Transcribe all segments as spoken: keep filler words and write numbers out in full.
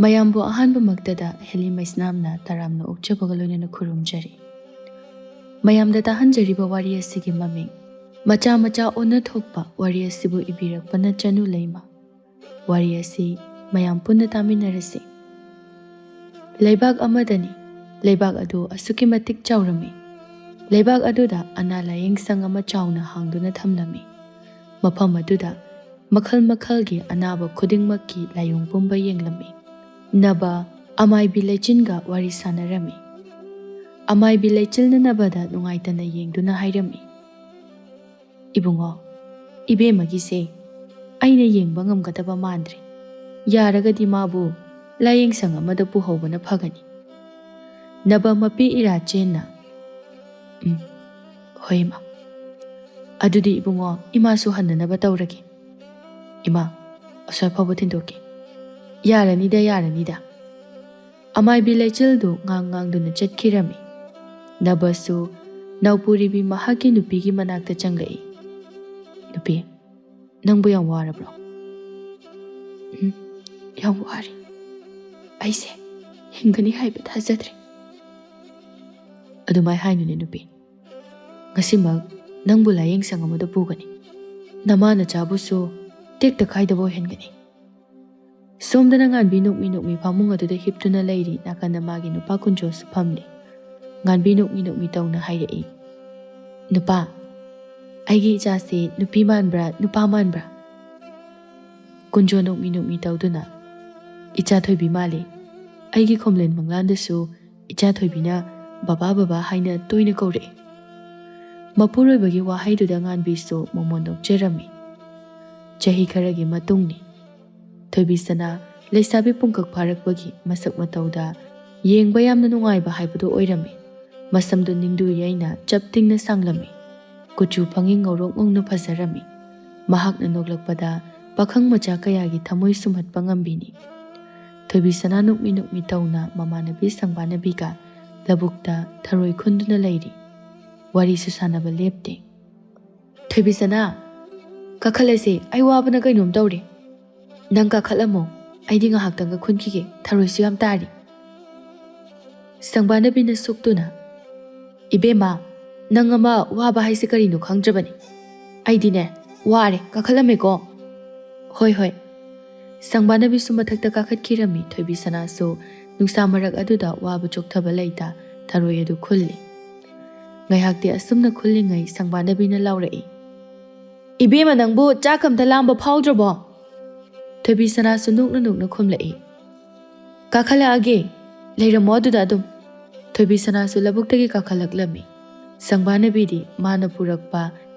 ꯃꯌꯥꯝꯕꯨ ꯑꯍꯥꯟꯕꯃꯛꯇꯗ ꯍꯦꯂꯤ ꯃꯩꯁꯅꯥꯝꯅ ꯇꯔꯥꯝꯅ ꯑꯣꯛꯆꯕꯒ ꯂꯣꯏꯅꯅ ꯈꯨꯔꯨꯝꯖꯔꯤ꯫ ꯃꯌꯥꯝꯗ ꯇꯥꯍꯟꯖꯔꯤꯕ ꯋꯥꯔꯤ ꯑꯁꯤꯒꯤ ꯃꯃꯤꯡ ꯃꯆꯥ ꯃꯆꯥ ꯑꯣꯟꯅ ꯊꯣꯛꯄ ꯋꯥꯔꯤ ꯑꯁꯤꯕꯨ ꯏꯕꯤꯔꯛꯄꯅ ꯆꯅꯨ ꯂꯩꯃ꯫ ꯋꯥꯔꯤ ꯑꯁꯤ ꯃꯌꯥꯝ ꯄꯨꯟꯅ ꯇꯥꯃꯤꯟꯅꯔꯁꯤ꯫ ꯂꯩꯕꯥꯛ ꯑꯃꯗꯅꯤ꯫ ꯂꯩꯕꯥꯛ ꯑꯗꯨ ꯑꯁꯨꯛꯀꯤ ꯃꯇꯤꯛ ꯆꯥꯎꯔꯝꯃꯤ꯫ ꯂꯩꯕꯥꯛ ꯑꯗꯨꯗ ꯑꯅꯥ ꯂꯥꯌꯦꯡ ꯁꯪ ꯑꯃ ꯆꯥꯎꯅ ꯍꯥꯡꯗꯨꯅ ꯊꯝꯂꯝꯃꯤ꯫ ꯃꯐꯝ ꯑꯗꯨꯗ ꯃꯈꯜ ꯃꯈꯜꯒꯤ ꯑꯅꯥꯕ ꯈꯨꯗꯤꯡꯃꯛꯀꯤ ꯂꯥꯏꯑꯣꯡ ꯄꯨꯝꯕ ꯌꯦꯡꯂꯝꯃꯤ꯫ ꯅꯕ ꯑꯃꯥꯏꯕꯤ ꯂꯩꯆꯤꯟꯒ ꯋꯥꯔꯤ ꯁꯥꯟꯅꯔꯝꯃꯤ꯫ ꯑꯃꯥꯏꯕꯤ ꯂꯩꯆꯤꯜꯅ ꯅꯕꯗ ꯅꯨꯡꯉꯥꯏꯇꯅ ꯌꯦꯡꯗꯨꯅ ꯍꯥꯏꯔꯝꯃꯤ, "ꯏꯕꯨꯡꯉꯣ, ꯏꯕꯦꯝꯃꯒꯤꯁꯦ ꯑꯩꯅ ꯌꯦꯡꯕ ꯉꯝꯒꯗꯕ ꯃꯥꯟꯗ꯭ꯔꯦ꯫ ꯌꯥꯔꯒꯗꯤ ꯃꯥꯕꯨ ꯂꯥꯏꯌꯦꯡ ꯁꯪ ꯑꯃꯗ ꯄꯨꯍꯧꯕꯅ ꯐꯒꯅꯤ꯫" ꯅꯕ ꯃꯄꯤ ꯏꯔꯥ ꯆꯦꯟꯅ, "ꯎꯝ, ꯍꯣꯏ ꯏꯃꯥ꯫ ꯑꯗꯨꯗꯤ ꯏꯕꯨꯡꯉꯣ, ꯏꯃꯥꯁꯨ ꯍꯟꯅꯅꯕ ꯇꯧꯔꯒꯦ꯫ ꯏꯃꯥ, ꯑꯁ꯭ꯋꯥꯏ ꯐꯥꯎꯕ ꯊꯤꯟꯗꯣꯛꯀꯦ꯫ ꯌꯥꯔꯅꯤꯗ, ꯌꯥꯔꯅꯤꯗ꯫" ꯑꯃꯥꯏꯕꯤ ꯂꯩꯆꯤꯜꯗꯨ ꯉꯥꯡ ꯉꯥꯡꯗꯨꯅ ꯆꯠꯈꯤꯔꯝꯃꯤ꯫ ꯅꯕꯁꯨ ꯅꯧꯄꯨꯔꯤꯕꯤ ꯃꯍꯥꯛꯀꯤ ꯅꯨꯄꯤꯒꯤ ꯃꯅꯥꯛꯇ ꯆꯪꯂꯛꯏ꯫ "ꯅꯨꯄꯤ, ꯅꯪꯕꯨ ꯌꯥꯝ ꯋꯥꯔꯕ꯭ꯔꯣ?" "ꯎꯝ, ꯌꯥꯝ ꯋꯥꯔꯦ꯫ ꯑꯩꯁꯦ ꯍꯤꯡꯒꯅꯤ ꯍꯥꯏꯕ ꯊꯥꯖꯗ꯭ꯔꯦ꯫" "ꯑꯗꯨꯃꯥꯏ ꯍꯥꯏꯅꯨꯅꯦ ꯅꯨꯄꯤ꯫ ꯉꯁꯤꯃꯛ ꯅꯪꯕꯨ ꯂꯥꯏꯌꯦꯡ ꯁꯪ ꯑꯃꯗ ꯄꯨꯒꯅꯤ꯫ ꯅꯃꯥ ꯅꯆꯥꯕꯨꯁꯨ ꯇꯦꯛꯇ ꯀꯥꯏꯗꯕ ꯑꯣꯏꯍꯟꯒꯅꯤ꯫" ꯁꯣꯝꯗꯅ ꯉꯥꯟꯕꯤ ꯅꯣꯛꯃꯤ ꯅꯣꯛꯃꯤ ꯐꯃꯨꯡ ꯑꯗꯨꯗ ꯍꯤꯞꯇꯨꯅ ꯂꯩꯔꯤ, ꯅꯥꯀꯟꯗ ꯃꯥꯒꯤ ꯅꯨꯄꯥ ꯀꯨꯟꯖꯣꯁꯨ ꯐꯝꯂꯤ꯫ ꯉꯥꯟꯕꯤ ꯅꯣꯛꯃꯤ ꯅꯣꯛꯃꯤ ꯇꯧꯅ ꯍꯥꯏꯔꯛꯏ, "ꯅꯨꯄꯥ, ꯑꯩꯒꯤ ꯏꯆꯥꯁꯤ ꯅꯨꯄꯤ ꯃꯥꯟꯕ꯭ꯔꯥ, ꯅꯨꯄꯥ ꯃꯥꯟꯕ꯭ꯔꯥ?" ꯀꯨꯟꯖꯣ ꯅꯣꯛꯃꯤ ꯅꯣꯛꯃꯤ ꯇꯧꯗꯨꯅ, "ꯏꯆꯥ ꯊꯣꯏꯕꯤ ꯃꯥꯜꯂꯤ꯫ ꯑꯩꯒꯤ ꯈꯣꯝꯂꯦꯟ ꯃꯪꯂꯥꯟꯗꯁꯨ ꯏꯆꯥ ꯊꯣꯏꯕꯤꯅ ꯕꯕꯥ ꯕꯕꯥ ꯍꯥꯏꯅ ꯇꯣꯏꯅ ꯀꯧꯔꯛꯏ꯫" ꯃꯄꯨꯔꯣꯏꯕꯒꯤ ꯋꯥꯍꯩꯗꯨꯗ ꯉꯥꯟꯕꯤꯁꯨ ꯃꯃꯣꯟ ꯅꯣꯛꯆꯔꯝꯃꯤ꯫ ꯆꯍꯤ ꯈꯔꯒꯤ ꯃꯇꯨꯡꯅꯤ꯫ ꯊꯣꯏꯕꯤ ꯁꯅꯥ ꯂꯩꯁꯥꯕꯤ ꯄꯨꯡꯀꯛ ꯐꯥꯔꯛꯄꯒꯤ ꯃꯁꯛ ꯃꯇꯧꯗ ꯌꯦꯡꯕ ꯌꯥꯝꯅ ꯅꯨꯡꯉꯥꯏꯕ ꯍꯥꯏꯕꯗꯨ ꯑꯣꯏꯔꯝꯃꯤ꯫ ꯃꯁꯝꯗꯨ ꯅꯤꯡꯗꯨ ꯌꯩꯅ ꯆꯞ ꯇꯤꯡꯅ ꯁꯥꯡꯂꯝꯃꯤ꯫ ꯀꯨꯆꯨ ꯐꯪꯉꯤ ꯉꯧꯔꯣꯛ ꯉꯧꯅ ꯐꯖꯔꯝꯃꯤ꯫ ꯃꯍꯥꯛꯅ ꯅꯣꯛꯂꯛꯄꯗ ꯄꯥꯈꯪ ꯃꯆꯥ ꯀꯌꯥꯒꯤ ꯊꯃꯣꯏ ꯁꯨꯝꯍꯠꯄ ꯉꯝꯕꯤꯅꯤ꯫ ꯊꯣꯏꯕꯤ ꯁꯅꯥ ꯅꯣꯛꯃꯤ ꯅꯣꯛꯃꯤ ꯇꯧꯅ ꯃꯃꯥꯟꯅꯕꯤ ꯁꯪꯕꯥꯅꯕꯤꯒ ꯂꯧꯕꯨꯛꯇ ꯊꯔꯣꯏ ꯈꯨꯟꯗꯨꯅ ꯂꯩꯔꯤ꯫ ꯋꯥꯔꯤꯁꯨ ꯁꯥꯟꯅꯕ ꯂꯦꯞꯇꯦ꯫ "ꯊꯣꯏꯕꯤ ꯁꯅꯥ, ꯀꯥꯈꯠꯂꯁꯦ, ꯑꯩ ꯋꯥꯕꯅ ꯀꯩꯅꯣꯝ ꯇꯧꯔꯦ꯫ ꯅꯪ ꯀꯥꯈꯠꯂꯝꯃꯣ, ꯑꯩꯗꯤ ꯉꯥꯏꯍꯥꯛꯇꯪꯒ ꯈꯨꯟꯈꯤꯒꯦ, ꯊꯔꯣꯏꯁꯨ ꯌꯥꯝ ꯇꯥꯔꯤ꯫ ꯁꯪꯕꯥꯅꯕꯤꯅ ꯁꯨꯛꯇꯨꯅ, "ꯏꯕꯦꯝꯃ, ꯅꯪ ꯑꯃ ꯋꯥꯕ ꯍꯥꯏꯁꯦ ꯀꯔꯤꯅꯣ ꯈꯪꯗ꯭ꯔꯕꯅꯤ꯫ ꯑꯩꯗꯤꯅꯦ, ꯋꯥꯔꯦ, ꯀꯥꯈꯠꯂꯝꯃꯦꯀꯣ꯫" "ꯍꯣꯏ, ꯍꯣꯏ꯫" ꯁꯪꯕꯥꯅꯕꯤꯁꯨ ꯃꯊꯛꯇ ꯀꯥꯈꯠꯈꯤꯔꯝꯃꯤ꯫ ꯊꯣꯏꯕꯤ ꯁꯅꯥꯁꯨ ꯅꯨꯡꯁꯥ ꯃꯔꯛ ꯑꯗꯨꯗ ꯋꯥꯕ ꯆꯣꯛꯊꯕ ꯂꯩꯇ ꯊꯔꯣꯏ ꯑꯗꯨ ꯈꯨꯜꯂꯤ꯫ ꯉꯥꯏꯍꯥꯛꯇꯤ ꯑꯁꯨꯝꯅ ꯈꯨꯜꯂꯤꯉꯩ ꯁꯪꯕꯥꯅꯕꯤꯅ ꯂꯥꯎꯔꯛꯏ, "ꯏꯕꯦꯝꯃ, ꯅꯪꯕꯨ ꯆꯥꯛ ꯑꯝꯇ ꯂꯥꯝꯕ ꯐꯥꯎꯗ꯭ꯔꯕꯣ?" ꯊꯣꯏꯕꯤ ꯁꯅꯥꯁꯨ ꯅꯣꯛꯅ ꯅꯣꯛꯅ ꯈꯨꯝꯂꯛꯏ, "ꯀꯥꯈꯠꯂꯛꯑꯒꯦ, ꯂꯩꯔꯝꯃꯣ ꯑꯗꯨꯗ ꯑꯗꯨꯝ꯫" ꯊꯣꯏꯕꯤ ꯁꯅꯥꯁꯨ ꯂꯧꯕꯨꯛꯇꯒꯤ ꯀꯥꯈꯠꯂꯛꯂꯝꯃꯤ꯫ ꯁꯪꯕꯥꯅꯕꯤꯗꯤ ꯃꯥꯅ ꯄꯨꯔꯛꯄ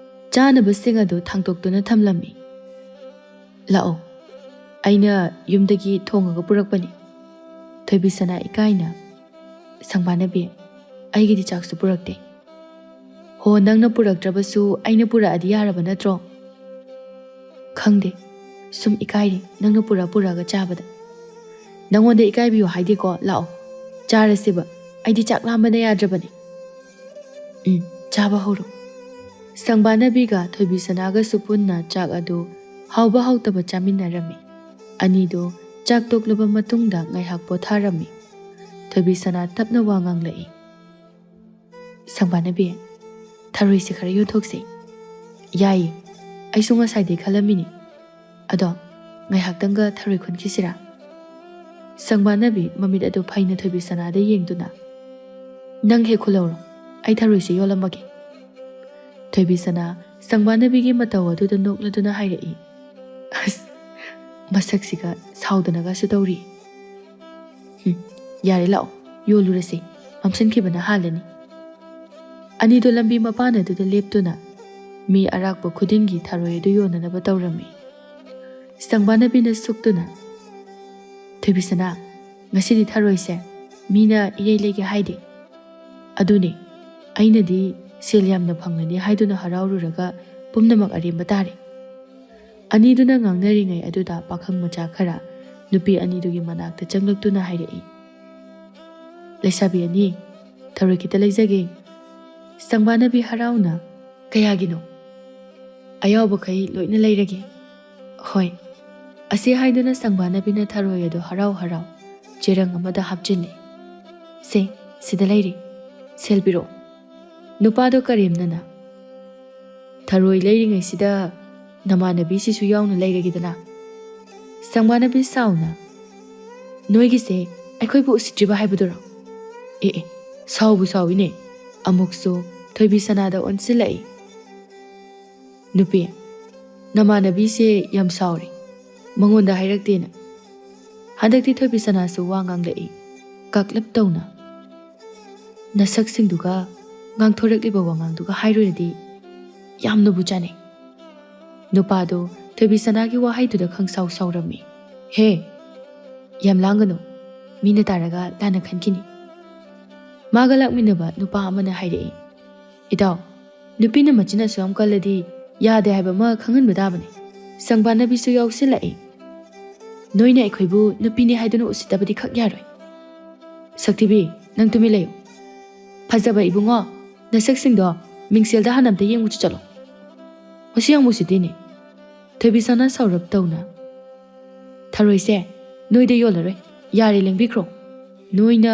ꯆꯥꯅꯕꯁꯤꯡ ꯑꯗꯨ ꯊꯥꯡꯇꯣꯛꯇꯨꯅ ꯊꯝꯂꯝꯃꯤ꯫ "ꯂꯥꯛꯑꯣ, ꯑꯩꯅ ꯌꯨꯝꯗꯒꯤ ꯊꯣꯡꯉꯒ ꯄꯨꯔꯛꯄꯅꯤ꯫" ꯊꯣꯏꯕꯤ ꯁꯅꯥ ꯏꯀꯥꯏꯅ, "ꯁꯪꯕꯥꯅꯕꯤ, ꯑꯩꯒꯤꯗꯤ ꯆꯥꯛꯁꯨ ꯄꯨꯔꯛꯇꯦ꯫" "ꯍꯣ, ꯅꯪꯅ ꯄꯨꯔꯛꯇ꯭ꯔꯕꯁꯨ ꯑꯩꯅ ꯄꯨꯔꯛꯑꯗꯤ ꯌꯥꯔꯕ ꯅꯠꯇ꯭ꯔꯣ?" "ꯈꯪꯗꯦ, ꯁꯨꯝ ꯏꯀꯥꯏꯔꯦ ꯅꯪꯅ ꯄꯨꯔꯛ ꯄꯨꯔꯛꯑꯒ ꯆꯥꯕꯗ꯫ ꯅꯪꯉꯣꯟꯗ ꯏꯀꯥꯏꯕꯤꯌꯨ ꯍꯥꯏꯗꯦꯀꯣ, ꯂꯥꯛꯑꯣ, ꯆꯥꯔꯁꯦꯕ, ꯑꯩꯗꯤ ꯆꯥꯛ ꯂꯥꯝꯕꯅ ꯌꯥꯗ꯭ꯔꯕꯅꯤ꯫" "ꯎꯝ, ꯆꯥꯕ ꯍꯧꯔꯣ꯫" ꯁꯪꯕꯥꯅꯕꯤꯒ ꯊꯣꯏꯕꯤ ꯁꯅꯥꯒꯁꯨ ꯄꯨꯟꯅ ꯆꯥꯛ ꯑꯗꯨ ꯍꯥꯎꯕ ꯍꯥꯎꯇꯕ ꯆꯥꯃꯤꯟꯅꯔꯝꯃꯤ꯫ ꯑꯅꯤꯗꯨ ꯆꯥꯛ ꯇꯣꯛꯂꯕ ꯃꯇꯨꯡꯗ ꯉꯥꯏꯍꯥꯛ ꯄꯣꯊꯥꯔꯝꯃꯤ꯫ ꯊꯣꯏꯕꯤ ꯁꯅꯥ ꯇꯞꯅ ꯋꯥ ꯉꯥꯡꯂꯛꯏ, "ꯁꯪꯕꯥꯅꯕꯤ, ꯊꯔꯣꯏꯁꯦ ꯈꯔ ꯌꯣꯟꯊꯣꯛꯁꯦ꯫" "ꯌꯥꯏꯌꯦ, ꯑꯩꯁꯨ ꯉꯁꯥꯏꯗꯩ ꯈꯜꯂꯝꯃꯤꯅꯤ꯫ ꯑꯗꯣ, ꯉꯥꯏꯍꯥꯛꯇꯪꯒ ꯊꯔꯣꯏ ꯈꯨꯟꯈꯤꯁꯤꯔꯥ?" ꯁꯪꯕꯥꯅꯕꯤ ꯃꯃꯤꯠ ꯑꯗꯨ ꯐꯩꯅ ꯊꯣꯏꯕꯤ ꯁꯅꯥꯗ ꯌꯦꯡꯗꯨꯅ, "ꯅꯪ ꯍꯦꯛ ꯈꯨꯜꯍꯧꯔꯣ, ꯑꯩ ꯊꯔꯣꯏꯁꯦ ꯌꯣꯜꯂꯝꯃꯒꯦ꯫" ꯊꯣꯏꯕꯤ ꯁꯅꯥ ꯁꯪꯕꯥꯅꯕꯤꯒꯤ ꯃꯇꯧ ꯑꯗꯨꯗ ꯅꯣꯛꯂꯗꯨꯅ ꯍꯥꯏꯔꯛꯏ, "ꯑꯁ, ꯃꯁꯛꯁꯤꯒ ꯁꯥꯎꯗꯅꯒꯁꯨ ꯇꯧꯔꯤ꯫ ꯍꯨꯝ, ꯌꯥꯔꯦ, ꯂꯥꯛꯑꯣ, ꯌꯣꯜꯂꯨꯔꯁꯤ, ꯃꯝꯁꯤꯟꯈꯤꯕꯅ ꯍꯥꯜꯂꯅꯤ꯫" ꯑꯅꯤꯗꯨ ꯂꯝꯕꯤ ꯃꯄꯥꯟ ꯑꯗꯨꯗ ꯂꯦꯞꯇꯨꯅ ꯃꯤ ꯑꯔꯥꯛꯄ ꯈꯨꯗꯤꯡꯒꯤ ꯊꯔꯣꯏ ꯑꯗꯨ ꯌꯣꯟꯅꯅꯕ ꯇꯧꯔꯝꯃꯤ꯫ ꯁꯪꯕꯥꯅꯕꯤꯅ ꯁꯨꯛꯇꯨꯅ, "ꯊꯣꯏꯕꯤꯁꯅꯥ, ꯉꯁꯤꯗꯤ ꯊꯔꯣꯏꯁꯦ ꯃꯤꯅ ꯏꯔꯩ ꯂꯩꯒꯦ ꯍꯥꯏꯗꯦ꯫ ꯑꯗꯨꯅꯦ, ꯑꯩꯅꯗꯤ ꯁꯦꯜ ꯌꯥꯝꯅ ꯐꯪꯂꯅꯤ ꯍꯥꯏꯗꯨꯅ ꯍꯔꯥꯎꯔꯨꯔꯒ ꯄꯨꯝꯅꯃꯛ ꯑꯔꯦꯝꯕ ꯇꯥꯔꯦ꯫" ꯑꯅꯤꯗꯨꯅ ꯉꯥꯡꯅꯔꯤꯉꯩ ꯑꯗꯨꯗ ꯄꯥꯈꯪ ꯃꯆꯥ ꯈꯔ ꯅꯨꯄꯤ ꯑꯅꯤꯗꯨꯒꯤ ꯃꯅꯥꯛꯇ ꯆꯪꯂꯛꯇꯨꯅ ꯍꯥꯏꯔꯛꯏ, "ꯂꯩꯁꯥꯕꯤ ꯑꯅꯤ, ꯊꯔꯣꯏ ꯈꯤꯇ ꯂꯩꯖꯒꯦ꯫" ꯁꯪꯕꯥꯅꯕꯤ ꯍꯔꯥꯎꯅ, "ꯀꯌꯥꯒꯤꯅꯣ?" "ꯑꯌꯥꯎꯕꯈꯩ ꯂꯣꯏꯅ ꯂꯩꯔꯒꯦ꯫" "ꯍꯣꯏ, ꯑꯁꯤ ꯍꯥꯏꯗꯨꯅ ꯁꯪꯕꯥꯅꯕꯤꯅ ꯊꯔꯣꯏ ꯑꯗꯨ ꯍꯔꯥꯎ ꯍꯔꯥꯎ ꯆꯦꯔꯪ ꯑꯃꯗ ꯍꯥꯞꯆꯤꯜꯂꯤ꯫ "ꯁꯦ, ꯁꯤꯗ ꯂꯩꯔꯤ, ꯁꯦꯜ ꯄꯤꯔꯛꯑꯣ꯫" ꯅꯨꯄꯥꯗꯣ ꯀꯔꯦꯝꯅꯅ, "ꯊꯔꯣꯏ ꯂꯩꯔꯤꯉꯩꯁꯤꯗ ꯅꯃꯥꯟꯅꯕꯤꯁꯤꯁꯨ ꯌꯥꯎꯅ ꯂꯩꯔꯒꯦꯗꯅ꯫" ꯁꯪꯕꯥꯅꯕꯤ ꯁꯥꯎꯅ, "ꯅꯣꯏꯒꯤꯁꯦ ꯑꯩꯈꯣꯏꯕꯨ ꯎꯁꯤꯠꯇ꯭ꯔꯤꯕ ꯍꯥꯏꯕꯗꯨꯔꯣ?" ꯑꯦ ꯑꯦ, ꯁꯥꯎꯕꯨ ꯁꯥꯎꯏꯅꯦ꯫ ꯑꯃꯨꯛꯁꯨ ꯊꯣꯏꯕꯤ ꯁꯅꯥꯗ ꯑꯣꯟꯁꯤꯜꯂꯛꯏ꯫ "ꯅꯨꯄꯤ, ꯅꯃꯥꯟꯅꯕꯤꯁꯦ ꯌꯥꯝ ꯁꯥꯎꯔꯦ, ꯃꯉꯣꯟꯗ ꯍꯥꯏꯔꯛꯇꯦꯅ꯫" ꯍꯟꯗꯛꯇꯤ ꯊꯣꯏꯕꯤ ꯁꯅꯥꯁꯨ ꯋꯥ ꯉꯥꯡꯂꯛꯏ, ꯀꯥꯛꯂꯞ ꯇꯧꯅ꯫ "ꯅꯁꯛꯁꯤꯡꯗꯨꯒ ꯉꯥꯡꯊꯣꯔꯛꯂꯤꯕ ꯋꯥꯉꯥꯡꯗꯨꯒ ꯍꯥꯏꯔꯨꯔꯗꯤ ꯌꯥꯝꯅꯕꯨ ꯆꯥꯅꯩ꯫" ꯅꯨꯄꯥꯗꯣ ꯊꯣꯏꯕꯤ ꯁꯅꯥꯒꯤ ꯋꯥꯍꯩꯗꯨꯗ ꯈꯪꯁꯥꯎ ꯁꯥꯎꯔꯝꯃꯤ꯫ "ꯍꯦ, ꯌꯥꯝ ꯂꯥꯡꯒꯅꯨ, ꯃꯤꯅ ꯇꯥꯔꯒ ꯂꯥꯟꯅ ꯈꯟꯈꯤꯅꯤ꯫" ꯃꯥꯒ ꯂꯥꯛꯃꯤꯟꯅꯕ ꯅꯨꯄꯥ ꯑꯃꯅ ꯍꯥꯏꯔꯛꯏ, "ꯏꯇꯥꯎ, ꯅꯨꯄꯤꯅ ꯃꯆꯤꯟ ꯑꯁꯨꯛ ꯌꯥꯝ ꯀꯜꯂꯗꯤ ꯌꯥꯗꯦ ꯍꯥꯏꯕ ꯑꯃ ꯈꯪꯍꯟꯕ ꯇꯥꯕꯅꯤ꯫" ꯁꯪꯕꯥꯅꯕꯤꯁꯨ ꯌꯥꯎꯁꯤꯜꯂꯛꯏ꯫ "ꯅꯣꯏꯅ ꯑꯩꯈꯣꯏꯕꯨ ꯅꯨꯄꯤꯅꯤ ꯍꯥꯏꯗꯨꯅ ꯎꯁꯤꯠꯇꯕꯗꯤ ꯈꯛ ꯌꯥꯔꯣꯏ꯫" "ꯁꯛꯊꯤꯕꯤ, ꯅꯪ ꯇꯨꯃꯤꯟ ꯂꯩꯌꯨ꯫" "ꯐꯖꯕ ꯏꯕꯨꯡꯉꯣ, ꯅꯁꯛꯁꯤꯡꯗꯣ ꯃꯤꯡꯁꯦꯜꯗ ꯍꯥꯟꯅ ꯑꯝꯇ ꯌꯦꯡꯉꯨꯆꯣ ꯆꯠꯂꯣ꯫ ꯃꯁꯤ ꯌꯥꯝ ꯎꯁꯤꯠꯇꯦꯅꯦ꯫" ꯊꯣꯏꯕꯤꯁꯅꯥ ꯁꯥꯎꯔꯞ ꯇꯧꯅ, "ꯊꯔꯣꯏꯁꯦ ꯅꯣꯏꯗ ꯌꯣꯜꯂꯔꯣꯏ, ꯌꯥꯔꯦ, ꯂꯦꯡꯕꯤꯈ꯭ꯔꯣ꯫" "ꯅꯣꯏꯅ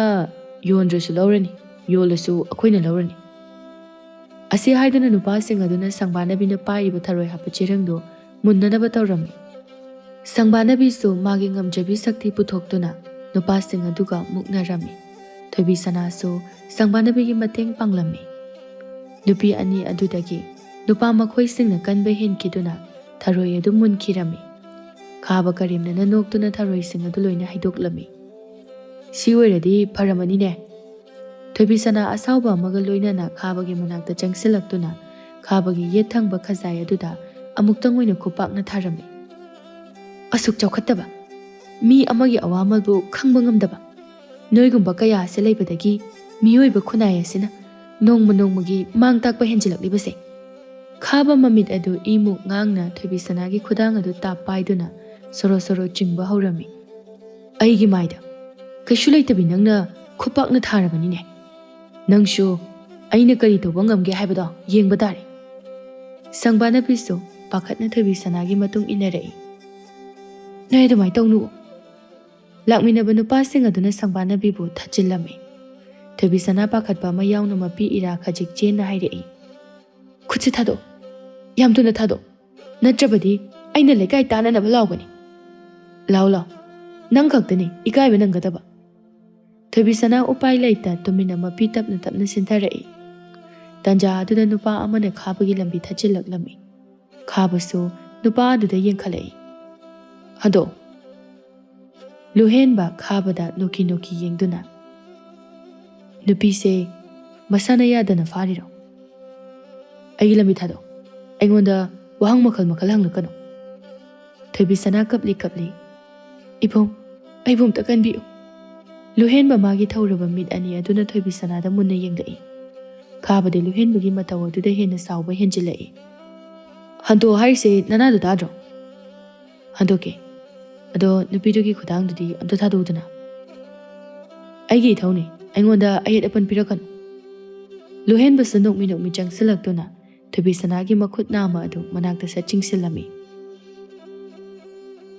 ꯌꯣꯟꯗ꯭ꯔꯁꯨ ꯂꯧꯔꯅꯤ, ꯌꯣꯜꯂꯁꯨ ꯑꯩꯈꯣꯏꯅ ꯂꯧꯔꯅꯤ꯫" ꯑꯁꯤ ꯍꯥꯏꯗꯨꯅ ꯅꯨꯄꯥꯁꯤꯡ ꯑꯗꯨꯅ ꯁꯪꯕꯥꯅꯕꯤꯅ ꯄꯥꯏꯔꯤꯕ ꯊꯔꯣꯏ ꯍꯥꯞꯄ ꯆꯦꯔꯪꯗꯨ ꯃꯨꯟꯅꯅꯕ ꯇꯧꯔꯝꯃꯤ꯫ ꯁꯪꯕꯥꯅꯕꯤꯁꯨ ꯃꯥꯒꯤ ꯉꯝꯖꯕꯤ ꯁꯛꯇꯤ ꯄꯨꯊꯣꯛꯇꯨꯅ ꯅꯨꯄꯥꯁꯤꯡ ꯑꯗꯨꯒ ꯃꯨꯛꯅꯔꯝꯃꯤ꯫ ꯊꯣꯏꯕꯤ ꯁꯅꯥꯁꯨ ꯁꯪꯕꯥꯅꯕꯤꯒꯤ ꯃꯇꯦꯡ ꯄꯥꯡꯂꯝꯃꯤ꯫ ꯅꯨꯄꯤ ꯑꯅꯤ ꯑꯗꯨꯗꯒꯤ ꯅꯨꯄꯥ ꯃꯈꯣꯏꯁꯤꯡꯅ ꯀꯟꯕ ꯍꯦꯟꯈꯤꯗꯨꯅ ꯊꯔꯣꯏ ꯑꯗꯨ ꯃꯨꯟꯈꯤꯔꯝꯃꯤ꯫ ꯈꯥꯕ ꯀꯔꯦꯝꯅꯅ ꯅꯣꯛꯇꯨꯅ ꯊꯔꯣꯏꯁꯤꯡ ꯑꯗꯨ ꯂꯣꯏꯅ ꯍꯩꯗꯣꯛꯂꯝꯃꯤ꯫ "ꯁꯤ ꯑꯣꯏꯔꯗꯤ ꯐꯔꯝꯃꯅꯤꯅꯦ꯫" ꯊꯣꯏꯕꯤ ꯁꯅꯥ ꯑꯁꯥꯎꯕ ꯑꯃꯒ ꯂꯣꯏꯅꯅ ꯈꯥꯕꯒꯤ ꯃꯅꯥꯛꯇ ꯆꯪꯁꯤꯜꯂꯛꯇꯨꯅ ꯈꯥꯕꯒꯤ ꯌꯦꯠ ꯊꯪꯕ ꯈꯖꯥꯏ ꯑꯗꯨꯗ ꯑꯃꯨꯛꯇꯪ ꯑꯣꯏꯅ ꯈꯨꯄꯥꯛꯅ ꯊꯥꯔꯝꯃꯤ꯫ "ꯑꯁꯨꯛ ꯆꯥꯎꯈꯠꯇꯕ, ꯃꯤ ꯑꯃꯒꯤ ꯑꯋꯥꯃꯜꯕꯨ ꯈꯪꯕ ꯉꯝꯗꯕ, ꯅꯣꯏꯒꯨꯝꯕ ꯀꯌꯥ ꯑꯁꯤ ꯂꯩꯕꯗꯒꯤ ꯃꯤꯑꯣꯏꯕ ꯈꯨꯟꯅꯥꯏ ꯑꯁꯤꯅ ꯅꯣꯡꯃ ꯅꯣꯡꯃꯒꯤ ꯃꯥꯡ ꯇꯥꯛꯄ ꯍꯦꯟꯖꯤꯜꯂꯛꯂꯤꯕꯁꯦ꯫" ꯈꯥꯕ ꯃꯃꯤꯠ ꯑꯗꯨ ꯏꯃꯨꯛ ꯉꯥꯡꯅ ꯊꯣꯏꯕꯤ ꯁꯅꯥꯒꯤ ꯈꯨꯗꯥꯡ ꯑꯗꯨ ꯇꯥꯞ ꯄꯥꯏꯗꯨꯅ ꯁꯣꯔꯣ ꯁꯣꯔꯣ ꯆꯤꯡꯕ ꯍꯧꯔꯝꯃꯤ꯫ "ꯑꯩꯒꯤ ꯃꯥꯏꯗ ꯀꯩꯁꯨ ꯂꯩꯇꯕꯤ ꯅꯪꯅ ꯈꯨꯄꯥꯛꯅ ꯊꯥꯔꯕꯅꯤꯅꯦ꯫ ꯅꯪꯁꯨ ꯑꯩꯅ ꯀꯔꯤ ꯇꯧꯕ ꯉꯝꯒꯦ ꯍꯥꯏꯕꯗꯣ ꯌꯦꯡꯕ ꯇꯥꯔꯦ꯫" ꯁꯪꯕꯥꯅꯕꯤꯁꯨ ꯄꯥꯈꯠꯅ ꯊꯣꯏꯕꯤ ꯁꯅꯥꯒꯤ ꯃꯇꯨꯡ ꯏꯟꯅꯔꯛꯏ꯫ "ꯅꯣꯏ ꯑꯗꯨꯃꯥꯏꯅ ꯇꯧꯅꯨ"꯫ ꯂꯥꯛꯃꯤꯟꯅꯕ ꯅꯨꯄꯥꯁꯤꯡ ꯑꯗꯨꯅ ꯁꯪꯕꯥꯅꯕꯤꯕꯨ ꯊꯠꯆꯤꯜꯂꯝꯃꯤ꯫ ꯊꯣꯏꯕꯤꯁꯅꯥ ꯄꯥꯈꯠꯄ ꯑꯃ ꯌꯥꯎꯅ ꯃꯄꯤ ꯏꯔꯥ ꯈꯖꯤꯛ ꯆꯦꯟꯅ ꯍꯥꯏꯔꯛꯏ, "ꯈꯨꯠꯁꯤ ꯊꯥꯗꯣꯛ, ꯌꯥꯝ ꯊꯨꯅ ꯊꯥꯗꯣꯛ, ꯅꯠꯇ꯭ꯔꯕꯗꯤ ꯑꯩꯅ ꯂꯩꯀꯥꯏ ꯇꯥꯟꯅꯅꯕ ꯂꯥꯎꯒꯅꯤ꯫ ꯂꯥꯎ ꯂꯥꯎ, ꯅꯪ ꯈꯛꯇꯅꯤ ꯏꯀꯥꯏꯕ ꯅꯪꯒꯗꯕ"꯫ ꯊꯣꯏꯕꯤꯁꯅꯥ ꯎꯄꯥꯏ ꯂꯩꯇ ꯇꯨꯃꯤꯟꯅ ꯃꯄꯤ ꯇꯞꯅ ꯇꯞꯅ ꯁꯤꯟꯊꯔꯛꯏ꯫ ꯇꯟꯖꯥ ꯑꯗꯨꯗ ꯅꯨꯄꯥ ꯑꯃꯅ ꯈꯥꯕꯒꯤ ꯂꯝꯕꯤ ꯊꯠꯆꯤꯜꯂꯛꯂꯝꯃꯤ꯫ ꯈꯥꯕꯁꯨ ꯅꯨꯄꯥ ꯑꯗꯨꯗ ꯌꯦꯡꯈꯠꯂꯛꯏ꯫ "ꯍꯟꯗꯣꯛ"꯫ ꯂꯨꯍꯦꯟꯕ ꯈꯥꯕꯗ ꯅꯣꯛꯀꯤ ꯅꯣꯛꯀꯤ ꯌꯦꯡꯗꯨꯅ, "ꯅꯨꯄꯤꯁꯦ ꯃꯁꯥꯅ ꯌꯥꯗꯅ ꯐꯥꯔꯤꯔꯣ? ꯑꯩꯒꯤ ꯂꯝꯕꯤ ꯊꯥꯗꯣꯛ꯫ ꯑꯩꯉꯣꯟꯗ ꯋꯥꯍꯪ ꯃꯈꯜ ꯃꯈꯜ ꯍꯪꯂꯛꯀꯅꯨ"꯫ ꯊꯣꯏꯕꯤꯁꯅꯥ ꯀꯞꯂꯤ ꯀꯞꯂꯤ, "ꯏꯕꯨꯡ, ꯑꯩꯕꯨ ꯑꯝꯇ ꯀꯟꯕꯤꯌꯨ"꯫ ꯂꯨꯍꯦꯟꯕ ꯃꯥꯒꯤ ꯊꯧꯔꯕ ꯃꯤꯠ ꯑꯅꯤ ꯑꯗꯨꯅ ꯊꯣꯏꯕꯤꯁꯅꯥꯗ ꯃꯨꯟꯅ ꯌꯦꯡꯂꯛꯏ꯫ ꯈꯥꯕꯗꯤ ꯂꯨꯍꯦꯟꯕꯒꯤ ꯃꯇꯧ ꯑꯗꯨꯗ ꯍꯦꯟꯅ ꯁꯥꯎꯕ ꯍꯦꯟꯖꯤꯜꯂꯛꯏ꯫ "ꯍꯟꯗꯣꯛ ꯍꯥꯏꯔꯤꯁꯦ ꯅꯅꯥꯗꯣ ꯇꯥꯗ꯭ꯔꯣ?" "ꯍꯟꯗꯣꯛꯀꯦ꯫ ꯑꯗꯣ ꯅꯨꯄꯤꯗꯨꯒꯤ ꯈꯨꯗꯥꯡꯗꯨꯗꯤ ꯑꯝꯇ ꯊꯥꯗꯣꯛꯎꯗꯅ"꯫ "ꯑꯩꯒꯤ ꯏꯊꯧꯅꯤ, ꯑꯩꯉꯣꯟꯗ ꯑꯌꯦꯠ ꯑꯄꯟ ꯄꯤꯔꯛꯀꯅꯨ"꯫ ꯂꯨꯍꯦꯟꯕꯁꯨ ꯅꯣꯛꯃꯤ ꯅꯣꯛꯃꯤ ꯆꯪꯁꯤꯜꯂꯛꯇꯨꯅ ꯊꯣꯏꯕꯤꯁꯅꯥꯒꯤ ꯃꯈꯨꯠ ꯅꯥꯝꯃ ꯑꯗꯨ ꯃꯅꯥꯛꯇ ꯁꯠ ꯆꯤꯡꯁꯤꯜꯂꯝꯃꯤ꯫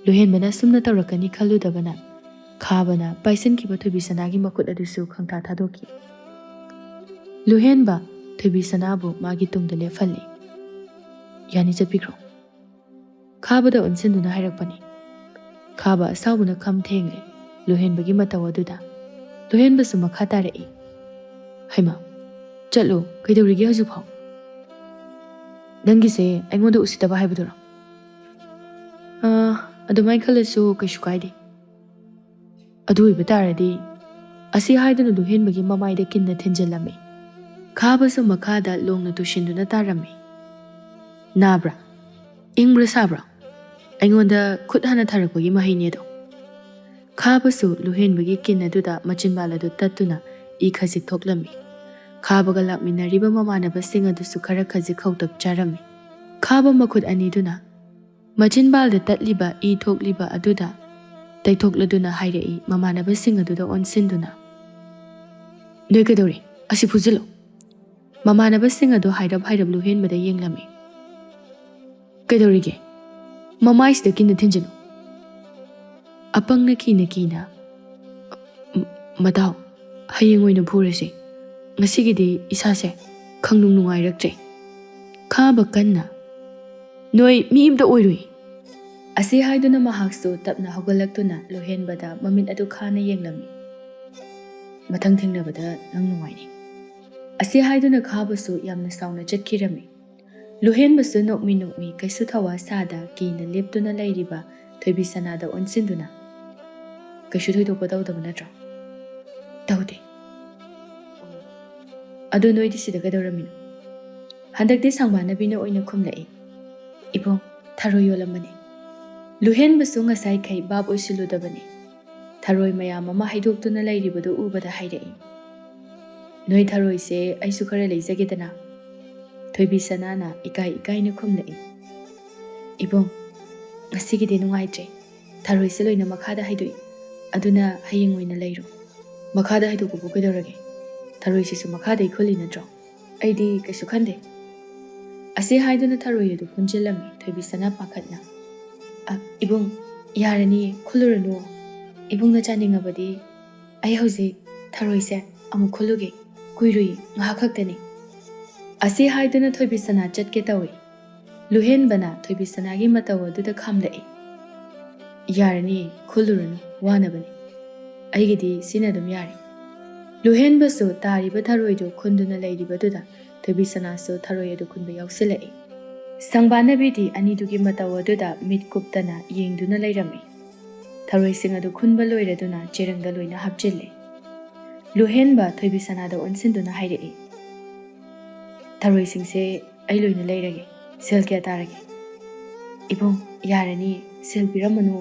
ꯂꯨꯍꯦꯟꯕꯅ ꯑꯁꯨꯝꯅ ꯇꯧꯔꯛꯀꯅꯤ ꯈꯜꯂꯨꯗꯕꯅ ꯈꯥꯕꯅ ꯄꯥꯏꯁꯤꯟꯈꯤꯕ ꯊꯣꯏꯕꯤꯁꯅꯥꯒꯤ ꯃꯈꯨꯠ ꯑꯗꯨꯁꯨ ꯈꯪꯊꯥ ꯊꯥꯗꯣꯛꯈꯤ꯫ ꯂꯨꯍꯦꯟꯕ ꯊꯣꯏꯕꯤꯁꯅꯥꯕꯨ ꯃꯥꯒꯤ ꯇꯨꯡꯗ ꯂꯦꯞꯍꯜꯂꯤ꯫ "ꯌꯥꯅꯤ, ꯆꯠꯄꯤꯈ꯭ꯔꯣ"꯫ ꯈꯥꯕꯗ ꯑꯣꯟꯁꯤꯟꯗꯨꯅ ꯍꯥꯏꯔꯛꯄꯅꯤ꯫ ꯈꯥꯕ ꯑꯁꯥꯎꯕꯅ ꯈꯝ ꯊꯦꯡꯂꯦ ꯂꯨꯍꯦꯟꯕꯒꯤ ꯃꯇꯧ ꯑꯗꯨꯗ꯫ ꯂꯨꯍꯦꯟꯕꯁꯨ ꯃꯈꯥ ꯇꯥꯔꯛꯏ, "ꯍꯩꯃꯥ, ꯆꯠꯂꯣ, ꯀꯩꯗꯧꯔꯤꯒꯦ ꯍꯧꯖꯤꯛꯐꯥꯎ? ꯅꯪꯒꯤꯁꯦ ꯑꯩꯉꯣꯟꯗ ꯎꯁꯤꯠꯇꯕ ꯍꯥꯏꯕꯗꯨꯔꯣ?" "ꯑꯥ, ꯑꯗꯨꯃꯥꯏꯅ ꯈꯜꯂꯁꯨ ꯀꯩꯁꯨ ꯀꯥꯏꯗꯦ"꯫ "ꯑꯗꯨ ꯑꯣꯏꯕ ꯇꯥꯔꯗꯤ"꯫ ꯑꯁꯤ ꯍꯥꯏꯗꯨꯅ ꯂꯨꯍꯦꯟꯕꯒꯤ ꯃꯃꯥꯏꯗ ꯀꯤꯟꯅ ꯊꯤꯟꯖꯤꯜꯂꯝꯃꯤ꯫ ꯈꯥꯕꯁꯨ ꯃꯈꯥꯗ ꯂꯣꯡꯅ ꯇꯨꯁꯤꯟꯗꯨꯅ ꯇꯥꯔꯝꯃꯤ꯫ "ꯅꯥꯕ꯭ꯔꯥ? ꯏꯪꯕ꯭ꯔꯥ ꯁꯥꯕ꯭ꯔꯥ? ꯑꯩꯉꯣꯟꯗ ꯈꯨꯠ ꯍꯥꯟꯅ ꯊꯥꯔꯛꯄꯒꯤ ꯃꯍꯩꯅꯦꯗꯣ"꯫ ꯈꯥꯕꯁꯨ ꯂꯨꯍꯦꯟꯕꯒꯤ ꯀꯤꯟ ꯑꯗꯨꯗ ꯃꯆꯤꯟꯕꯥꯜ ꯑꯗꯨ ꯇꯠꯇꯨꯅ ꯏ ꯈꯖꯤꯛ ꯊꯣꯛꯂꯝꯃꯤ꯫ ꯈꯥꯕꯒ ꯂꯥꯛꯃꯤꯟꯅꯔꯤꯕ ꯃꯃꯥꯟꯅꯕꯁꯤꯡ ꯑꯗꯨꯁꯨ ꯈꯔ ꯈꯖꯤꯛ ꯈꯧꯇꯛ ꯆꯥꯔꯝꯃꯤ꯫ ꯈꯥꯕ ꯃꯈꯨꯠ ꯑꯅꯤꯗꯨꯅ ꯃꯆꯤꯟꯕꯥꯜꯗ ꯇꯠꯂꯤꯕ ꯏ ꯊꯣꯛꯂꯤꯕ ꯑꯗꯨꯗ ꯇꯩꯊꯣꯛꯂꯗꯨꯅ ꯍꯥꯏꯔꯛꯏ ꯃꯃꯥꯟꯅꯕꯁꯤꯡ ꯑꯗꯨꯗ ꯑꯣꯟꯁꯤꯟꯗꯨꯅ, "ꯅꯣꯏ ꯀꯩꯗꯧꯔꯤ? ꯑꯁꯤ ꯐꯨꯖꯤꯜꯂꯨ"꯫ ꯃꯃꯥꯟꯅꯕꯁꯤꯡ ꯑꯗꯨ ꯍꯥꯏꯔꯞ ꯍꯥꯏꯔꯞ ꯂꯨꯍꯦꯟꯕꯗ ꯌꯦꯡꯂꯝꯃꯤ꯫ "ꯀꯩꯗꯧꯔꯤꯒꯦ? ꯃꯃꯥꯏꯁꯤꯗ ꯀꯤꯟꯅ ꯊꯤꯟꯖꯤꯜꯂꯨ"꯫ ꯑꯄꯪꯅ ꯀꯤꯅ ꯀꯤꯅ, "ꯃ-, ꯃꯇꯥꯎ, ꯍꯌꯦꯡ ꯑꯣꯏꯅ ꯐꯨꯔꯁꯤ꯫ ꯉꯁꯤꯒꯤꯗꯤ ꯏꯁꯥꯁꯦ ꯈꯪꯅꯨꯡ ꯅꯨꯡꯉꯥꯏꯔꯛꯇ꯭ꯔꯦ"꯫ ꯈꯥꯕ ꯀꯟꯅ, "ꯅꯣꯏ ꯃꯤ ꯑꯃꯇ ꯑꯣꯏꯔꯨꯏ"꯫ ꯑꯁꯤ ꯍꯥꯏꯗꯨꯅ ꯃꯍꯥꯛꯁꯨ ꯇꯞꯅ ꯍꯧꯒꯠꯂꯛꯇꯨꯅ ꯂꯨꯍꯦꯟꯕꯗ ꯃꯃꯤꯠ ꯑꯗꯨ ꯈꯥꯅ ꯌꯦꯡꯂꯝꯃꯤ꯫ "ꯃꯊꯪ ꯊꯦꯡꯅꯕꯗ ꯅꯪ ꯅꯨꯡꯉꯥꯏꯅꯤ"꯫ ꯑꯁꯤ ꯍꯥꯏꯗꯨꯅ ꯈꯥꯕꯁꯨ ꯌꯥꯝꯅ ꯁꯥꯎꯅ ꯆꯠꯈꯤꯔꯝꯃꯤ꯫ ꯂꯨꯍꯦꯟꯕꯁꯨ ꯅꯣꯛꯃꯤ ꯅꯣꯛꯃꯤ ꯀꯩꯁꯨ ꯊꯋꯥ ꯁꯥꯗ ꯀꯤꯅ ꯂꯦꯞꯇꯨꯅ ꯂꯩꯔꯤꯕ ꯊꯣꯏꯕꯤ ꯁꯅꯥꯗ ꯑꯣꯟꯁꯤꯟꯗꯨꯅ, "ꯀꯩꯁꯨ ꯊꯣꯏꯗꯣꯛꯄ ꯇꯧꯗꯕ ꯅꯠꯇ꯭ꯔꯣ?" "ꯇꯧꯗꯦ"꯫ "ꯑꯗꯨ ꯅꯣꯏꯗꯤ ꯁꯤꯗ ꯀꯩꯗꯧꯔꯝꯃꯤꯅꯣ?" ꯍꯟꯗꯛꯇꯤ ꯁꯪꯕꯥꯅꯕꯤꯅ ꯑꯣꯏꯅ ꯈꯨꯝꯂꯛꯏ꯫ "ꯏꯕꯨꯡ, ꯊꯔꯣꯏ ꯌꯣꯜꯂꯝꯕꯅꯤ"꯫ ꯂꯨꯍꯦꯟꯕꯁꯨ ꯉꯁꯥꯏꯈꯩ ꯚꯥꯞ ꯑꯣꯏꯁꯤꯜꯂꯨꯗꯕꯅꯤ꯫ ꯊꯔꯣꯏ ꯃꯌꯥꯝ ꯑꯃ ꯍꯩꯗꯣꯛꯇꯨꯅ ꯂꯩꯔꯤꯕꯗꯨ ꯎꯕꯗ ꯍꯥꯏꯔꯛꯏ꯫ "ꯅꯣꯏ ꯊꯔꯣꯏꯁꯦ ꯑꯩꯁꯨ ꯈꯔ ꯂꯩꯖꯒꯦꯗꯅ"꯫ ꯊꯣꯏꯕꯤ ꯁꯅꯥꯅ ꯏꯀꯥꯏ ꯏꯀꯥꯏꯅ ꯈꯨꯝꯂꯛꯏ꯫ "ꯏꯕꯨꯡ, ꯉꯁꯤꯒꯤꯗꯤ ꯅꯨꯡꯉꯥꯏꯇ꯭ꯔꯦ꯫ ꯊꯔꯣꯏꯁꯦ ꯂꯣꯏꯅ ꯃꯈꯥꯗ ꯍꯩꯗꯣꯛꯏ꯫ ꯑꯗꯨꯅ ꯍꯌꯦꯡ ꯑꯣꯏꯅ ꯂꯩꯔꯣ"꯫ "ꯃꯈꯥꯗ ꯍꯩꯗꯣꯛꯄꯕꯨ ꯀꯩꯗꯧꯔꯒꯦ? ꯊꯔꯣꯏꯁꯤꯁꯨ ꯃꯈꯥꯗꯩ ꯈꯨꯜꯂꯤ ꯅꯠꯇ꯭ꯔꯣ? ꯑꯩꯗꯤ ꯀꯩꯁꯨ ꯈꯟꯗꯦ"꯫ ꯑꯁꯤ ꯍꯥꯏꯗꯨꯅ ꯊꯔꯣꯏ ꯑꯗꯨ ꯈꯨꯟꯖꯤꯜꯂꯝꯃꯤ ꯊꯣꯏꯕꯤ ꯁꯅꯥ ꯄꯥꯈꯠꯅ꯫ "ꯑ, ꯏꯕꯨꯡ, ꯌꯥꯔꯅꯤ, ꯈꯨꯜꯂꯨꯔꯅꯨ꯫ ꯏꯕꯨꯡꯅ ꯆꯥꯅꯤꯡꯉꯕꯗꯤ ꯑꯩ ꯍꯧꯖꯤꯛ ꯊꯔꯣꯏꯁꯦ ꯑꯃꯨꯛ ꯈꯨꯜꯂꯨꯒꯦ꯫ ꯀꯨꯏꯔꯨꯏ, ꯉꯥꯏꯍꯥꯛ ꯈꯛꯇꯅꯤ"꯫ ꯑꯁꯤ ꯍꯥꯏꯗꯨꯅ ꯊꯣꯏꯕꯤ ꯁꯅꯥ ꯆꯠꯀꯦ ꯇꯧꯏ꯫ ꯂꯨꯍꯦꯟꯕꯅ ꯊꯣꯏꯕꯤ ꯁꯅꯥꯒꯤ ꯃꯇꯧ ꯑꯗꯨꯗ ꯈꯥꯝꯂꯛꯏ꯫ "ꯌꯥꯔꯅꯤ, ꯈꯨꯜꯂꯨꯔꯅꯨ, ꯋꯥꯅꯕꯅꯤ꯫ ꯑꯩꯒꯤꯗꯤ ꯁꯤꯅ ꯑꯗꯨꯝ ꯌꯥꯔꯦ"꯫ ꯂꯨꯍꯦꯟꯕꯁꯨ ꯇꯥꯔꯤꯕ ꯊꯔꯣꯏꯗꯨ ꯈꯨꯟꯗꯨꯅ ꯂꯩꯔꯤꯕꯗꯨꯗ ꯊꯣꯏꯕꯤ ꯁꯅꯥꯁꯨ ꯊꯔꯣꯏ ꯑꯗꯨ ꯈꯨꯟꯕ ꯌꯥꯎꯁꯤꯜꯂꯛꯏ꯫ ꯁꯪꯕꯥꯅꯕꯤꯗꯤ ꯑꯅꯤꯗꯨꯒꯤ ꯃꯇꯧ ꯑꯗꯨꯗ ꯃꯤꯠ ꯀꯨꯞꯇꯅ ꯌꯦꯡꯗꯨꯅ ꯂꯩꯔꯝꯃꯤ꯫ ꯊꯔꯣꯏꯁꯤꯡ ꯑꯗꯨ ꯈꯨꯟꯕ ꯂꯣꯏꯔꯗꯨꯅ ꯆꯦꯔꯪꯗ ꯂꯣꯏꯅ ꯍꯥꯞꯆꯤꯜꯂꯦ꯫ ꯂꯨꯍꯦꯟꯕ ꯊꯣꯏꯕꯤ ꯁꯅꯥꯗ ꯑꯣꯟꯁꯤꯟꯗꯨꯅ ꯍꯥꯏꯔꯛꯏ, "ꯊꯔꯣꯏꯁꯤꯡꯁꯦ ꯑꯩ ꯂꯣꯏꯅ ꯂꯩꯔꯒꯦ꯫ ꯁꯦꯜ ꯀꯌꯥ ꯇꯥꯔꯒꯦ?" "ꯏꯕꯨꯡ, ꯌꯥꯔꯅꯤ, ꯁꯦꯜ ꯄꯤꯔꯝꯃꯅꯨ꯫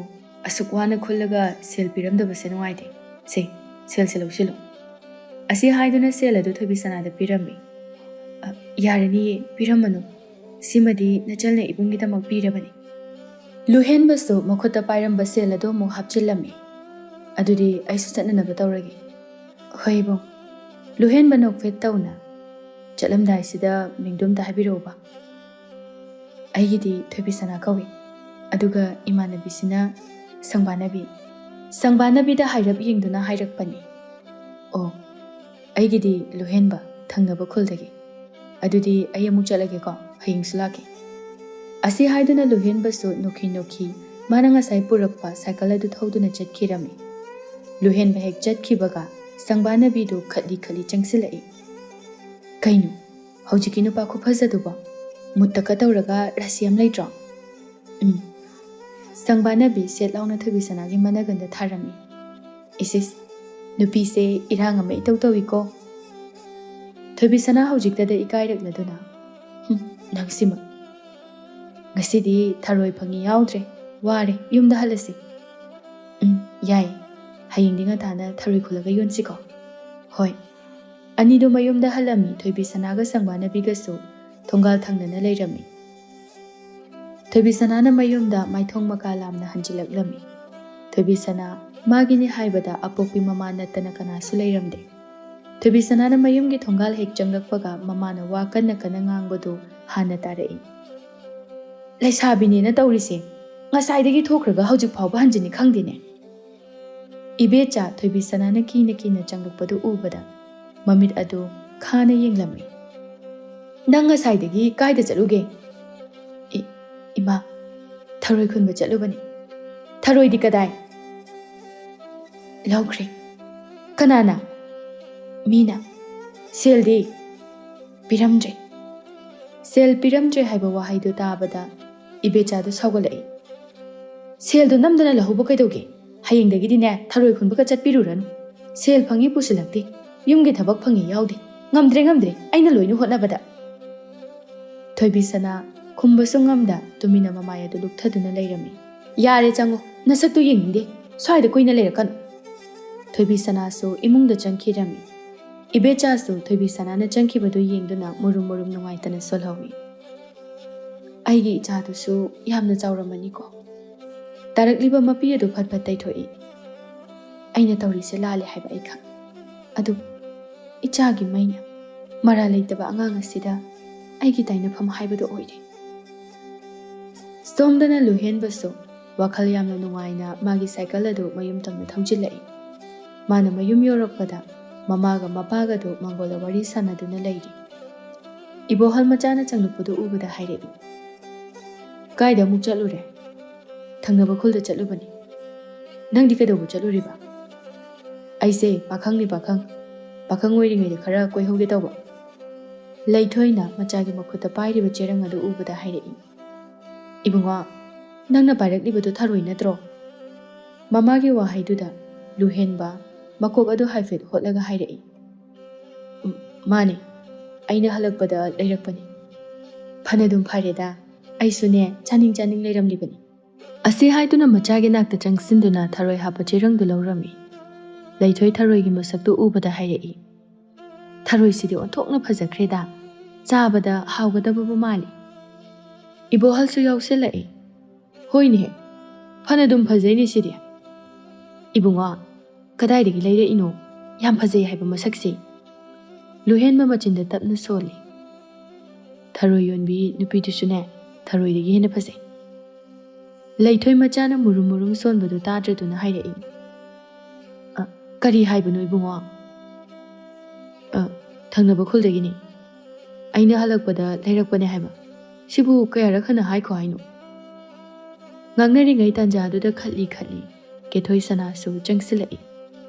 ꯑꯁꯨꯛ ꯋꯥꯅ ꯈꯨꯜꯂꯒ ꯁꯦꯜ ꯄꯤꯔꯝꯗꯕꯁꯦ ꯅꯨꯡꯉꯥꯏꯇꯦ꯫ ꯁꯦ, ꯁꯦꯜꯁꯦ ꯂꯧꯁꯤꯜꯂꯨ"꯫ ꯑꯁꯤ ꯍꯥꯏꯗꯨꯅ ꯁꯦꯜ ꯑꯗꯨ ꯊꯣꯏꯕꯤ ꯁꯅꯥꯗ ꯄꯤꯔꯝꯃꯤ꯫ "ꯑ, ꯌꯥꯔꯅꯤꯌꯦ, ꯄꯤꯔꯝꯃꯅꯨ꯫ ꯁꯤꯃꯗꯤ ꯅꯆꯜꯅ ꯏꯕꯨꯡꯒꯤꯗꯃꯛ ꯄꯤꯔꯕꯅꯤ"꯫ ꯂꯨꯍꯦꯟꯕꯁꯨ ꯃꯈꯨꯠꯇ ꯄꯥꯏꯔꯝꯕ ꯁꯦꯜ ꯑꯗꯨ ꯑꯃꯨꯛ ꯍꯥꯞꯆꯤꯜꯂꯝꯃꯤ꯫ "ꯑꯗꯨꯗꯤ ꯑꯩꯁꯨ ꯆꯠꯅꯅꯕ ꯇꯧꯔꯒꯦ"꯫ "ꯍꯣꯏ ꯏꯕꯨꯡ"꯫ ꯂꯨꯍꯦꯟꯕ ꯅꯣꯛꯐꯦꯠ ꯇꯧꯅ, "ꯆꯠꯂꯝꯗꯥꯏꯁꯤꯗ ꯃꯤꯡꯗꯨ ꯑꯝꯇ ꯍꯥꯏꯕꯤꯔꯛꯎꯕ"꯫ "ꯑꯩꯒꯤꯗꯤ ꯊꯣꯏꯕꯤ ꯁꯅꯥ ꯀꯧꯏ꯫ ꯑꯗꯨꯒ ꯏꯃꯥꯟꯅꯕꯤꯁꯤꯅ" ꯁꯪꯕꯥꯅꯕꯤ, ꯁꯪꯕꯥꯅꯕꯤꯗ ꯍꯥꯏꯔꯞ ꯌꯦꯡꯗꯨꯅ ꯍꯥꯏꯔꯛꯄꯅꯤ꯫ "ꯑꯣ, ꯑꯩꯒꯤꯗꯤ ꯂꯨꯍꯦꯟꯕ, ꯊꯪꯅꯕ ꯈꯨꯜꯗꯒꯤ꯫ ꯑꯗꯨꯗꯤ ꯑꯩ ꯑꯃꯨꯛ ꯆꯠꯂꯒꯦꯀꯣ, ꯍꯌꯦꯡꯁꯨ ꯂꯥꯛꯀꯦ"꯫ ꯑꯁꯤ ꯍꯥꯏꯗꯨꯅ ꯂꯨꯍꯦꯟꯕꯁꯨ ꯅꯣꯛꯈꯤ ꯅꯣꯛꯈꯤ ꯃꯥꯅ ꯉꯁꯥꯏ ꯄꯨꯔꯛꯄ ꯁꯥꯏꯀꯜ ꯑꯗꯨ ꯊꯧꯗꯨꯅ ꯆꯠꯈꯤꯔꯝꯃꯤ꯫ ꯂꯨꯍꯦꯟꯕ ꯍꯦꯛ ꯆꯠꯈꯤꯕꯒ ꯁꯪꯕꯥꯅꯕꯤꯗꯨ ꯈꯠꯂꯤ ꯈꯠꯂꯤ ꯆꯪꯁꯤꯜꯂꯛꯏ꯫ "ꯀꯩꯅꯣ, ꯍꯧꯖꯤꯛꯀꯤ ꯅꯨꯄꯥ ꯈꯨꯐꯖꯗꯨꯕꯣ? ꯃꯨꯠꯇꯀ ꯇꯧꯔꯒ ꯔꯥꯁꯤ ꯑꯃ ꯂꯩꯇ꯭ꯔꯣ?" "ꯎꯝ"꯫ ꯁꯪꯕꯥꯅꯕꯤ ꯁꯦꯠ ꯂꯥꯎꯅ ꯊꯣꯏꯕꯤꯁꯅꯥꯒꯤ ꯃꯅꯒꯟꯗ ꯊꯥꯔꯝꯃꯤ꯫ "ꯏꯁ ꯏꯁ, ꯅꯨꯄꯤꯁꯦ ꯏꯔꯥꯡ ꯑꯃ ꯏꯇꯧ ꯇꯧꯏꯀꯣ"꯫ ꯊꯣꯏꯕꯤꯁꯅꯥ ꯍꯧꯖꯤꯛꯇꯗ ꯏꯀꯥꯏꯔꯛꯂꯗꯨꯅ, "ꯍꯨꯝ, ꯅꯪꯁꯤꯃ꯫ ꯉꯁꯤꯗꯤ ꯊꯔꯣꯏ ꯐꯪꯉꯤ ꯌꯥꯎꯗ꯭ꯔꯦ, ꯋꯥꯔꯦ, ꯌꯨꯝꯗ ꯍꯜꯂꯁꯤ"꯫ "ꯎꯝ, ꯌꯥꯏ꯫ ꯍꯌꯦꯡꯗꯤ ꯉꯟꯇꯥꯅ ꯊꯔꯣꯏ ꯈꯨꯜꯂꯒ ꯌꯣꯟꯁꯤꯀꯣ"꯫ "ꯍꯣꯏ"꯫ ꯑꯅꯤꯗꯨ ꯃꯌꯨꯝꯗ ꯍꯜꯂꯝꯃꯤ꯫ ꯊꯣꯏꯕꯤꯁꯅꯥꯒ ꯁꯪꯕꯥꯅꯕꯤꯒꯁꯨ ꯊꯣꯡꯒꯥꯜ ꯊꯪꯅꯅ ꯂꯩꯔꯝꯃꯤ꯫ ꯊꯣꯏꯕꯤꯁꯅꯥꯅ ꯃꯌꯨꯝꯗ ꯃꯥꯏꯊꯣꯡ ꯃꯀꯥ ꯂꯥꯝꯅ ꯍꯟꯖꯤꯜꯂꯛꯂꯝꯃꯤ꯫ ꯊꯣꯏꯕꯤꯁꯅꯥ ꯃꯥꯒꯤꯅꯤ ꯍꯥꯏꯕꯗ ꯑꯄꯣꯛꯄꯤ ꯃꯃꯥ ꯅꯠꯇꯅ ꯀꯅꯥꯁꯨ ꯂꯩꯔꯝꯗꯦ꯫ ꯊꯣꯏꯕꯤꯁꯅꯥꯅ ꯃꯌꯨꯝꯒꯤ ꯊꯣꯡꯒꯥꯜ ꯍꯦꯛ ꯆꯪꯂꯛꯄꯒ ꯃꯃꯥꯅ ꯋꯥ ꯀꯟꯅ ꯀꯟꯅ ꯉꯥꯡꯕꯗꯨ ꯍꯥꯟꯅ ꯇꯥꯔꯛꯏ꯫ "ꯂꯩꯁꯥꯕꯤꯅꯦꯅ ꯇꯧꯔꯤꯁꯦ, ꯉꯁꯥꯏꯗꯒꯤ ꯊꯣꯛꯈ꯭ꯔꯒ ꯍꯧꯖꯤꯛ ꯐꯥꯎꯕ ꯍꯟꯖꯤꯟꯅꯤ ꯈꯪꯗꯦꯅꯦ"꯫ ꯏꯕꯦꯆꯥ ꯊꯣꯏꯕꯤꯁꯅꯥꯅ ꯀꯤꯅ ꯀꯤꯅ ꯆꯪꯂꯛꯄꯗꯨ ꯎꯕꯗ ꯃꯃꯤꯠ ꯑꯗꯨ ꯈꯥꯅ ꯌꯦꯡꯂꯝꯃꯤ꯫ "ꯅꯪ ꯉꯁꯥꯏꯗꯒꯤ ꯀꯥꯏꯗ ꯆꯠꯂꯨꯒꯦ?" "ꯏ-, ꯏꯃꯥ, ꯊꯔꯣꯏ ꯈꯨꯟꯕ ꯆꯠꯂꯨꯕꯅꯤ"꯫ "ꯊꯔꯣꯏꯗꯤ ꯀꯗꯥꯏ?" "ꯂꯧꯈ꯭ꯔꯦ"꯫ "ꯀꯅꯥꯅ?" "ꯃꯤꯅ"꯫ "ꯁꯦꯜꯗꯤ?" "ꯄꯤꯔꯝꯗ꯭ꯔꯦ"꯫ ꯁꯦꯜ ꯄꯤꯔꯝꯗ꯭ꯔꯦ ꯍꯥꯏꯕ ꯋꯥꯍꯩꯗꯨ ꯇꯥꯕꯗ ꯏꯕꯦꯆꯥꯗꯨ ꯁꯥꯎꯒꯠꯂꯛꯏ꯫ "ꯁꯦꯜꯗꯨ ꯅꯝꯗꯅ ꯂꯧꯍꯧꯕ ꯀꯩꯗꯧꯒꯦ? ꯍꯌꯦꯡꯗꯒꯤꯗꯤꯅꯦ, ꯊꯔꯣꯏ ꯈꯨꯟꯕꯒ ꯆꯠꯄꯤꯔꯨꯔꯅꯨ꯫ ꯁꯦꯜ ꯐꯪꯉꯤ ꯄꯨꯁꯤꯜꯂꯛꯇꯦ꯫ ꯌꯨꯝꯒꯤ ꯊꯕꯛ ꯐꯪꯉꯤ ꯌꯥꯎꯗꯦ꯫ ꯉꯝꯗ꯭ꯔꯦ, ꯉꯝꯗ꯭ꯔꯦ, ꯑꯩꯅ ꯂꯣꯏꯅ ꯍꯣꯠꯅꯕꯗ"꯫ ꯊꯣꯏꯕꯤꯁꯅꯥ ꯈꯨꯝꯕꯁꯨ ꯉꯝꯗ ꯇꯨꯃꯤꯟꯅ ꯃꯃꯥꯏ ꯑꯗꯨ ꯂꯨꯞꯊꯗꯨꯅ ꯂꯩꯔꯝꯃꯤ꯫ "ꯌꯥꯔꯦ, ꯆꯪꯉꯣ, ꯅꯁꯛꯇꯨ ꯌꯦꯡꯅꯤꯡꯗꯦ꯫ ꯁ꯭ꯋꯥꯏꯗ ꯀꯨꯏꯅ ꯂꯩꯔꯛꯀꯅꯨ"꯫ ꯊꯣꯏꯕꯤꯁꯅꯥꯁꯨ ꯏꯃꯨꯡꯗ ꯆꯪꯈꯤꯔꯝꯃꯤ꯫ ꯏꯕꯦꯆꯥꯁꯨ ꯊꯣꯏꯕꯤꯁꯅꯥꯅ ꯆꯪꯈꯤꯕꯗꯨ ꯌꯦꯡꯗꯨꯅ ꯃꯨꯔꯨꯝ ꯃꯨꯔꯨꯝ ꯅꯨꯡꯉꯥꯏꯇꯅ ꯁꯣꯜꯍꯧꯏ꯫ "ꯑꯩꯒꯤ ꯏꯆꯥꯗꯨꯁꯨ ꯌꯥꯝꯅ ꯆꯥꯎꯔꯝꯃꯅꯤꯀꯣ"꯫ ꯇꯥꯔꯛꯂꯤꯕ ꯃꯄꯤ ꯑꯗꯨ ꯐꯠ ꯐꯠ ꯇꯩꯊꯣꯛꯏ꯫ "ꯑꯩꯅ ꯇꯧꯔꯤꯁꯦ ꯂꯥꯜꯂꯦ ꯍꯥꯏꯕ ꯑꯩ ꯈꯪ-, ꯑꯗꯨꯕꯨ ꯏꯆꯥꯒꯤ ꯃꯩꯅ ꯃꯔꯥꯜ ꯂꯩꯇꯕ ꯑꯉꯥꯡ ꯑꯁꯤꯗ ꯑꯩꯒꯤ ꯇꯥꯏꯅꯐꯝ ꯍꯥꯏꯕꯗꯨ ꯑꯣꯏꯔꯦ"꯫ ꯁꯣꯝꯗꯅ ꯂꯨꯍꯦꯟꯕꯁꯨ ꯋꯥꯈꯜ ꯌꯥꯝꯅ ꯅꯨꯡꯉꯥꯏꯅ ꯃꯥꯒꯤ ꯁꯥꯏꯀꯜ ꯑꯗꯨ ꯃꯌꯨꯝ ꯇꯝꯅ ꯊꯧꯖꯤꯜꯂꯛꯏ꯫ ꯃꯥꯅ ꯃꯌꯨꯝ ꯌꯧꯔꯛꯄꯗ ꯃꯃꯥꯒ ꯃꯄꯥꯒꯗꯨ ꯃꯥꯡꯒꯣꯜꯗ ꯋꯥꯔꯤ ꯁꯥꯟꯅꯗꯨꯅ ꯂꯩꯔꯤ꯫ ꯏꯕꯣꯍꯜ ꯃꯆꯥꯅ ꯆꯪꯂꯛꯄꯗꯨ ꯎꯕꯗ ꯍꯥꯏꯔꯛꯏ, "ꯀꯥꯏꯗ ꯑꯃꯨꯛ ꯆꯠꯂꯨꯔꯦ?" "ꯊꯪꯅꯕ ꯈꯨꯜꯗ ꯆꯠꯂꯨꯕꯅꯤ꯫" "ꯅꯪꯗꯤ ꯀꯩꯗꯧꯕ ꯆꯠꯂꯨꯔꯤꯕ?" "ꯑꯩꯁꯦ ꯄꯥꯈꯪꯅꯤ ꯄꯥꯈꯪ꯫ ꯄꯥꯈꯪ ꯑꯣꯏꯔꯤꯉꯩꯗ ꯈꯔ ꯀꯣꯏꯍꯧꯒꯦ ꯇꯧꯕ꯫" ꯂꯩꯊꯣꯏꯅ ꯃꯆꯥꯒꯤ ꯃꯈꯨꯠꯇ ꯄꯥꯏꯔꯤꯕ ꯆꯦꯔꯪ ꯑꯗꯨ ꯎꯕꯗ ꯍꯥꯏꯔꯛꯏ, "ꯏꯕꯨꯡꯉꯣ, ꯅꯪꯅ ꯄꯥꯏꯔꯛꯂꯤꯕꯗꯨ ꯊꯔꯣꯏ ꯅꯠꯇ꯭ꯔꯣ?" ꯃꯃꯥꯒꯤ ꯋꯥꯍꯩꯗꯨꯗ ꯂꯨꯍꯦꯟꯕ ꯃꯀꯣꯛ ꯑꯗꯨ ꯍꯥꯏꯐꯦꯠ ꯍꯣꯠꯂꯒ ꯍꯥꯏꯔꯛꯏ, "ꯎꯝ, ꯃꯥꯅꯦ꯫ ꯑꯩꯅ ꯍꯜꯂꯛꯄꯗ ꯂꯩꯔꯛꯄꯅꯤ꯫" "ꯐꯅꯗꯨꯝ ꯐꯔꯦꯗ꯫ ꯑꯩꯁꯨꯅꯦ, ꯆꯥꯅꯤꯡ ꯆꯥꯅꯤꯡ ꯂꯩꯔꯝꯂꯤꯕꯅꯤ꯫" ꯑꯁꯤ ꯍꯥꯏꯗꯨꯅ ꯃꯆꯥꯒꯤ ꯅꯥꯛꯇ ꯆꯪꯁꯤꯟꯗꯨꯅ ꯊꯔꯣꯏ ꯍꯥꯞꯄ ꯆꯦꯔꯪꯗꯨ ꯂꯧꯔꯝꯃꯤ꯫ ꯂꯩꯊꯣꯏ ꯊꯔꯣꯏꯒꯤ ꯃꯁꯛꯇꯨ ꯎꯕꯗ ꯍꯥꯏꯔꯛꯏ, "ꯊꯔꯣꯏꯁꯤꯗꯤ ꯑꯣꯟꯊꯣꯛꯅ ꯐꯖꯈ꯭ꯔꯦꯗ, ꯆꯥꯕꯗ ꯍꯥꯎꯒꯗꯕꯕꯨ ꯃꯥꯜꯂꯤ꯫" ꯏꯕꯣꯍꯜꯁꯨ ꯌꯥꯎꯁꯤꯜꯂꯛꯏ, "ꯍꯣꯏꯅꯦꯍꯦ, ꯐꯅꯗꯨꯝ ꯐꯖꯩꯅꯦ ꯁꯤꯗꯤ꯫" "ꯏꯕꯨꯡꯉꯣ, ꯀꯗꯥꯏꯗꯒꯤ ꯂꯩꯔꯛꯏꯅꯣ? ꯌꯥꯝ ꯐꯖꯩ ꯍꯥꯏꯕ ꯃꯁꯛꯁꯦ꯫" ꯂꯨꯍꯦꯟꯕ ꯃꯆꯤꯟꯗ ꯇꯞꯅ ꯁꯣꯜꯂꯤ, "ꯊꯔꯣꯏ ꯌꯣꯟꯕꯤ ꯅꯨꯄꯤꯗꯨꯁꯨꯅꯦ, ꯊꯔꯣꯏꯗꯒꯤ ꯍꯦꯟꯅ ꯐꯖꯩ꯫" ꯂꯩꯊꯣꯏ ꯃꯆꯥꯅ ꯃꯨꯔꯨꯝ ꯃꯨꯔꯨꯝ ꯁꯣꯟꯕꯗꯨ ꯇꯥꯗ꯭ꯔꯗꯨꯅ ꯍꯥꯏꯔꯛꯏ, "ꯑ, ꯀꯔꯤ ꯍꯥꯏꯕꯅꯣ ꯏꯕꯨꯡꯉꯣ?" "ꯑ, ꯊꯪꯅꯕ ꯈꯨꯜꯗꯒꯤꯅꯤ꯫ ꯑꯩꯅ ꯍꯜꯂꯛꯄꯗ ꯂꯩꯔꯛꯄꯅꯦ ꯍꯥꯏꯕ꯫ ꯁꯤꯕꯨ ꯀꯌꯥꯔꯛ ꯍꯟꯅ ꯍꯥꯏꯈꯣ ꯍꯥꯏꯅꯣ?" ꯉꯥꯡꯅꯔꯤꯉꯩ ꯇꯥꯟꯖꯥꯗꯨꯗ ꯈꯠꯂꯤ ꯈꯠꯂꯤ ꯀꯦꯊꯣꯏ ꯁꯅꯥꯁꯨ ꯆꯪꯁꯤꯜꯂꯛꯏ꯫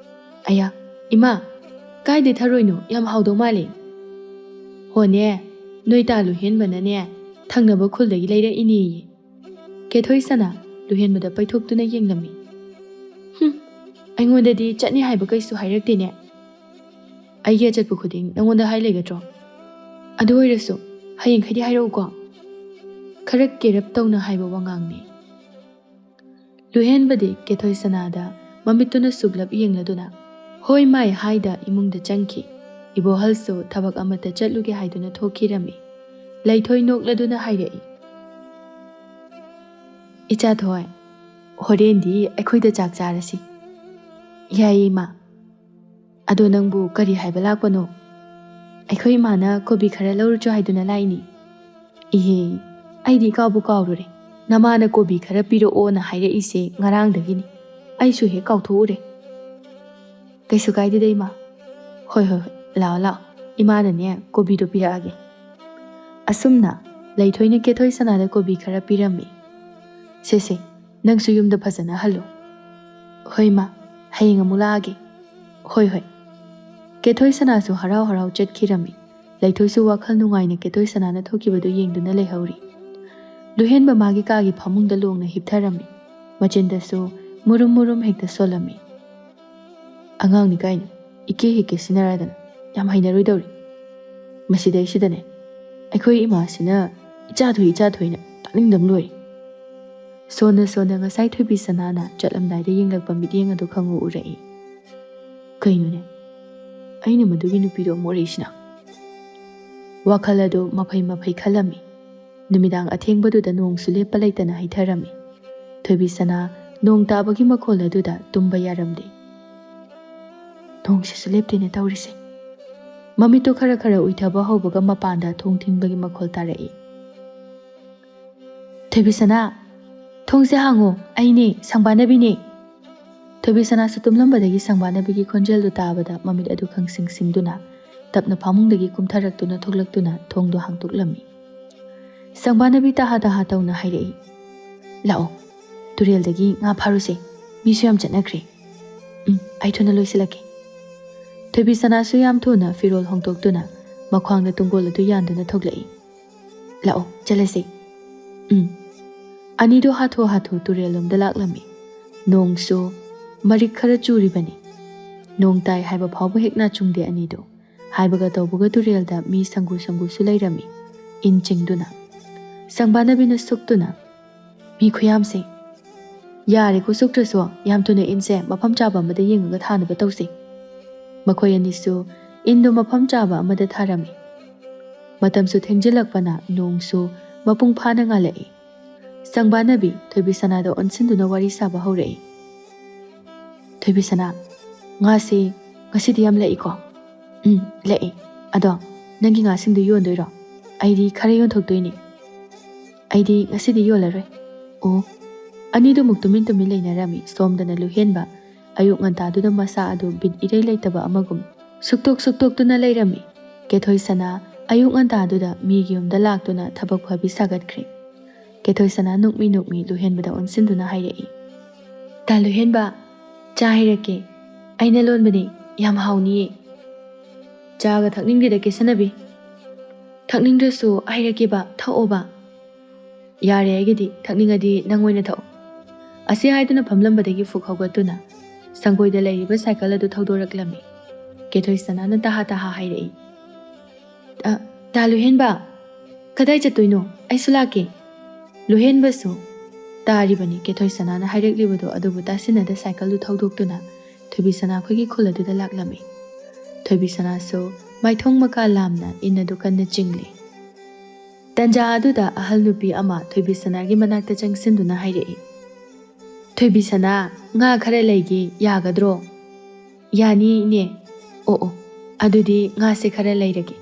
"ꯑꯌꯥ, ꯏꯃꯥ, ꯀꯥꯏꯗꯩ ꯊꯔꯣꯏꯅꯣ? ꯌꯥꯝ ꯍꯥꯎꯗꯧ ꯃꯥꯜꯂꯤ꯫" "ꯍꯣꯅꯦ, ꯅꯣꯏ ꯇꯥ ꯂꯨꯍꯦꯟꯕꯅꯅꯦ, ꯊꯪꯅꯕ ꯈꯨꯜꯗꯒꯤ ꯂꯩꯔꯛꯏꯅꯦꯌꯦ꯫" ꯀꯦꯊꯣꯏ ꯁꯅꯥ ꯂꯨꯍꯦꯟꯕꯗ ꯄꯩꯊꯣꯛꯇꯨꯅ ꯌꯦꯡꯂꯝꯃꯤ꯫ "ꯍꯨꯝ, ꯑꯩꯉꯣꯟꯗꯗꯤ ꯆꯠꯅꯤ ꯍꯥꯏꯕ ꯀꯩꯁꯨ ꯍꯥꯏꯔꯛꯇꯦꯅꯦ꯫ ꯑꯩꯒꯤ ꯑꯆꯠꯄ ꯈꯨꯗꯤꯡ ꯅꯉꯣꯟꯗ ꯍꯥꯏ ꯂꯩꯒꯗ꯭ꯔꯣ? ꯑꯗꯨ ꯑꯣꯏꯔꯁꯨ ꯍꯌꯦꯡꯈꯩꯗꯤ ꯍꯥꯏꯔꯛꯎꯀꯣ꯫" ꯈꯔ ꯀꯦꯔꯞ ꯇꯧꯅ ꯍꯥꯏꯕ ꯋꯥꯉꯥꯡꯅꯤ꯫ ꯂꯨꯍꯦꯟꯕꯗꯤ ꯀꯦꯊꯣꯏ ꯁꯅꯥꯗ ꯃꯃꯤꯠꯇꯨꯅ ꯁꯨꯛꯂꯞ ꯌꯦꯡꯂꯗꯨꯅ "ꯍꯣꯏ ꯃꯥꯏ" ꯍꯥꯏꯗ ꯏꯃꯨꯡꯗ ꯆꯪꯈꯤ꯫ ꯏꯕꯣꯍꯜꯁꯨ ꯊꯕꯛ ꯑꯃꯠꯇ ꯆꯠꯂꯨꯒꯦ ꯍꯥꯏꯗꯨꯅ ꯊꯣꯛꯈꯤꯔꯝꯃꯤ꯫ ꯂꯩꯊꯣꯏ ꯅꯣꯛꯂꯗꯨꯅ ꯍꯥꯏꯔꯛꯏ, "ꯏꯆꯥꯊꯣꯏ, ꯍꯣꯔꯦꯟꯗꯤ ꯑꯩꯈꯣꯏꯗ ꯆꯥꯛ ꯆꯥꯔꯁꯤ꯫" "ꯌꯥꯏꯌꯦ, ꯏꯃꯥ꯫ ꯑꯗꯣ ꯅꯪꯕꯨ ꯀꯔꯤ ꯍꯥꯏꯕ ꯂꯥꯛꯄꯅꯣ?" "ꯑꯩꯈꯣꯏ ꯏꯃꯥꯅ ꯀꯣꯕꯤ ꯈꯔ ꯂꯧꯔꯨꯆꯣ ꯍꯥꯏꯗꯨꯅ ꯂꯥꯛꯏꯅꯤ꯫" "ꯏꯍꯦ, ꯑꯩꯗꯤ ꯀꯥꯎꯕꯨ ꯀꯥꯎꯔꯨꯔꯦ꯫ "ꯅꯃꯥꯅ ꯀꯣꯕꯤ ꯈꯔ ꯄꯤꯔꯛꯑꯣꯅ ꯍꯥꯏꯔꯛꯏꯁꯦ ꯉꯔꯥꯡꯗꯒꯤꯅꯤ꯫ ꯑꯩꯁꯨ ꯍꯦꯛ ꯀꯥꯎꯊꯣꯛꯎꯔꯦ꯫" "ꯀꯩꯁꯨ ꯀꯥꯏꯗꯦꯗ, ꯏꯃꯥ꯫" "ꯍꯣꯏ, ꯍꯣꯏ, ꯍꯣꯏ, ꯂꯥꯛꯑꯣ, ꯂꯥꯛꯑꯣ꯫ ꯏꯃꯥꯅꯅꯦ ꯀꯣꯕꯤꯗꯣ ꯄꯤꯔꯛꯑꯒꯦ꯫" ꯑꯁꯨꯝꯅ ꯂꯩꯊꯣꯏꯅ ꯀꯦꯊꯣꯏ ꯁꯅꯥꯗ ꯀꯣꯕꯤ ꯈꯔ ꯄꯤꯔꯝꯃꯤ꯫ "ꯁꯦ, ꯁꯦ, ꯅꯪꯁꯨ ꯌꯨꯝꯗ ꯐꯖꯅ ꯍꯜꯂꯨ꯫" "ꯍꯣꯏ, ꯏꯃꯥ꯫ ꯍꯌꯦꯡ ꯑꯃꯨꯛ ꯂꯥꯛꯑꯒꯦ꯫" "ꯍꯣꯏ, ꯍꯣꯏ꯫" ꯀꯦꯊꯣꯏ ꯁꯅꯥꯁꯨ ꯍꯔꯥꯎ ꯍꯔꯥꯎ ꯆꯠꯈꯤꯔꯝꯃꯤ꯫ ꯂꯩꯊꯣꯏꯁꯨ ꯋꯥꯈꯜ ꯅꯨꯡꯉꯥꯏꯅ ꯀꯦꯊꯣꯏ ꯁꯅꯥꯅ ꯊꯣꯛꯈꯤꯕꯗꯨ ꯌꯦꯡꯗꯨꯅ ꯂꯩꯍꯧꯔꯤ꯫ ꯂꯨꯍꯦꯟꯕ ꯃꯥꯒꯤ ꯀꯥꯒꯤ ꯐꯃꯨꯡꯗ ꯂꯣꯡꯅ ꯍꯤꯞꯊꯔꯝꯃꯤ꯫ ꯃꯆꯤꯟꯗꯁꯨ ꯃꯨꯔꯨꯝ ꯃꯨꯔꯨꯝ ꯍꯦꯛꯇ ꯁꯣꯜꯂꯝꯃꯤ꯫ "ꯑꯉꯥꯡꯅꯤ ꯀꯥꯏꯅ ꯏꯀꯦ ꯍꯦꯛ ꯀꯦꯁꯤꯟꯅꯔꯗꯅ ꯌꯥꯝ ꯍꯩꯅꯔꯣꯏꯗꯧꯔꯤ꯫ ꯃꯁꯤꯗꯩꯁꯤꯗꯅꯦ ꯑꯩꯈꯣꯏ ꯏꯃꯥꯁꯤꯅ ꯏꯆꯥ ꯊꯣꯏ, ꯏꯆꯥ ꯊꯣꯏꯅ ꯇꯥꯅꯤꯡꯗꯕ ꯂꯣꯏꯔꯦ꯫" ꯁꯣꯟꯅ ꯁꯣꯟꯅ ꯉꯁꯥꯏ ꯊꯣꯏꯕꯤ ꯁꯅꯥꯅ ꯆꯠꯂꯝꯗꯥꯏꯗ ꯌꯦꯡꯂꯛꯄ ꯃꯤꯠꯌꯦꯡ ꯑꯗꯨ ꯈꯪꯎ ꯎꯔꯛꯏ꯫ "ꯀꯩꯅꯣꯅꯦ, ꯑꯩꯅ ꯃꯗꯨꯒꯤ ꯅꯨꯄꯤꯗꯣ ꯃꯣꯔꯦꯁꯤꯅ?" ꯋꯥꯈꯜ ꯑꯗꯨ ꯃꯐꯩ ꯃꯐꯩ ꯈꯜꯂꯝꯃꯤ꯫ ꯅꯨꯃꯤꯗꯥꯡ ꯑꯊꯦꯡꯕꯗꯨꯗ ꯅꯣꯡꯁꯨ ꯂꯦꯞꯄ ꯂꯩꯇꯅ ꯍꯩꯊꯔꯝꯃꯤ꯫ ꯊꯣꯏꯕꯤ ꯁꯅꯥ ꯅꯣꯡ ꯇꯥꯕꯒꯤ ꯃꯈꯣꯜ ꯑꯗꯨꯗ ꯇꯨꯝꯕ ꯌꯥꯔꯝꯗꯦ꯫ "ꯅꯣꯡꯁꯤꯁꯨ ꯂꯦꯞꯇꯦꯅꯦ ꯇꯧꯔꯤꯁꯦ꯫" ꯃꯃꯤꯠꯇꯨ ꯈꯔ ꯈꯔ ꯎꯏꯊꯕ ꯍꯧꯕꯒ ꯃꯄꯥꯟꯗ ꯊꯣꯡ ꯊꯤꯡꯕꯒꯤ ꯃꯈꯣꯜ ꯇꯥꯔꯛꯏ꯫ "ꯊꯣꯏꯕꯤ ꯁꯅꯥ, ꯊꯣꯡꯁꯦ ꯍꯥꯡꯉꯣ, ꯑꯩꯅꯦ, ꯁꯪꯕꯥꯅꯕꯤꯅꯦ꯫" ꯊꯣꯏꯕꯤ ꯁꯅꯥꯁꯨ ꯇꯨꯝꯂꯝꯕꯗꯒꯤ ꯁꯪꯕꯥꯅꯕꯤꯒꯤ ꯈꯣꯟꯖꯦꯜꯗꯨ ꯇꯥꯕꯗ ꯃꯃꯤꯠ ꯑꯗꯨ ꯈꯪꯁꯤꯡ ꯁꯤꯡꯗꯨꯅ ꯇꯞꯅ ꯐꯃꯨꯡꯗꯒꯤ ꯀꯨꯝꯊꯔꯛꯇꯨꯅ ꯊꯣꯛꯂꯛꯇꯨꯅ ꯊꯣꯡꯗꯨ ꯍꯥꯡꯗꯣꯛꯂꯝꯃꯤ꯫ ꯁꯪꯕꯥꯅꯕꯤ ꯇꯍꯥ ꯇꯍꯥ ꯇꯧꯅ ꯍꯥꯏꯔꯛꯏ, "ꯂꯥꯛꯑꯣ, ꯇꯨꯔꯦꯜꯗꯒꯤ ꯉꯥ ꯐꯥꯔꯨꯁꯦ, ꯃꯤꯁꯨ ꯌꯥꯝ ꯆꯠꯅꯈ꯭ꯔꯦ꯫" "ꯎꯝ, ꯑꯩ ꯊꯨꯅ ꯂꯣꯏꯁꯤꯜꯂꯛꯀꯦ꯫" ꯊꯣꯏꯕꯤ ꯁꯅꯥꯁꯨ ꯌꯥꯝ ꯊꯨꯅ ꯐꯤꯔꯣꯜ ꯍꯣꯡꯗꯣꯛꯇꯨꯅ ꯃꯈ꯭ꯋꯥꯡꯗ ꯇꯨꯡꯒꯣꯜ ꯑꯗꯨ ꯌꯥꯟꯗꯨꯅ ꯊꯣꯛꯂꯛꯏ꯫ "ꯂꯥꯛꯑꯣ, ꯆꯠꯂꯁꯤ꯫" "ꯎꯝ꯫" ꯑꯅꯤꯗꯨ ꯍꯥꯊꯨ ꯍꯥꯊꯨ ꯇꯨꯔꯦꯜꯂꯣꯝꯗ ꯂꯥꯛꯂꯝꯃꯤ꯫ ꯅꯣꯡꯁꯨ ꯃꯔꯤꯛ ꯈꯔ ꯆꯨꯔꯤꯕꯅꯤ꯫ ꯅꯣꯡ ꯇꯥꯏ ꯍꯥꯏꯕ ꯐꯥꯎꯕ ꯍꯦꯛ ꯅꯥꯆꯨꯡꯗꯦ ꯑꯅꯤꯗꯨ꯫ ꯍꯥꯏꯕꯒ ꯇꯧꯕꯒ ꯇꯨꯔꯦꯜꯗ ꯃꯤ ꯁꯪꯒꯨ ꯁꯪꯒꯨꯁꯨ ꯂꯩꯔꯝꯃꯤ, ꯏꯟ ꯆꯤꯡꯗꯨꯅ꯫ ꯁꯪꯕꯥꯅꯕꯤꯅ ꯁꯨꯛꯇꯨꯅ, "ꯃꯤ ꯈꯨꯌꯥꯝꯁꯦ! ꯌꯥꯔꯦꯀꯣ, ꯁꯨꯛꯇ꯭ꯔꯁꯨ ꯌꯥꯝ ꯊꯨꯅ ꯏꯟꯁꯦ ꯃꯐꯝ ꯆꯥꯕ ꯑꯃꯗ ꯌꯦꯡꯉꯒ ꯊꯥꯅꯕ ꯇꯧꯁꯦ꯫" ꯃꯈꯣꯏ ꯑꯅꯤꯁꯨ ꯏꯟꯗꯨ ꯃꯐꯝ ꯆꯥꯕ ꯑꯃꯗ ꯊꯥꯔꯝꯃꯤ꯫ ꯃꯇꯝꯁꯨ ꯊꯦꯡꯖꯤꯜꯂꯛꯄꯅ ꯅꯣꯡꯁꯨ ꯃꯄꯨꯡ ꯐꯥꯅ ꯉꯥꯜꯂꯛꯏ꯫ ꯁꯪꯕꯥꯅꯕꯤ ꯊꯣꯏꯕꯤ ꯁꯅꯥꯗ ꯑꯣꯟꯁꯤꯟꯗꯨꯅ ꯋꯥꯔꯤ ꯁꯥꯕ ꯍꯧꯔꯛꯏ꯫ "ꯊꯣꯏꯕꯤ ꯁꯅꯥ, ꯉꯥꯁꯤ ꯉꯁꯤꯗꯤ ꯌꯥꯝ ꯂꯛꯏꯀꯣ?" "ꯎꯝ, ꯂꯛꯏ꯫ ꯑꯗꯣ ꯅꯪꯒꯤ ꯉꯥꯁꯤꯡꯗꯨ ꯌꯣꯟꯗꯣꯏꯔꯣ? ꯑꯩꯗꯤ ꯈꯔ ꯌꯣꯟꯊꯣꯛꯇꯣꯏꯅꯦ꯫" "ꯑꯩꯗꯤ ꯉꯁꯤꯗꯤ ꯌꯣꯜꯂꯔꯣꯏ"꯫ ꯑꯣ꯫ ꯑꯅꯤꯗꯨꯃꯨꯛ ꯇꯨꯃꯤꯟ ꯇꯨꯃꯤꯟ ꯂꯩꯅꯔꯝꯃꯤ꯫ ꯁꯣꯝꯗꯅ ꯂꯨꯍꯦꯟꯕ ꯑꯌꯨꯛ ꯉꯟꯇꯥꯗꯨꯗ ꯃꯁꯥ ꯑꯗꯨ ꯕꯤꯠ ꯏꯔꯩ ꯂꯩꯇꯕ ꯑꯃꯒꯨꯝ ꯁꯨꯛꯇꯣꯛ ꯁꯨꯛꯇꯣꯛꯇꯨꯅ ꯂꯩꯔꯝꯃꯤ꯫ ꯀꯦꯊꯣꯏ ꯁꯅꯥ ꯑꯌꯨꯛ ꯉꯟꯇꯥꯗꯨꯗ ꯃꯤꯒꯤ ꯌꯨꯝꯗ ꯂꯥꯛꯇꯨꯅ ꯊꯕꯛ ꯐꯕꯤ ꯁꯥꯒꯠꯈ꯭ꯔꯦ꯫ ꯀꯦꯊꯣꯏ ꯁꯅꯥ ꯅꯣꯛꯃꯤ ꯅꯣꯛꯃꯤ ꯂꯨꯍꯦꯟꯕꯗ ꯑꯣꯟꯁꯤꯟꯗꯨꯅ ꯍꯥꯏꯔꯛꯏ, "ꯇꯥ ꯂꯨꯍꯦꯟꯕ, ꯆꯥ ꯍꯩꯔꯛꯀꯦ꯫ ꯑꯩꯅ ꯂꯣꯟꯕꯅꯦ, ꯌꯥꯝ ꯍꯥꯎꯅꯤꯌꯦ"꯫ "ꯆꯥꯒ ꯊꯛꯅꯤꯡꯗꯦꯗ ꯀꯦꯁꯟꯅꯕꯤ"꯫ "ꯊꯛꯅꯤꯡꯗ꯭ꯔꯁꯨ ꯍꯩꯔꯛꯀꯦꯕ, ꯊꯛꯑꯣꯕ"꯫ "ꯌꯥꯔꯦ, ꯑꯩꯒꯤꯗꯤ ꯊꯛꯅꯤꯡꯉꯗꯤ ꯅꯪ ꯑꯣꯏꯅ ꯊꯛꯑꯣ"꯫ ꯑꯁꯤ ꯍꯥꯏꯗꯨꯅ ꯐꯝꯂꯝꯕꯗꯒꯤ ꯐꯨꯛ ꯍꯧꯒꯠꯇꯨꯅ ꯁꯪꯒꯣꯏꯗ ꯂꯩꯔꯤꯕ ꯁꯥꯏꯀꯜ ꯑꯗꯨ ꯊꯧꯗꯣꯔꯛꯂꯝꯃꯤ꯫ ꯀꯦꯊꯣꯏ ꯁꯅꯥꯅ ꯇꯍꯥ ꯇꯍꯥ ꯍꯥꯏꯔꯛꯏ, "ꯑ, ꯇꯥ ꯂꯨꯍꯦꯟꯕ, ꯀꯗꯥꯏ ꯆꯠꯇꯣꯏꯅꯣ? ꯑꯩꯁꯨ ꯂꯥꯛꯀꯦ"꯫ ꯂꯨꯍꯦꯟꯕꯁꯨ ꯇꯥꯔꯤꯕꯅꯤ ꯀꯦꯊꯣꯏ ꯁꯅꯥꯅ ꯍꯥꯏꯔꯛꯂꯤꯕꯗꯣ, ꯑꯗꯨꯕꯨ ꯇꯥꯁꯤꯟꯅꯗ ꯁꯥꯏꯀꯜꯗꯨ ꯊꯧꯗꯣꯛꯇꯨꯅ ꯊꯣꯏꯕꯤ ꯁꯅꯥ ꯈꯣꯏꯒꯤ ꯈꯨꯜ ꯑꯗꯨꯗ ꯂꯥꯛꯂꯝꯃꯤ꯫ ꯊꯣꯏꯕꯤ ꯁꯅꯥꯁꯨ ꯃꯥꯏꯊꯣꯡ ꯃꯀꯥ ꯂꯥꯝꯅ ꯏꯟ ꯑꯗꯨ ꯀꯟꯅ ꯆꯤꯡꯂꯤ꯫ ꯇꯟꯖꯥ ꯑꯗꯨꯗ ꯑꯍꯜ ꯅꯨꯄꯤ ꯑꯃ ꯊꯣꯏꯕꯤ ꯁꯅꯥꯒꯤ ꯃꯅꯥꯛꯇ ꯆꯪꯁꯤꯟꯗꯨꯅ ꯍꯥꯏꯔꯛꯏ, "ꯊꯣꯏꯕꯤ ꯁꯅꯥ, ꯉꯥ ꯈꯔ ꯂꯩꯒꯦ, ꯌꯥꯒꯗ꯭ꯔꯣ?" "ꯌꯥꯅꯤ, ꯏꯅꯦ"꯫ "ꯑꯣ, ꯑꯣ, ꯑꯗꯨꯗꯤ ꯉꯥꯁꯦ ꯈꯔ ꯂꯩꯔꯒꯦ,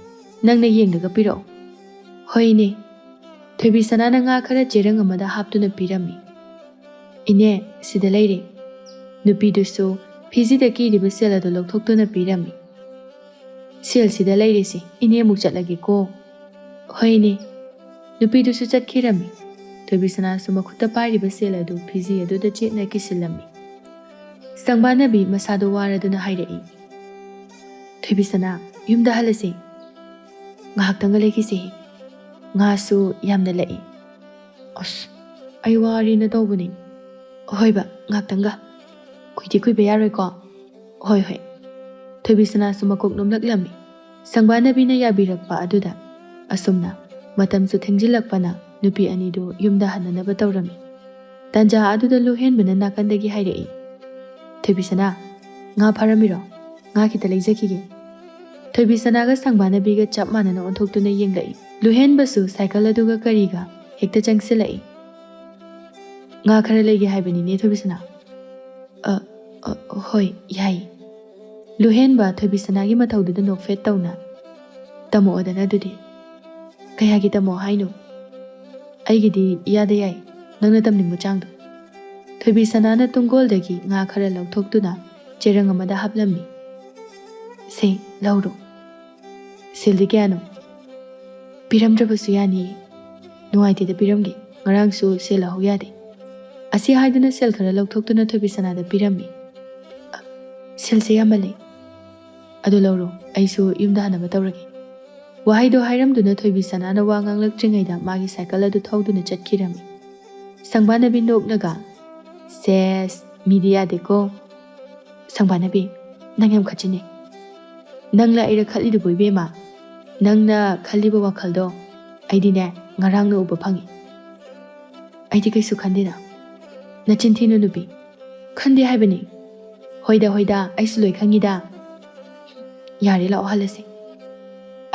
ꯅꯪꯅ ꯌꯦꯡꯂꯒ ꯄꯤꯔꯛꯑꯣ"꯫ "ꯍꯣꯏ, ꯏꯅꯦ"꯫ ꯊꯣꯏꯕꯤ ꯁꯅꯥꯅ ꯉꯥ ꯈꯔ ꯆꯦꯔꯪ ꯑꯃꯗ ꯍꯥꯞꯇꯨꯅ ꯄꯤꯔꯝꯃꯤ꯫ "ꯏꯅꯦ, ꯁꯤꯗ ꯂꯩꯔꯦ꯫ ꯅꯨꯄꯤꯗꯨꯁꯨ ꯐꯤꯖꯤꯗ ꯀꯤꯔꯤꯕ ꯁꯦꯜ ꯑꯗꯨ ꯂꯧꯊꯣꯛꯇꯨꯅ ꯄꯤꯔꯝꯃꯤ꯫ "ꯁꯦꯜꯁꯤꯗ ꯂꯩꯔꯦꯁꯦ, ꯏꯅꯦ ꯑꯃꯨꯛ ꯆꯠꯂꯒꯦꯀꯣ"꯫ "ꯍꯣꯏ, ꯏꯅꯦ"꯫ ꯅꯨꯄꯤꯗꯨꯁꯨ ꯆꯠꯈꯤꯔꯝꯃꯤ꯫ ꯊꯣꯏꯕꯤ ꯁꯅꯥꯁꯨ ꯃꯈꯨꯠꯇ ꯄꯥꯏꯔꯤꯕ ꯁꯦꯜ ꯑꯗꯨ ꯐꯤꯖꯤ ꯑꯗꯨꯗ ꯆꯦꯠꯅ ꯀꯤꯁꯤꯜꯂꯝꯃꯤ꯫ ꯁꯪꯕꯥꯅꯕꯤ ꯃꯁꯥꯗꯣ ꯋꯥꯔꯗꯨꯅ ꯍꯥꯏꯔꯛꯏ, "ꯊꯣꯏꯕꯤ ꯁꯅꯥ, ꯌꯨꯝꯗ ꯍꯜꯂꯁꯤ꯫ ꯉꯥꯏꯍꯥꯛꯇꯪꯒ ꯂꯩꯈꯤꯁꯤ꯫ ꯉꯥꯁꯨ ꯌꯥꯝꯅ ꯂꯛꯏ"꯫ "ꯑꯁ, ꯑꯩ ꯋꯥꯔꯦꯅ ꯇꯧꯕꯅꯤ"꯫ "ꯍꯣꯏꯕ, ꯉꯥꯏꯍꯥꯛꯇꯪꯒ꯫ ꯀꯨꯏꯗꯤ ꯀꯨꯏꯕ ꯌꯥꯔꯣꯏꯀꯣ"꯫ "ꯍꯣꯏ, ꯍꯣꯏ"꯫ ꯊꯣꯏꯕꯤ ꯁꯅꯥꯁꯨ ꯃꯀꯣꯛ ꯅꯣꯝꯂꯛꯂꯝꯃꯤ꯫ ꯁꯪꯕꯥꯅꯕꯤꯅ ꯌꯥꯕꯤꯔꯛꯄ ꯑꯗꯨꯗ꯫ ꯑꯁꯨꯝꯅ ꯃꯇꯝꯁꯨ ꯊꯦꯡꯖꯤꯜꯂꯛꯄꯅ ꯅꯨꯄꯤ ꯑꯅꯤꯗꯨ ꯌꯨꯝꯗ ꯍꯟꯅꯅꯕ ꯇꯧꯔꯝꯃꯤ꯫ ꯇꯟꯖꯥ ꯑꯗꯨꯗ ꯂꯨꯍꯦꯟꯕꯅ ꯅꯥꯀꯟꯗꯒꯤ ꯍꯥꯏꯔꯛꯏ, "ꯊꯣꯏꯕꯤ ꯁꯅꯥ, ꯉꯥ ꯐꯥꯔꯝꯃꯤꯔꯣ? ꯉꯥ ꯈꯤꯇ ꯂꯩꯖꯈꯤꯒꯦ"꯫ ꯊꯣꯏꯕꯤ ꯁꯅꯥꯒ ꯁꯪꯕꯥꯅꯕꯤꯒ ꯆꯞ ꯃꯥꯟꯅꯅ ꯑꯣꯟꯊꯣꯛꯇꯨꯅ ꯌꯦꯡꯂꯛꯏ꯫ ꯂꯨꯍꯦꯟꯕꯁꯨ ꯁꯥꯏꯀꯜ ꯑꯗꯨꯒ ꯀꯔꯤꯒ ꯍꯦꯛꯇ ꯆꯪꯁꯤꯜꯂꯛꯏ꯫ "ꯉꯥ ꯈꯔ ꯂꯩꯒꯦ ꯍꯥꯏꯕꯅꯤꯅꯦ, ꯊꯣꯏꯕꯤ ꯁꯅꯥ"꯫ "ꯑ, ꯑ, ꯍꯣꯏ, ꯌꯥꯏ"꯫ ꯂꯨꯍꯦꯟꯕ ꯊꯣꯏꯕꯤ ꯁꯅꯥꯒꯤ ꯃꯊꯧꯗꯨꯗ ꯅꯣꯛꯐꯦꯠ ꯇꯧꯅ, "ꯇꯝꯃꯛꯑꯣꯗꯅ ꯑꯗꯨꯗꯤ"꯫ "ꯀꯌꯥꯒꯤ ꯇꯝꯃꯛꯑꯣ ꯍꯥꯏꯅꯣ?" "ꯑꯩꯒꯤꯗꯤ ꯏꯌꯥꯗ ꯌꯥꯏ, ꯅꯪꯅ ꯇꯝꯅꯤꯡꯕ ꯆꯥꯡꯗꯣ꯫" ꯊꯣꯏꯕꯤ ꯁꯅꯥꯅ ꯇꯨꯡꯒꯣꯜꯗꯒꯤ ꯉꯥ ꯈꯔ ꯂꯧꯊꯣꯛꯇꯨꯅ ꯆꯦꯔꯪ ꯑꯃꯗ ꯍꯥꯞꯂꯝꯃꯤ꯫ "ꯁꯦ, ꯂꯧꯔꯣ꯫ ꯁꯦꯜꯗꯤ ꯀꯌꯥꯅꯣ?" "ꯄꯤꯔꯝꯗ꯭ꯔꯕꯁꯨ ꯌꯥꯅꯤꯌꯦ꯫ ꯅꯨꯡꯉꯥꯏꯇꯦꯗ, ꯄꯤꯔꯝꯒꯦ꯫ ꯉꯔꯥꯡꯁꯨ ꯁꯦꯜ ꯂꯧꯍꯧ ꯌꯥꯗꯦ꯫" ꯑꯁꯤ ꯍꯥꯏꯗꯨꯅ ꯁꯦꯜ ꯈꯔ ꯂꯧꯊꯣꯛꯇꯨꯅ ꯊꯣꯏꯕꯤ ꯁꯅꯥꯗ ꯄꯤꯔꯝꯃꯤ꯫ "ꯁꯦꯜꯁꯦ ꯌꯥꯝꯃꯜꯂꯦ꯫ ꯑꯗꯨ ꯂꯧꯔꯣ, ꯑꯩꯁꯨ ꯌꯨꯝꯗ ꯍꯟꯅꯕ ꯇꯧꯔꯒꯦ꯫" ꯋꯥꯍꯩꯗꯣ ꯍꯥꯏꯔꯝꯗꯨꯅ ꯊꯣꯏꯕꯤ ꯁꯅꯥꯅ ꯋꯥ ꯉꯥꯡꯂꯛꯇ꯭ꯔꯤꯉꯩꯗ ꯃꯥꯒꯤ ꯁꯥꯏꯀꯜ ꯑꯗꯨ ꯊꯧꯗꯨꯅ ꯆꯠꯈꯤꯔꯝꯃꯤ꯫ ꯁꯪꯕꯥꯅꯕꯤ ꯅꯣꯛꯂꯒ, "ꯁꯦꯁ, ꯃꯤꯗꯤ ꯌꯥꯗꯦꯀꯣ꯫ ꯁꯪꯕꯥꯅꯕꯤ, ꯅꯪ ꯌꯥꯝ ꯈꯠꯆꯤꯟꯅꯦ꯫ ꯅꯪꯂ ꯑꯩꯔ ꯈꯠꯂꯤꯗꯨꯕꯨ, ꯏꯕꯦꯝꯃ? ꯅꯪꯅ ꯈꯜꯂꯤꯕ ꯋꯥꯈꯜꯗꯣ ꯑꯩꯗꯤꯅꯦ, ꯉꯔꯥꯡꯅ ꯎꯕ ꯐꯪꯉꯤ꯫" "ꯑꯩꯗꯤ ꯀꯩꯁꯨ ꯈꯟꯗꯦꯗ꯫" "ꯅꯆꯤꯟ ꯊꯤꯅꯨ ꯅꯨꯄꯤ, ꯈꯟꯗꯦ ꯍꯥꯏꯕꯅꯤ꯫" "ꯍꯣꯏꯗ, ꯍꯣꯏꯗ, ꯑꯩꯁꯨ ꯂꯣꯏ ꯈꯪꯉꯤꯗ꯫ ꯌꯥꯔꯦ, ꯂꯥꯛꯑꯣ, ꯍꯜꯂꯁꯤ꯫"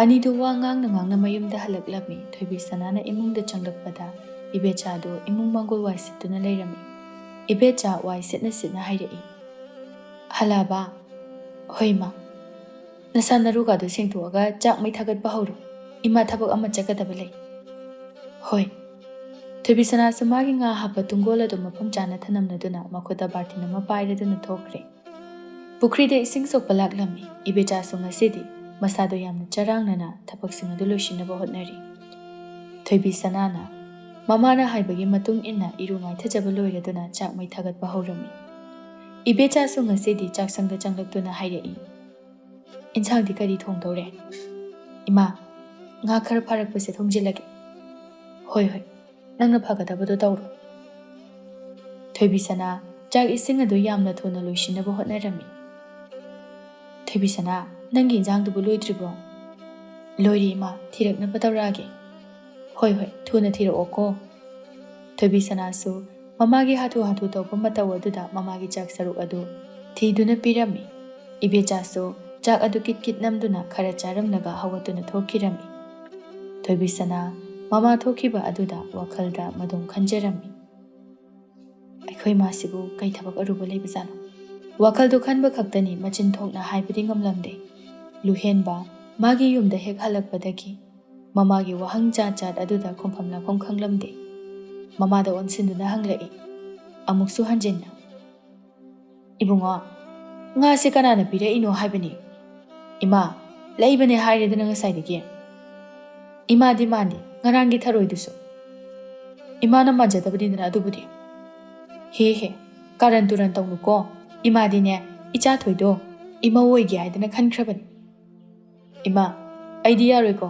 ꯑꯅꯤꯗꯨ ꯋꯥ ꯉꯥꯡꯅ ꯉꯥꯡꯅ ꯃꯌꯨꯝꯗ ꯍꯜꯂꯛꯂꯝꯃꯤ꯫ ꯊꯣꯏꯕꯤ ꯁꯅꯥꯅ ꯏꯃꯨꯡꯗ ꯆꯪꯂꯛꯄꯗ ꯏꯕꯦꯆꯥꯗꯨ ꯏꯃꯨꯡ ꯃꯥꯡꯒꯣꯜ ꯋꯥꯏ ꯁꯤꯠꯇꯨꯅ ꯂꯩꯔꯝꯃꯤ꯫ ꯏꯕꯦꯆꯥ ꯋꯥꯏ ꯁꯤꯠꯅ ꯁꯤꯠꯅ ꯍꯥꯏꯔꯛꯏ, "ꯍꯜꯂꯛꯑꯕ?" "ꯍꯣꯏ, ꯏꯃꯥ꯫ ꯅꯁꯥ ꯅꯔꯨꯒꯗꯨ ꯁꯦꯡꯗꯣꯛꯑꯒ ꯆꯥꯛ ꯃꯩ ꯊꯥꯒꯠꯄ ꯍꯧꯔꯣ꯫ ꯏꯃꯥ ꯊꯕꯛ ꯑꯃ ꯆꯠꯀꯗꯕ ꯂꯩ꯫" "ꯍꯣꯏ꯫" ꯊꯣꯏꯕꯤ ꯁꯅꯥꯁꯨ ꯃꯥꯒꯤ ꯉꯥ ꯍꯥꯞꯄ ꯇꯨꯡꯒꯣꯜ ꯑꯗꯨ ꯃꯐꯝ ꯆꯥꯅ ꯊꯅꯝꯂꯗꯨꯅ ꯃꯈꯨꯠꯇ ꯕꯥꯔꯇꯤꯟ ꯑꯃ ꯄꯥꯏꯔꯗꯨꯅ ꯊꯣꯛꯈ꯭ꯔꯦ꯫ ꯄꯨꯈ꯭ꯔꯤꯗ ꯏꯁꯤꯡ ꯁꯣꯛꯄ ꯂꯥꯛꯂꯝꯃꯤ꯫ ꯏꯕꯦꯆꯥꯁꯨ ꯉꯁꯤꯗꯤ ꯃꯁꯥꯗꯣ ꯌꯥꯝꯅ ꯆꯔꯥꯡꯅꯅ ꯊꯕꯛꯁꯤꯡ ꯑꯗꯨ ꯂꯣꯏꯁꯤꯟꯅꯕ ꯍꯣꯠꯅꯔꯤ꯫ ꯊꯣꯏꯕꯤ ꯁꯅꯥꯅ ꯃꯃꯥꯅ ꯍꯥꯏꯕꯒꯤ ꯃꯇꯨꯡ ꯏꯟꯅ ꯏꯔꯨ ꯃꯥꯏꯊꯖꯕ ꯂꯣꯏꯔꯗꯨꯅ ꯆꯥꯛ ꯃꯩ ꯊꯥꯒꯠꯄ ꯍꯧꯔꯝꯃꯤ꯫ ꯏꯕꯦꯆꯥꯁꯨ ꯉꯁꯤꯗꯤ ꯆꯥꯛꯁꯪꯗ ꯆꯪꯂꯛꯇꯨꯅ ꯍꯥꯏꯔꯛꯏ, "ꯏꯟꯁꯥꯡꯗꯤ ꯀꯔꯤ ꯊꯣꯡꯗꯧꯔꯦ?" "ꯏꯃꯥ, ꯉꯥ ꯈꯔ ꯐꯥꯔꯛꯄꯁꯦ ꯊꯣꯡꯖꯤꯜꯂꯒꯦ꯫" "ꯍꯣꯏ, ꯍꯣꯏ, ꯅꯪꯅ ꯐꯒꯗꯕꯗꯣ ꯇꯧꯔꯣ꯫" ꯊꯣꯏꯕꯤ ꯁꯅꯥ ꯆꯥꯛ ꯏꯁꯤꯡ ꯑꯗꯨ ꯌꯥꯝꯅ ꯊꯨꯅ ꯂꯣꯏꯁꯤꯟꯅꯕ ꯍꯣꯠꯅꯔꯝꯃꯤ꯫ "ꯊꯣꯏꯕꯤ ꯁꯅꯥ, ꯅꯪꯒꯤ ꯏꯟꯁꯥꯡꯗꯨꯕꯨ ꯂꯣꯏꯗ꯭ꯔꯤꯕ꯭ꯔꯣ?" "ꯂꯣꯏꯔꯦ ꯏꯃꯥ, ꯊꯤꯔꯛꯅꯕ ꯇꯧꯔꯛꯑꯒꯦ꯫" "ꯍꯣꯏ, ꯍꯣꯏ, ꯊꯨꯅ ꯊꯤꯔꯛꯑꯣꯀꯣ꯫" ꯊꯣꯏꯕꯤ ꯁꯅꯥꯁꯨ ꯃꯃꯥꯒꯤ ꯍꯥꯊꯨ ꯍꯥꯊꯨ ꯇꯧꯕ ꯃꯇꯧ ꯑꯗꯨꯗ ꯃꯃꯥꯒꯤ ꯆꯥꯛ ꯁꯔꯨꯛ ꯑꯗꯨ ꯊꯤꯗꯨꯅ ꯄꯤꯔꯝꯃꯤ꯫ ꯏꯕꯦꯆꯥꯁꯨ ꯆꯥꯛ ꯑꯗꯨ ꯀꯤꯠ ꯀꯤꯠ ꯅꯝꯗꯨꯅ ꯈꯔ ꯆꯥꯔꯝꯂꯒ ꯍꯧꯒꯠꯇꯨꯅ ꯊꯣꯛꯈꯤꯔꯝꯃꯤ꯫ ꯊꯣꯏꯕꯤ ꯁꯅꯥ ꯃꯃꯥ ꯊꯣꯛꯈꯤꯕ ꯑꯗꯨꯗ ꯋꯥꯈꯜꯗ ꯃꯗꯨꯝ ꯈꯟꯖꯔꯝꯃꯤ, "ꯑꯩꯈꯣꯏ ꯃꯥꯁꯤꯕꯨ ꯀꯩ ꯊꯕꯛ ꯑꯔꯨꯕ ꯂꯩꯕꯖꯥꯠꯅꯣ?" ꯋꯥꯈꯜꯗꯨ ꯈꯟꯕ ꯈꯛꯇꯅꯤ, ꯃꯆꯤꯟ ꯊꯣꯛꯅ ꯍꯥꯏꯕꯗꯤ ꯉꯝꯂꯝꯗꯦ꯫ ꯂꯨꯍꯦꯟꯕ ꯃꯥꯒꯤ ꯌꯨꯝꯗ ꯍꯦꯛ ꯍꯜꯂꯛꯄꯗꯒꯤ ꯃꯃꯥꯒꯤ ꯋꯥꯍꯪ ꯖꯥꯠ ꯖꯥꯠ ꯑꯗꯨꯗ ꯈꯨꯝꯐꯝ ꯂꯥꯛꯐꯝ ꯈꯪꯂꯝꯗꯦ꯫ ꯃꯃꯥꯗ ꯑꯣꯟꯁꯤꯟꯗꯨꯅ ꯍꯪꯂꯛꯏ, ꯑꯃꯨꯛꯁꯨ ꯍꯟꯖꯤꯟꯅ, "ꯏꯕꯨꯡꯉꯣ, ꯉꯥꯁꯦ ꯀꯅꯥꯅ ꯄꯤꯔꯛꯏꯅꯣ ꯍꯥꯏꯕꯅꯤ?" "ꯏꯃꯥ, ꯂꯩꯕꯅꯦ ꯍꯥꯏꯔꯦꯗꯅ ꯉꯁꯥꯏꯗꯒꯤ꯫ ꯏꯃꯥꯗꯤ ꯃꯥꯟꯗꯦ, ꯉꯔꯥꯡꯒꯤ ꯊꯔꯣꯏꯗꯨꯁꯨ꯫ ꯏꯃꯥꯅ ꯃꯥꯟꯖꯗꯕꯅꯤꯗꯅ ꯑꯗꯨꯕꯨꯗꯤ꯫ ꯍꯦ ꯍꯦ, ꯀꯥꯔꯟ ꯇꯨꯔꯟ ꯇꯧꯅꯨꯀꯣ꯫ ꯏꯃꯥꯗꯤꯅꯦ, ꯏꯆꯥ ꯊꯣꯏꯗꯣ ꯏꯃꯧ ꯑꯣꯏꯒꯦ ꯍꯥꯏꯗꯅ ꯈꯟꯈ꯭ꯔꯕꯅꯤ꯫ ꯏꯃꯥ, ꯑꯩꯗꯤ ꯌꯥꯔꯣꯏꯀꯣ꯫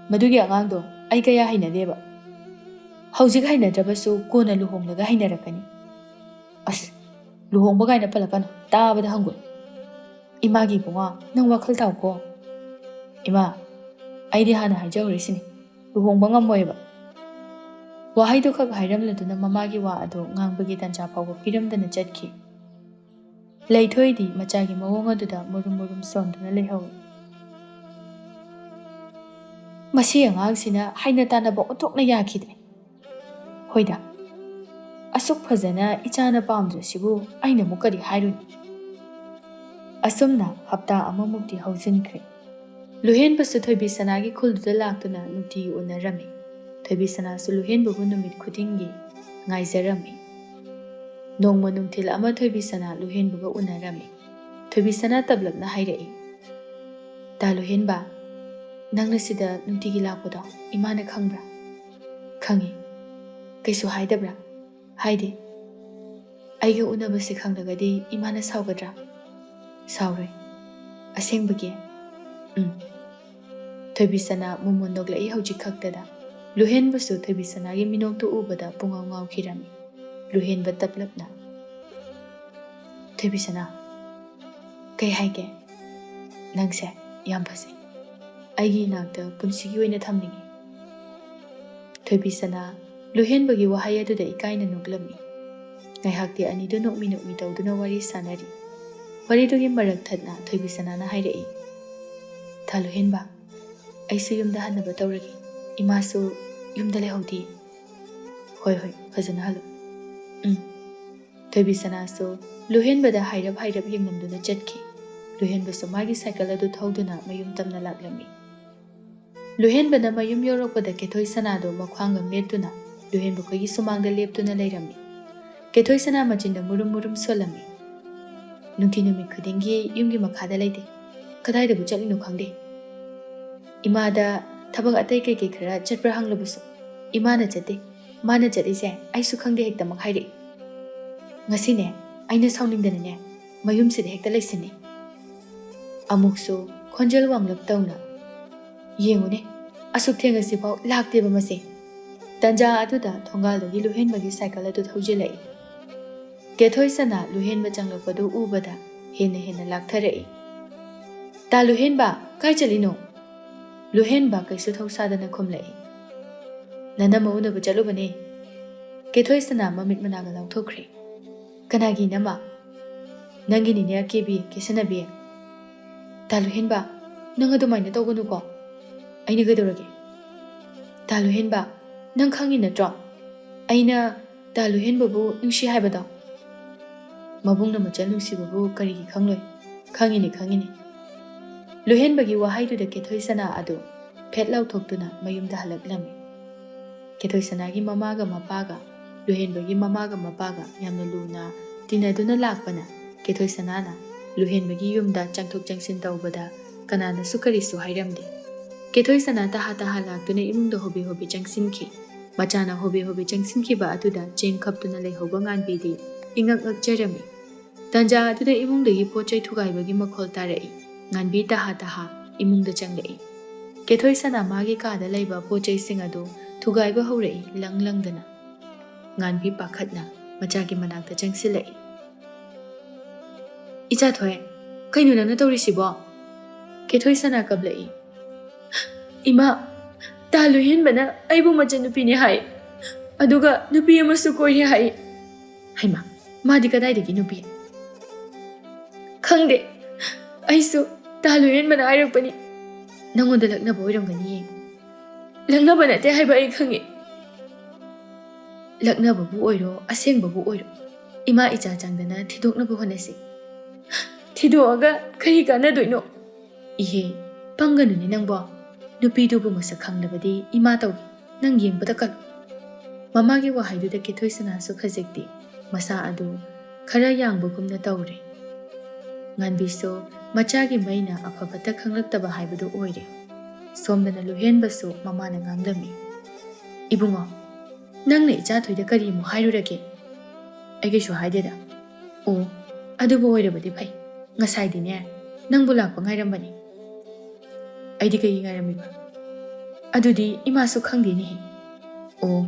ꯃꯗꯨꯒꯤ ꯑꯉꯥꯡꯗꯣ ꯑꯩ ꯀꯌꯥ ꯍꯩꯅꯗꯦꯕ꯫ ꯍꯧꯖꯤꯛ ꯍꯩꯅꯗ꯭ꯔꯕꯁꯨ ꯀꯣꯟꯅ ꯂꯨꯍꯣꯡꯂꯒ ꯍꯩꯅꯔꯛꯀꯅꯤ꯫ ꯑꯁ, ꯂꯨꯍꯣꯡꯕ ꯀꯥꯏꯅ ꯄꯜꯂꯛꯀꯅꯨ, ꯇꯥꯕꯗ ꯍꯪꯒꯣꯏ꯫ ꯏꯃꯥꯒꯤ ꯏꯕꯨꯡꯉꯣ, ꯅꯪ ꯋꯥꯈꯜ ꯇꯥꯎꯀꯣ꯫ ꯏꯃꯥ, ꯑꯩꯗꯤ ꯍꯥꯟꯅ ꯍꯥꯏꯖꯍꯧꯔꯤꯁꯤꯅꯤ, ꯂꯨꯍꯣꯡꯕ ꯉꯝꯃꯣꯏꯕ꯫ ꯋꯥꯍꯩꯗꯨ ꯈꯛ ꯍꯥꯏꯔꯝꯂꯗꯨꯅ ꯃꯃꯥꯒꯤ ꯋꯥ ꯑꯗꯨ ꯉꯥꯡꯕꯒꯤ ꯇꯥꯟꯖꯥ ꯐꯥꯎꯕ ꯄꯤꯔꯝꯗꯅ ꯆꯠꯈꯤ꯫ ꯂꯩꯊꯣꯏꯗꯤ ꯃꯆꯥꯒꯤ ꯃꯑꯣꯡ ꯑꯗꯨꯗ ꯃꯨꯔꯨꯝ ꯃꯨꯔꯨꯝ ꯁꯣꯟꯗꯨꯅ ꯂꯩꯍꯧꯏ꯫ ꯃꯁꯤ ꯑꯉꯥꯡꯁꯤꯅ ꯍꯥꯏꯅ ꯇꯥꯅꯕ ꯑꯣꯟꯊꯣꯛꯅ ꯌꯥꯈꯤꯗ꯭ꯔꯦ꯫ ꯍꯣꯏꯗ, ꯑꯁꯨꯛ ꯐꯖꯅ ꯏꯆꯥꯅ ꯄꯥꯝꯗ꯭ꯔꯁꯤꯕꯨ ꯑꯩꯅ ꯑꯃꯨꯛ ꯀꯔꯤ ꯍꯥꯏꯔꯨꯅꯤ? ꯑꯁꯨꯝꯅ ꯍꯞꯇꯥ ꯑꯃꯃꯨꯛꯇꯤ ꯍꯧꯖꯤꯟꯈ꯭ꯔꯦ꯫ ꯂꯨꯍꯦꯟꯕꯁꯨ ꯊꯣꯏꯕꯤ ꯁꯅꯥꯒꯤ ꯈꯨꯜꯗꯨꯗ ꯂꯥꯛꯇꯨꯅ ꯅꯨꯡꯇꯤꯒꯤ ꯎꯅꯔꯝꯃꯤ꯫ ꯊꯣꯏꯕꯤ ꯁꯅꯥꯁꯨ ꯂꯨꯍꯦꯟꯕꯕꯨ ꯅꯨꯃꯤꯠ ꯈꯨꯗꯤꯡꯒꯤ ꯉꯥꯏꯖꯔꯝꯃꯤ꯫ ꯅꯣꯡꯃ ꯅꯨꯡꯊꯤꯜ ꯑꯃ ꯊꯣꯏꯕꯤ ꯁꯅꯥ ꯂꯨꯍꯦꯟꯕꯒ ꯎꯅꯔꯝꯃꯤ꯫ ꯊꯣꯏꯕꯤ ꯁꯅꯥ ꯇꯞꯂꯞꯅ ꯍꯥꯏꯔꯛꯏ, "ꯇꯥ ꯂꯨꯍꯦꯟꯕ, ꯅꯪꯅ ꯁꯤꯗ ꯅꯨꯡꯇꯤꯒꯤ ꯂꯥꯛꯄꯗꯣ ꯏꯃꯥꯅ ꯈꯪꯕ꯭ꯔꯥ?" "ꯈꯪꯉꯤ꯫ ꯀꯩꯁꯨ ꯍꯥꯏꯗꯕ꯭ꯔꯥ?" "ꯍꯥꯏꯗꯦ꯫ ꯑꯩꯒ ꯎꯅꯕꯁꯦ ꯈꯪꯂꯒꯗꯤ ꯏꯃꯥꯅ ꯁꯥꯎꯒꯗ꯭ꯔꯥ?" "ꯁꯥꯎꯔꯣꯏ꯫ ꯑꯁꯦꯡꯕꯒꯤ?" "ꯎꯝ꯫" ꯊꯣꯏꯕꯤ ꯁꯅꯥ ꯃꯣꯃꯣꯟ ꯅꯣꯛꯂꯛꯏ ꯍꯧꯖꯤꯛ ꯈꯛꯇꯗ꯫ ꯂꯨꯍꯦꯟꯕꯁꯨ ꯊꯣꯏꯕꯤ ꯁꯅꯥꯒꯤ ꯃꯤꯅꯣꯛꯇꯨ ꯎꯕꯗ ꯄꯨꯡꯉꯥꯎ ꯉꯥꯎꯈꯤꯔꯝꯃꯤ꯫ ꯂꯨꯍꯦꯟꯕ ꯇꯞꯂꯞꯅ, "ꯊꯣꯏꯕꯤ ꯁꯅꯥ, ꯀꯩ ꯍꯥꯏꯒꯦ? ꯅꯪꯁꯦ ꯌꯥꯝ ꯐꯖꯩ꯫ ꯑꯩꯒꯤ ꯏꯅꯥꯛꯇ ꯄꯨꯟꯁꯤꯒꯤ ꯑꯣꯏꯅ ꯊꯝꯅꯤꯡꯉꯤ꯫" ꯊꯣꯏꯕꯤ ꯁꯅꯥ ꯂꯨꯍꯦꯟꯕꯒꯤ ꯋꯥꯍꯩ ꯑꯗꯨꯗ ꯏꯀꯥꯏꯅ ꯅꯣꯛꯂꯝꯃꯤ꯫ ꯉꯥꯏꯍꯥꯛꯇꯤ ꯑꯅꯤꯗꯨ ꯅꯣꯛꯃꯤ ꯅꯣꯛꯃꯤ ꯇꯧꯗꯨꯅ ꯋꯥꯔꯤ ꯁꯥꯟꯅꯔꯤ꯫ ꯋꯥꯔꯤꯗꯨꯒꯤ ꯃꯔꯛ ꯊꯠꯅ ꯊꯣꯏꯕꯤ ꯁꯅꯥꯅ ꯍꯥꯏꯔꯛꯏ, "ꯊꯥ ꯂꯨꯍꯦꯟꯕ, ꯑꯩꯁꯨ ꯌꯨꯝꯗ ꯍꯟꯅꯕ ꯇꯧꯔꯒꯦ꯫ ꯏꯃꯥꯁꯨ ꯌꯨꯝꯗ ꯂꯩꯍꯧꯗꯦ꯫" "ꯍꯣꯏ, ꯍꯣꯏ, ꯐꯖꯅ ꯍꯜꯂꯨ꯫" "ꯎꯝ꯫" ꯊꯣꯏꯕꯤ ꯁꯅꯥꯁꯨ ꯂꯨꯍꯦꯟꯕꯗ ꯍꯥꯏꯔꯞ ꯍꯥꯏꯔꯞ ꯌꯦꯡꯂꯝꯗꯨꯅ ꯆꯠꯈꯤ꯫ ꯂꯨꯍꯦꯟꯕꯁꯨ ꯃꯥꯒꯤ ꯁꯥꯏꯀꯜ ꯑꯗꯨ ꯊꯧꯗꯨꯅ ꯃꯌꯨꯝ ꯇꯝꯅ ꯂꯥꯛꯂꯝꯃꯤ꯫ ꯂꯨꯍꯦꯟꯕꯅ ꯃꯌꯨꯝ ꯌꯧꯔꯛꯄꯗ ꯀꯦꯊꯣꯏ ꯁꯅꯥꯗꯨ ꯃꯈ꯭ꯋꯥꯡꯒ ꯃꯦꯠꯇꯨꯅ ꯂꯨꯍꯦꯟꯕ ꯈꯣꯏꯒꯤ ꯁꯨꯃꯥꯡꯗ ꯂꯦꯞꯇꯨꯅ ꯂꯩꯔꯝꯃꯤ꯫ ꯀꯦꯊꯣꯏ ꯁꯅꯥ ꯃꯆꯤꯟꯗ ꯃꯨꯔꯨꯝ ꯃꯨꯔꯨꯝ ꯁꯣꯜꯂꯝꯃꯤ꯫ ꯅꯨꯡꯇꯤ ꯅꯨꯃꯤꯠ ꯈꯨꯗꯤꯡꯒꯤ ꯌꯨꯝꯒꯤ ꯃꯈꯥꯗ ꯂꯩꯇꯦ꯫ ꯀꯗꯥꯏꯗꯕꯨ ꯆꯠꯂꯤꯅꯣ ꯈꯪꯗꯦ꯫ ꯏꯃꯥꯗ ꯊꯕꯛ ꯑꯇꯩ ꯀꯩꯀꯩ ꯈꯔ ꯆꯠꯄ꯭ꯔꯥ ꯍꯪꯂꯕꯁꯨ ꯏꯃꯥꯅ ꯆꯠꯇꯦ꯫ ꯃꯥꯅ ꯆꯠꯂꯤꯁꯦ ꯑꯩꯁꯨ ꯈꯪꯗꯦ ꯍꯦꯛꯇꯃꯛ ꯍꯥꯏꯔꯛꯏ꯫ ꯉꯁꯤꯅꯦ ꯑꯩꯅ ꯁꯥꯎꯅꯤꯡꯗꯅꯅꯦ ꯃꯌꯨꯝꯁꯤꯗ ꯍꯦꯛꯇ ꯂꯩꯁꯤꯟꯅꯤ꯫ ꯑꯃꯨꯛꯁꯨ ꯈꯣꯟꯖꯦꯜ ꯋꯥꯡꯂꯞ ꯇꯧꯅ, "ꯌꯦꯡꯉꯨꯅꯦ, ꯑꯁꯨꯛ ꯊꯦꯡꯉꯁꯤꯐꯥꯎ ꯂꯥꯛꯇꯦꯕ ꯃꯁꯦ"꯫ ꯇꯟꯖꯥ ꯑꯗꯨꯗ ꯊꯣꯡꯒꯥꯜꯗꯒꯤ ꯂꯨꯍꯦꯟꯕꯒꯤ ꯁꯥꯏꯀꯜ ꯑꯗꯨ ꯊꯧꯖꯤꯜꯂꯛꯏ꯫ ꯀꯦꯊꯣꯏ ꯁꯅꯥ ꯂꯨꯍꯦꯟꯕ ꯆꯪꯂꯛꯄꯗꯨ ꯎꯕꯗ ꯍꯦꯟꯅ ꯍꯦꯟꯅ ꯂꯥꯛꯊꯔꯛꯏ꯫ "ꯇꯥ ꯂꯨꯍꯦꯟꯕ, ꯀꯥꯏ ꯆꯠꯂꯤꯅꯣ?" ꯂꯨꯍꯦꯟꯕ ꯀꯩꯁꯨ ꯊꯧꯁꯥꯗꯅ ꯈꯨꯝꯂꯛꯏ꯫ "ꯅꯅꯝꯃ ꯎꯅꯕ ꯆꯠꯂꯨꯕꯅꯦ"꯫ ꯀꯦꯊꯣꯏ ꯁꯅꯥ ꯃꯃꯤꯠ ꯃꯅꯥꯒ ꯂꯥꯎꯊꯣꯛꯈ꯭ꯔꯦ꯫ "ꯀꯅꯥꯒꯤ ꯏꯅꯝꯃ?" "ꯅꯪꯒꯤꯅꯤꯅꯦ ꯑꯀꯦꯕꯤ, ꯀꯦꯁꯟꯅꯕꯤ"꯫ "ꯇꯥ ꯂꯨꯍꯦꯟꯕ, ꯅꯪ ꯑꯗꯨꯃꯥꯏꯅ ꯇꯧꯒꯅꯨꯀꯣ꯫ ꯑꯩꯅ ꯀꯩꯗꯧꯔꯒꯦ?" "ꯇꯥ ꯂꯨꯍꯦꯟꯕ, ꯅꯪ ꯈꯪꯉꯤ ꯅꯠꯇ꯭ꯔꯣ? ꯑꯩꯅ ꯇꯥ ꯂꯨꯍꯦꯟꯕꯕꯨ ꯅꯨꯡꯁꯤ ꯍꯥꯏꯕꯗꯣ"꯫ "ꯃꯕꯨꯡꯅ ꯃꯆꯜ ꯅꯨꯡꯁꯤꯕꯕꯨ ꯀꯔꯤꯒꯤ ꯈꯪꯂꯣꯏ? ꯈꯪꯉꯤꯅꯤ, ꯈꯪꯉꯤꯅꯤ"꯫ ꯂꯨꯍꯦꯟꯕꯒꯤ ꯋꯥꯍꯩꯗꯨꯗ ꯀꯦꯊꯣꯏ ꯁꯅꯥ ꯑꯗꯨ ꯐꯦꯠ ꯂꯥꯎꯊꯣꯛꯇꯨꯅ ꯃꯌꯨꯝꯗ ꯍꯜꯂꯛꯂꯝꯃꯤ꯫ ꯀꯦꯊꯣꯏ ꯁꯅꯥꯒꯤ ꯃꯃꯥꯒ ꯃꯄꯥꯒ ꯂꯨꯍꯦꯟꯕꯒꯤ ꯃꯃꯥꯒ ꯃꯄꯥꯒ ꯌꯥꯝꯅ ꯂꯨꯅ ꯇꯤꯟꯅꯗꯨꯅ ꯂꯥꯛꯄꯅ ꯀꯦꯊꯣꯏ ꯁꯅꯥꯅ ꯂꯨꯍꯦꯟꯕꯒꯤ ꯌꯨꯝꯗ ꯆꯪꯊꯣꯛ ꯆꯪꯁꯤꯟ ꯇꯧꯕꯗ ꯀꯅꯥꯅꯁꯨ ꯀꯔꯤꯁꯨ ꯍꯥꯏꯔꯝꯗꯦ꯫ ꯀꯦꯊꯣꯏ ꯁꯅꯥ ꯇꯍꯥ ꯇꯍꯥ ꯂꯥꯛꯇꯨꯅ ꯏꯃꯨꯡꯗ ꯍꯣꯕꯦ ꯍꯣꯕꯦ ꯆꯪꯁꯤꯟꯈꯤ꯫ ꯃꯆꯥꯅ ꯍꯣꯕꯦ ꯍꯣꯕꯦ ꯆꯪꯁꯤꯟꯈꯤꯕ ꯑꯗꯨꯗ ꯆꯦꯡ ꯈꯞꯇꯨꯅ ꯂꯩꯍꯧꯕ ꯉꯥꯟꯕꯤꯗꯤ ꯏꯉꯛ ꯉꯛꯆꯔꯝꯃꯤ꯫ ꯇꯟꯖꯥ ꯑꯗꯨꯗ ꯏꯃꯨꯡꯗꯒꯤ ꯄꯣꯠ ꯆꯩ ꯊꯨꯒꯥꯏꯕꯒꯤ ꯃꯈꯣꯜ ꯇꯥꯔꯛꯏ꯫ ꯉꯥꯟꯕꯤ ꯇꯍꯥ ꯇꯍꯥ ꯏꯃꯨꯡꯗ ꯆꯪꯂꯛꯏ꯫ ꯀꯦꯊꯣꯏ ꯁꯅꯥ ꯃꯥꯒꯤ ꯀꯥꯗ ꯂꯩꯕ ꯄꯣꯠ ꯆꯩꯁꯤꯡ ꯑꯗꯨ ꯊꯨꯒꯥꯏꯕ ꯍꯧꯔꯛꯏ ꯂꯪ ꯂꯪꯗꯅ꯫ ꯉꯥꯟꯕꯤ ꯄꯥꯈꯠꯅ ꯃꯆꯥꯒꯤ ꯃꯅꯥꯛꯇ ꯆꯪꯁꯤꯜꯂꯛꯏ꯫ "ꯏꯆꯥ ꯊꯣꯏ, ꯀꯩꯅꯣ ꯅꯪꯅ ꯇꯧꯔꯤꯁꯤꯕꯣ?" ꯀꯦꯊꯣꯏ ꯁꯅꯥ ꯀꯞꯂꯛꯏ꯫ "ꯏꯃꯥ, ꯇꯥ ꯂꯨꯍꯦꯟꯕꯅ ꯑꯩꯕꯨ ꯃꯆꯟꯅꯨꯄꯤꯅꯦ ꯍꯥꯏ, ꯑꯗꯨꯒ ꯅꯨꯄꯤ ꯑꯃꯁꯨ ꯀꯣꯏꯔꯦ ꯍꯥꯏ"꯫ "ꯍꯩꯃꯥ, ꯃꯥꯗꯤ ꯀꯗꯥꯏꯗꯒꯤ ꯅꯨꯄꯤ?" "ꯈꯪꯗꯦ, ꯑꯩꯁꯨ ꯇꯥ ꯂꯨꯍꯦꯟꯕꯅ ꯍꯥꯏꯔꯛꯄꯅꯤ"꯫ "ꯅꯪꯉꯣꯟꯗ ꯂꯛꯅꯕ ꯑꯣꯏꯔꯝꯒꯅꯤꯌꯦ"꯫ "ꯂꯛꯅꯕ ꯅꯠꯇꯦ ꯍꯥꯏꯕ ꯑꯩ ꯈꯪꯉꯤ"꯫ "ꯂꯛꯅꯕꯕꯨ ꯑꯣꯏꯔꯣ, ꯑꯁꯦꯡꯕꯕꯨ ꯑꯣꯏꯔꯣ, ꯏꯃꯥ ꯏꯆꯥ ꯆꯪꯗꯅ ꯊꯤꯗꯣꯛꯅꯕ ꯍꯣꯠꯅꯁꯤ"꯫ "ꯊꯤꯗꯣꯛꯑꯒ ꯀꯔꯤ ꯀꯥꯟꯅꯗꯣꯏꯅꯣ?" "ꯏꯍꯦ, ꯄꯪꯒꯅꯨꯅꯦ ꯅꯪꯕꯣ"꯫ ꯅꯨꯄꯤꯗꯨꯕꯨ ꯃꯁꯛ ꯈꯪꯂꯕꯗꯤ ꯏꯃꯥ ꯇꯧꯏ, ꯅꯪ ꯌꯦꯡꯕꯗ ꯀꯜꯂꯨ꯫ ꯃꯃꯥꯒꯤ ꯋꯥꯍꯩꯗꯨꯗ ꯀꯦꯊꯣꯏ ꯁꯅꯥꯁꯨ ꯈꯖꯤꯛꯇꯤ ꯃꯁꯥ ꯑꯗꯨ ꯈꯔ ꯌꯥꯡꯕꯒꯨꯝꯅ ꯇꯧꯔꯦ꯫ ꯉꯥꯟꯕꯤꯁꯨ ꯃꯆꯥꯒꯤ ꯃꯩꯅ ꯑꯐ ꯐꯠꯇ ꯈꯪꯂꯛꯇꯕ ꯍꯥꯏꯕꯗꯨ ꯑꯣꯏꯔꯦ꯫ ꯁꯣꯝꯗꯅ ꯂꯨꯍꯦꯟꯕꯁꯨ ꯃꯃꯥꯅ ꯉꯥꯡꯂꯝꯃꯤ, "ꯏꯕꯨꯡꯉꯣ, ꯅꯪꯅ ꯏꯆꯥ ꯊꯣꯏꯗ ꯀꯔꯤ ꯑꯃꯨꯛ ꯍꯥꯏꯔꯨꯔꯒꯦ?" "ꯑꯩ ꯀꯩꯁꯨ ꯍꯥꯏꯗꯦꯗ꯫" "ꯑꯣ, ꯑꯗꯨꯕꯨ ꯑꯣꯏꯔꯕꯗꯤ ꯐꯩ꯫ ꯉꯁꯥꯏꯗꯤꯅꯦ, ꯅꯪꯕꯨ ꯂꯥꯛꯄ ꯉꯥꯏꯔꯝꯕꯅꯤ꯫" "ꯑꯩꯗꯤ ꯀꯩꯒꯤ ꯉꯥꯏꯔꯝꯃꯤꯕ?" "ꯑꯗꯨꯗꯤ ꯏꯃꯥꯁꯨ ꯈꯪꯗꯦꯅꯦꯍꯦ꯫" "ꯑꯣ꯫"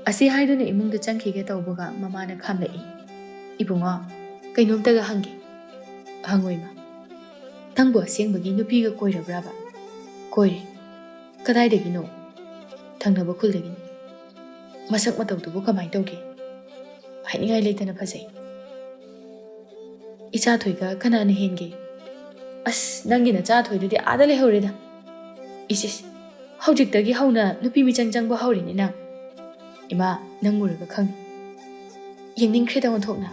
ꯑꯁꯤ ꯍꯥꯏꯗꯨꯅ ꯏꯃꯨꯡꯗ ꯆꯪꯈꯤꯒꯦ ꯇꯧꯕꯒ ꯃꯃꯥꯅ ꯈꯥꯝꯂꯛꯏ꯫ "ꯏꯕꯨꯡꯉꯣ, ꯀꯩꯅꯣꯝꯇꯒ ꯍꯪꯒꯦ꯫" "ꯍꯪꯉꯣ ꯏꯃꯥ꯫" "ꯅꯪꯕꯨ ꯑꯁꯦꯡꯕꯒꯤ ꯅꯨꯄꯤꯒ ꯀꯣꯏꯔꯕ꯭ꯔꯥꯕ?" "ꯀꯣꯏꯔꯦ꯫" "ꯀꯗꯥꯏꯗꯒꯤꯅꯣ?" "ꯊꯪꯅꯕ ꯈꯨꯜꯗꯒꯤꯅꯤ꯫" "ꯃꯁꯛ ꯃꯇꯧꯗꯨꯕꯨ ꯀꯃꯥꯏ ꯇꯧꯒꯦ?" "ꯍꯥꯏꯅꯤꯡꯉꯥꯏ ꯂꯩꯇꯅ ꯐꯖꯩ꯫" "ꯏꯆꯥ ꯊꯣꯏꯒ ꯀꯅꯥꯅ ꯍꯦꯟꯒꯦ?" "ꯑꯁ, ꯅꯪꯒꯤ ꯅꯆꯥ ꯊꯣꯏꯗꯨꯗꯤ ꯑꯥꯗ ꯂꯩꯍꯧꯔꯦꯗ꯫" "ꯏꯁ, ꯏꯁ, ꯍꯧꯖꯤꯛꯇꯒꯤ ꯍꯧꯅ ꯅꯨꯄꯤ ꯃꯤꯆꯪ ꯆꯪꯕ ꯍꯧꯔꯤꯅꯦ ꯅꯪ꯫" "ꯏꯃꯥ, ꯅꯪ ꯎꯔꯒ ꯈꯪꯅꯤ꯫" "ꯌꯦꯡꯅꯤꯡꯈ꯭ꯔꯦꯗ ꯑꯣꯟꯊꯣꯛꯅ꯫"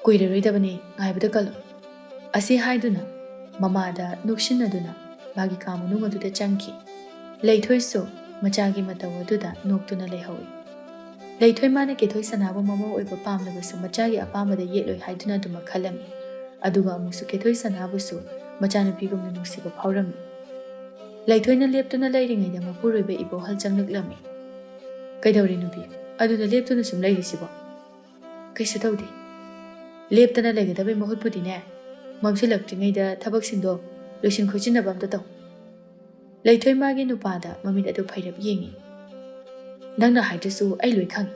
"ꯀꯨꯏꯔꯔꯣꯏꯗꯕꯅꯤ, ꯉꯥꯏꯕꯗ ꯀꯜꯂꯨ꯫" ꯑꯁꯤ ꯍꯥꯏꯗꯨꯅ ꯃꯃꯥꯗ ꯅꯣꯛꯁꯤꯟꯅꯗꯨꯅ ꯃꯥꯒꯤ ꯀꯥ ꯃꯅꯨꯡ ꯑꯗꯨꯗ ꯆꯪꯈꯤ꯫ ꯂꯩꯊꯣꯏꯁꯨ ꯃꯆꯥꯒꯤ ꯃꯇꯧ ꯑꯗꯨꯗ ꯅꯣꯛꯇꯨꯅ ꯂꯩꯍꯧꯏ꯫ ꯂꯩꯊꯣꯏ ꯃꯥꯅ ꯀꯦꯊꯣꯏ ꯁꯅꯥꯕꯨ ꯃꯃꯧ ꯑꯣꯏꯕ ꯄꯥꯝꯂꯕꯁꯨ ꯃꯆꯥꯒꯤ ꯑꯄꯥꯝꯕꯗ ꯌꯦꯠꯂꯣꯏ ꯍꯥꯏꯗꯨꯅ ꯑꯗꯨꯃꯛ ꯈꯜꯂꯝꯃꯤ꯫ ꯑꯗꯨꯒ ꯑꯃꯨꯛꯁꯨ ꯀꯦꯊꯣꯏ ꯁꯅꯥꯕꯨꯁꯨ ꯃꯆꯥꯅꯨꯄꯤꯒꯨꯝꯅ ꯅꯨꯡꯁꯤꯕ ꯐꯥꯎꯔꯝꯃꯤ꯫ ꯂꯩꯊꯣꯏꯅ ꯂꯦꯞꯇꯨꯅ ꯂꯩꯔꯤꯉꯩꯗ ꯃꯄꯨꯔꯣꯏꯕ ꯏꯕꯣꯍꯜ ꯆꯪꯂꯛꯂꯝꯃꯤ꯫ "ꯀꯩꯗꯧꯔꯦ ꯅꯨꯄꯤ? ꯑꯗꯨꯗ ꯂꯦꯞꯇꯨꯅ ꯁꯨꯝ ꯂꯩꯔꯤꯁꯤꯕꯣ?" "ꯀꯩꯁꯨ ꯇꯧꯗꯦ꯫ ꯂꯦꯞꯇꯅ ꯂꯩꯒꯗꯕꯩ ꯃꯍꯨꯠꯄꯨꯗꯤꯅꯦ, ꯃꯝꯁꯤꯜꯂꯛꯇ꯭ꯔꯤꯉꯩꯗ ꯊꯕꯛꯁꯤꯡꯗꯣ ꯂꯣꯏꯁꯤꯟ ꯈꯣꯠꯆꯤꯟꯅꯕ ꯑꯝꯇ ꯇꯧ꯫" ꯂꯩꯊꯣꯏ ꯃꯥꯒꯤ ꯅꯨꯄꯥꯗ ꯃꯃꯤꯠ ꯑꯗꯨ ꯐꯩꯔꯞ ꯌꯦꯡꯉꯤ꯫ "ꯅꯪꯅ ꯍꯥꯏꯗ꯭ꯔꯁꯨ ꯑꯩ ꯂꯣꯏ ꯈꯪꯉꯤ꯫"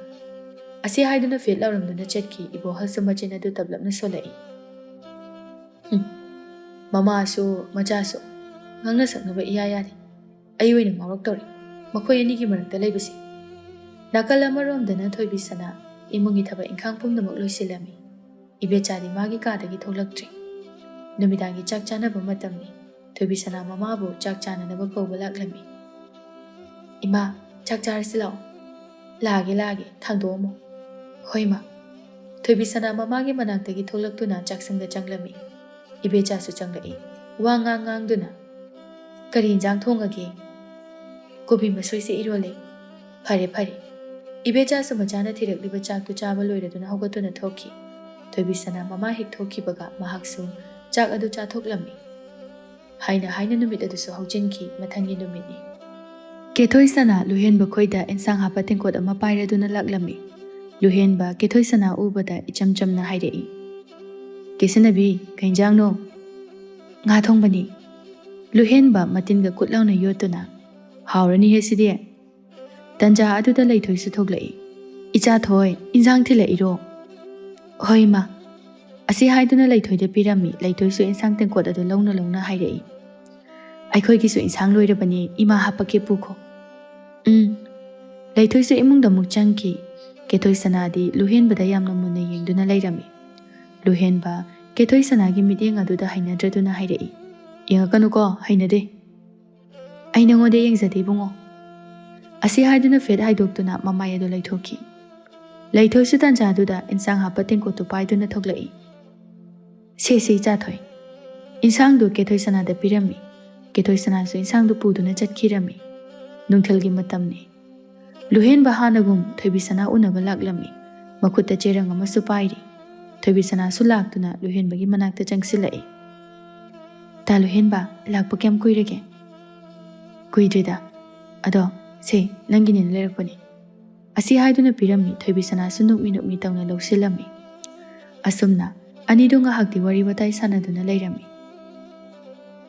ꯑꯁꯤ ꯍꯥꯏꯗꯨꯅ ꯐꯦꯠ ꯂꯥꯎꯔꯝꯗꯨꯅ ꯆꯠꯈꯤ꯫ ꯏꯕꯣꯍꯜꯁꯨ ꯃꯆꯤꯟ ꯑꯗꯨ ꯇꯞꯂꯞꯅ ꯁꯣꯜꯂꯛꯏ꯫ "ꯍꯨꯝ, ꯃꯃꯥꯁꯨ ꯃꯆꯥꯁꯨ ꯉꯥꯡꯅ ꯁꯛꯅꯕ ꯏꯌꯥ ꯌꯥꯗꯦ꯫ ꯑꯩ ꯑꯣꯏꯅ ꯉꯥꯎꯔꯛꯇꯧꯔꯦ ꯃꯈꯣꯏ ꯑꯅꯤꯒꯤ ꯃꯔꯛꯇ ꯂꯩꯕꯁꯦ꯫" ꯅꯥꯀꯜ ꯑꯃꯔꯣꯝꯗꯅ ꯊꯣꯏꯕꯤꯁꯅꯥ ꯏꯃꯨꯡꯒꯤ ꯊꯕꯛ ꯏꯪꯈꯥꯡ ꯄꯨꯝꯅꯃꯛ ꯂꯣꯏꯁꯤꯜꯂꯝꯃꯤ꯫ ꯏꯕꯦꯆꯥꯗꯤ ꯃꯥꯒꯤ ꯀꯥꯗꯒꯤ ꯊꯣꯛꯂꯛꯇ꯭ꯔꯤ꯫ ꯅꯨꯃꯤꯗꯥꯡꯒꯤ ꯆꯥꯛ ꯆꯥꯅꯕ ꯃꯇꯝꯅꯤ꯫ ꯊꯣꯏꯕꯤꯁꯅꯥ ꯃꯃꯥꯕꯨ ꯆꯥꯛ ꯆꯥꯅꯅꯕ ꯀꯧꯕ ꯂꯥꯛꯂꯝꯃꯤ꯫ "ꯏꯃꯥ, ꯆꯥꯛ ꯆꯥꯔꯁꯤ ꯂꯥꯛꯑꯣ꯫" "ꯂꯥꯛꯑꯒꯦ, ꯂꯥꯛꯑꯒꯦ, ꯊꯥꯡꯗꯣꯛꯑꯝꯃꯣ꯫" "ꯍꯣꯏ, ꯏꯃꯥ꯫" ꯊꯣꯏꯕꯤꯁꯅꯥ ꯃꯃꯥꯒꯤ ꯃꯅꯥꯛꯇꯒꯤ ꯊꯣꯛꯂꯛꯇꯨꯅ ꯆꯥꯛꯁꯪꯗ ꯆꯪꯂꯝꯃꯤ꯫ ꯏꯕꯦꯆꯥꯁꯨ ꯆꯪꯂꯛꯏ꯫ ꯋꯥ ꯉꯥꯡ ꯉꯥꯡꯗꯨꯅ, "ꯀꯔꯤ ꯏꯟꯖꯥꯡ ꯊꯣꯡꯉꯒꯦ?" "ꯀꯣꯕꯤ ꯃꯁꯣꯏꯁꯦ ꯏꯔꯣꯜꯂꯦ꯫" "ꯐꯔꯦ, ꯐꯔꯦ꯫" ꯏꯕꯦꯆꯥꯁꯨ ꯃꯆꯥꯅ ꯊꯤꯔꯛꯂꯤꯕ ꯆꯥꯛꯇꯨ ꯆꯥꯕ ꯂꯣꯏꯔꯗꯨꯅ ꯍꯧꯒꯠꯇꯨꯅ ꯊꯣꯛꯈꯤ꯫ ꯊꯣꯏꯕꯤ ꯁꯅꯥ ꯃꯃꯥ ꯍꯦꯛ ꯊꯣꯛꯈꯤꯕꯒ ꯃꯍꯥꯛꯁꯨ ꯆꯥꯛ ꯑꯗꯨ ꯆꯥꯊꯣꯛꯂꯝꯃꯤ꯫ ꯍꯥꯏꯅ ꯍꯥꯏꯅ ꯅꯨꯃꯤꯠ ꯑꯗꯨꯁꯨ ꯍꯧꯖꯤꯟꯈꯤ꯫ ꯃꯊꯪꯒꯤ ꯅꯨꯃꯤꯠꯅꯤ꯫ ꯀꯦꯊꯣꯏ ꯁꯅꯥ ꯂꯨꯍꯦꯟꯕ ꯈꯣꯏꯗ ꯏꯟꯁꯥꯡ ꯍꯥꯞꯄ ꯇꯦꯡꯀꯣꯠ ꯑꯃ ꯄꯥꯏꯔꯗꯨꯅ ꯂꯥꯛꯂꯝꯃꯤ꯫ ꯂꯨꯍꯦꯟꯕ ꯀꯦꯊꯣꯏ ꯁꯅꯥ ꯎꯕꯗ ꯏꯆꯝ ꯆꯝꯅ ꯍꯥꯏꯔꯛꯏ, "ꯀꯦꯁꯤꯟꯅꯕꯤ, ꯀꯩ ꯏꯟꯖꯥꯡꯅꯣ?" "ꯉꯥ ꯊꯣꯡꯕꯅꯤ꯫" ꯂꯨꯍꯦꯟꯕ ꯃꯇꯤꯟꯒ ꯀꯨꯠ ꯂꯥꯎꯅ ꯌꯣꯠꯇꯨꯅ, "ꯍꯥꯎꯔꯅꯤꯍꯦ ꯁꯤꯗꯤ!" ꯇꯟꯖꯥ ꯑꯗꯨꯗ ꯂꯩꯊꯣꯏꯁꯨ ꯊꯣꯛꯂꯛꯏ꯫ "ꯏꯆꯥ ꯊꯣꯏ, ꯏꯟꯖꯥꯡ ꯊꯤꯜꯂꯛꯏꯔꯣ?" "ꯍꯣꯏ, ꯏꯃꯥ꯫" ꯑꯁꯤ ꯍꯥꯏꯗꯨꯅ ꯂꯩꯊꯣꯏꯗ ꯄꯤꯔꯝꯃꯤ꯫ ꯂꯩꯊꯣꯏꯁꯨ ꯏꯟꯁꯥꯡ ꯇꯦꯡꯀꯣꯠ ꯑꯗꯨ ꯂꯧꯅ ꯂꯧꯅ ꯍꯥꯏꯔꯛꯏ, "ꯑꯩꯈꯣꯏꯒꯤꯁꯨ ꯏꯟꯁꯥꯡ ꯂꯣꯏꯔꯕꯅꯤ, ꯏꯃꯥ ꯍꯥꯞꯄꯛꯀꯦ, ꯄꯨꯈꯣ꯫" "ꯎꯝ꯫" ꯂꯩꯊꯣꯏꯁꯨ ꯏꯃꯨꯡꯗ ꯑꯃꯨꯛ ꯆꯪꯈꯤ꯫ ꯀꯦꯊꯣꯏ ꯁꯅꯥꯗꯤ ꯂꯨꯍꯦꯟꯕꯗ ꯌꯥꯝꯅ ꯃꯨꯟꯅ ꯌꯦꯡꯗꯨꯅ ꯂꯩꯔꯝꯃꯤ꯫ ꯂꯨꯍꯦꯟꯕ ꯀꯦꯊꯣꯏ ꯁꯅꯥꯒꯤ ꯃꯤꯠꯌꯦꯡ ꯑꯗꯨꯗ ꯍꯩꯅꯗ꯭ꯔꯗꯨꯅ ꯍꯥꯏꯔꯛꯏ, "ꯌꯦꯡꯉꯛꯀꯅꯨꯀꯣ, ꯍꯩꯅꯗꯦ꯫" "ꯑꯩ ꯅꯉꯣꯟꯗ ꯌꯦꯡꯖꯗꯦ, ꯏꯕꯨꯡꯉꯣ꯫" ꯑꯁꯤ ꯍꯥꯏꯗꯨꯅ ꯐꯦꯠ ꯍꯥꯏꯗꯣꯛꯇꯨꯅ ꯃꯃꯥꯏ ꯑꯗꯨ ꯂꯩꯊꯣꯛꯈꯤ꯫ ꯂꯩꯊꯣꯏꯁꯨ ꯇꯥꯟꯖꯥꯗꯨꯗ ꯏꯟꯁꯥꯡ ꯍꯥꯞꯄ ꯇꯦꯡꯀꯣꯠꯇꯨ ꯄꯥꯏꯗꯨꯅ ꯊꯣꯛꯂꯛꯏ꯫ "ꯁꯦ, ꯁꯦ, ꯏꯆꯥ ꯊꯣꯏ꯫" ꯏꯟꯁꯥꯡꯗꯨ ꯀꯦꯊꯣꯏ ꯁꯅꯥꯗ ꯄꯤꯔꯝꯃꯤ꯫ ꯀꯦꯊꯣꯏ ꯁꯅꯥꯁꯨ ꯏꯟꯁꯥꯡꯗꯨ ꯄꯨꯗꯨꯅ ꯆꯠꯈꯤꯔꯝꯃꯤ꯫ ꯅꯨꯡꯊꯤꯜꯒꯤ ꯃꯇꯝꯅꯤ꯫ ꯂꯨꯍꯦꯟꯕ ꯍꯥꯟꯅꯒꯨꯝ ꯊꯣꯏꯕꯤ ꯁꯅꯥ ꯎꯅꯕ ꯂꯥꯛꯂꯝꯃꯤ꯫ ꯃꯈꯨꯠꯇ ꯆꯦꯔꯪ ꯑꯃꯁꯨ ꯄꯥꯏꯔꯤ꯫ ꯊꯣꯏꯕꯤ ꯁꯅꯥꯁꯨ ꯂꯥꯛꯇꯨꯅ ꯂꯨꯍꯦꯟꯕꯒꯤ ꯃꯅꯥꯛꯇ ꯆꯪꯁꯤꯜꯂꯛꯏ꯫ "ꯇꯥ ꯂꯨꯍꯦꯟꯕ, ꯂꯥꯛꯄ ꯀꯌꯥꯝ ꯀꯨꯏꯔꯒꯦ?" "ꯀꯨꯏꯗ꯭ꯔꯤꯗ꯫ ꯑꯗꯣ, ꯁꯦ, ꯅꯪꯒꯤꯅꯦꯅ ꯂꯩꯔꯛꯄꯅꯤ꯫" ꯑꯁꯤ ꯍꯥꯏꯗꯨꯅ ꯄꯤꯔꯝꯃꯤ꯫ ꯊꯣꯏꯕꯤ ꯁꯅꯥꯁꯨ ꯅꯣꯛꯃꯤ ꯅꯣꯛꯃꯤ ꯇꯧꯅ ꯂꯧꯁꯤꯜꯂꯝꯃꯤ꯫ ꯑꯁꯨꯝꯅ ꯑꯅꯤꯗꯨ ꯉꯥꯏꯍꯥꯛꯇꯤ ꯋꯥꯔꯤ ꯋꯥꯇꯥꯏ ꯁꯥꯟꯅꯗꯨꯅ ꯂꯩꯔꯝꯃꯤ꯫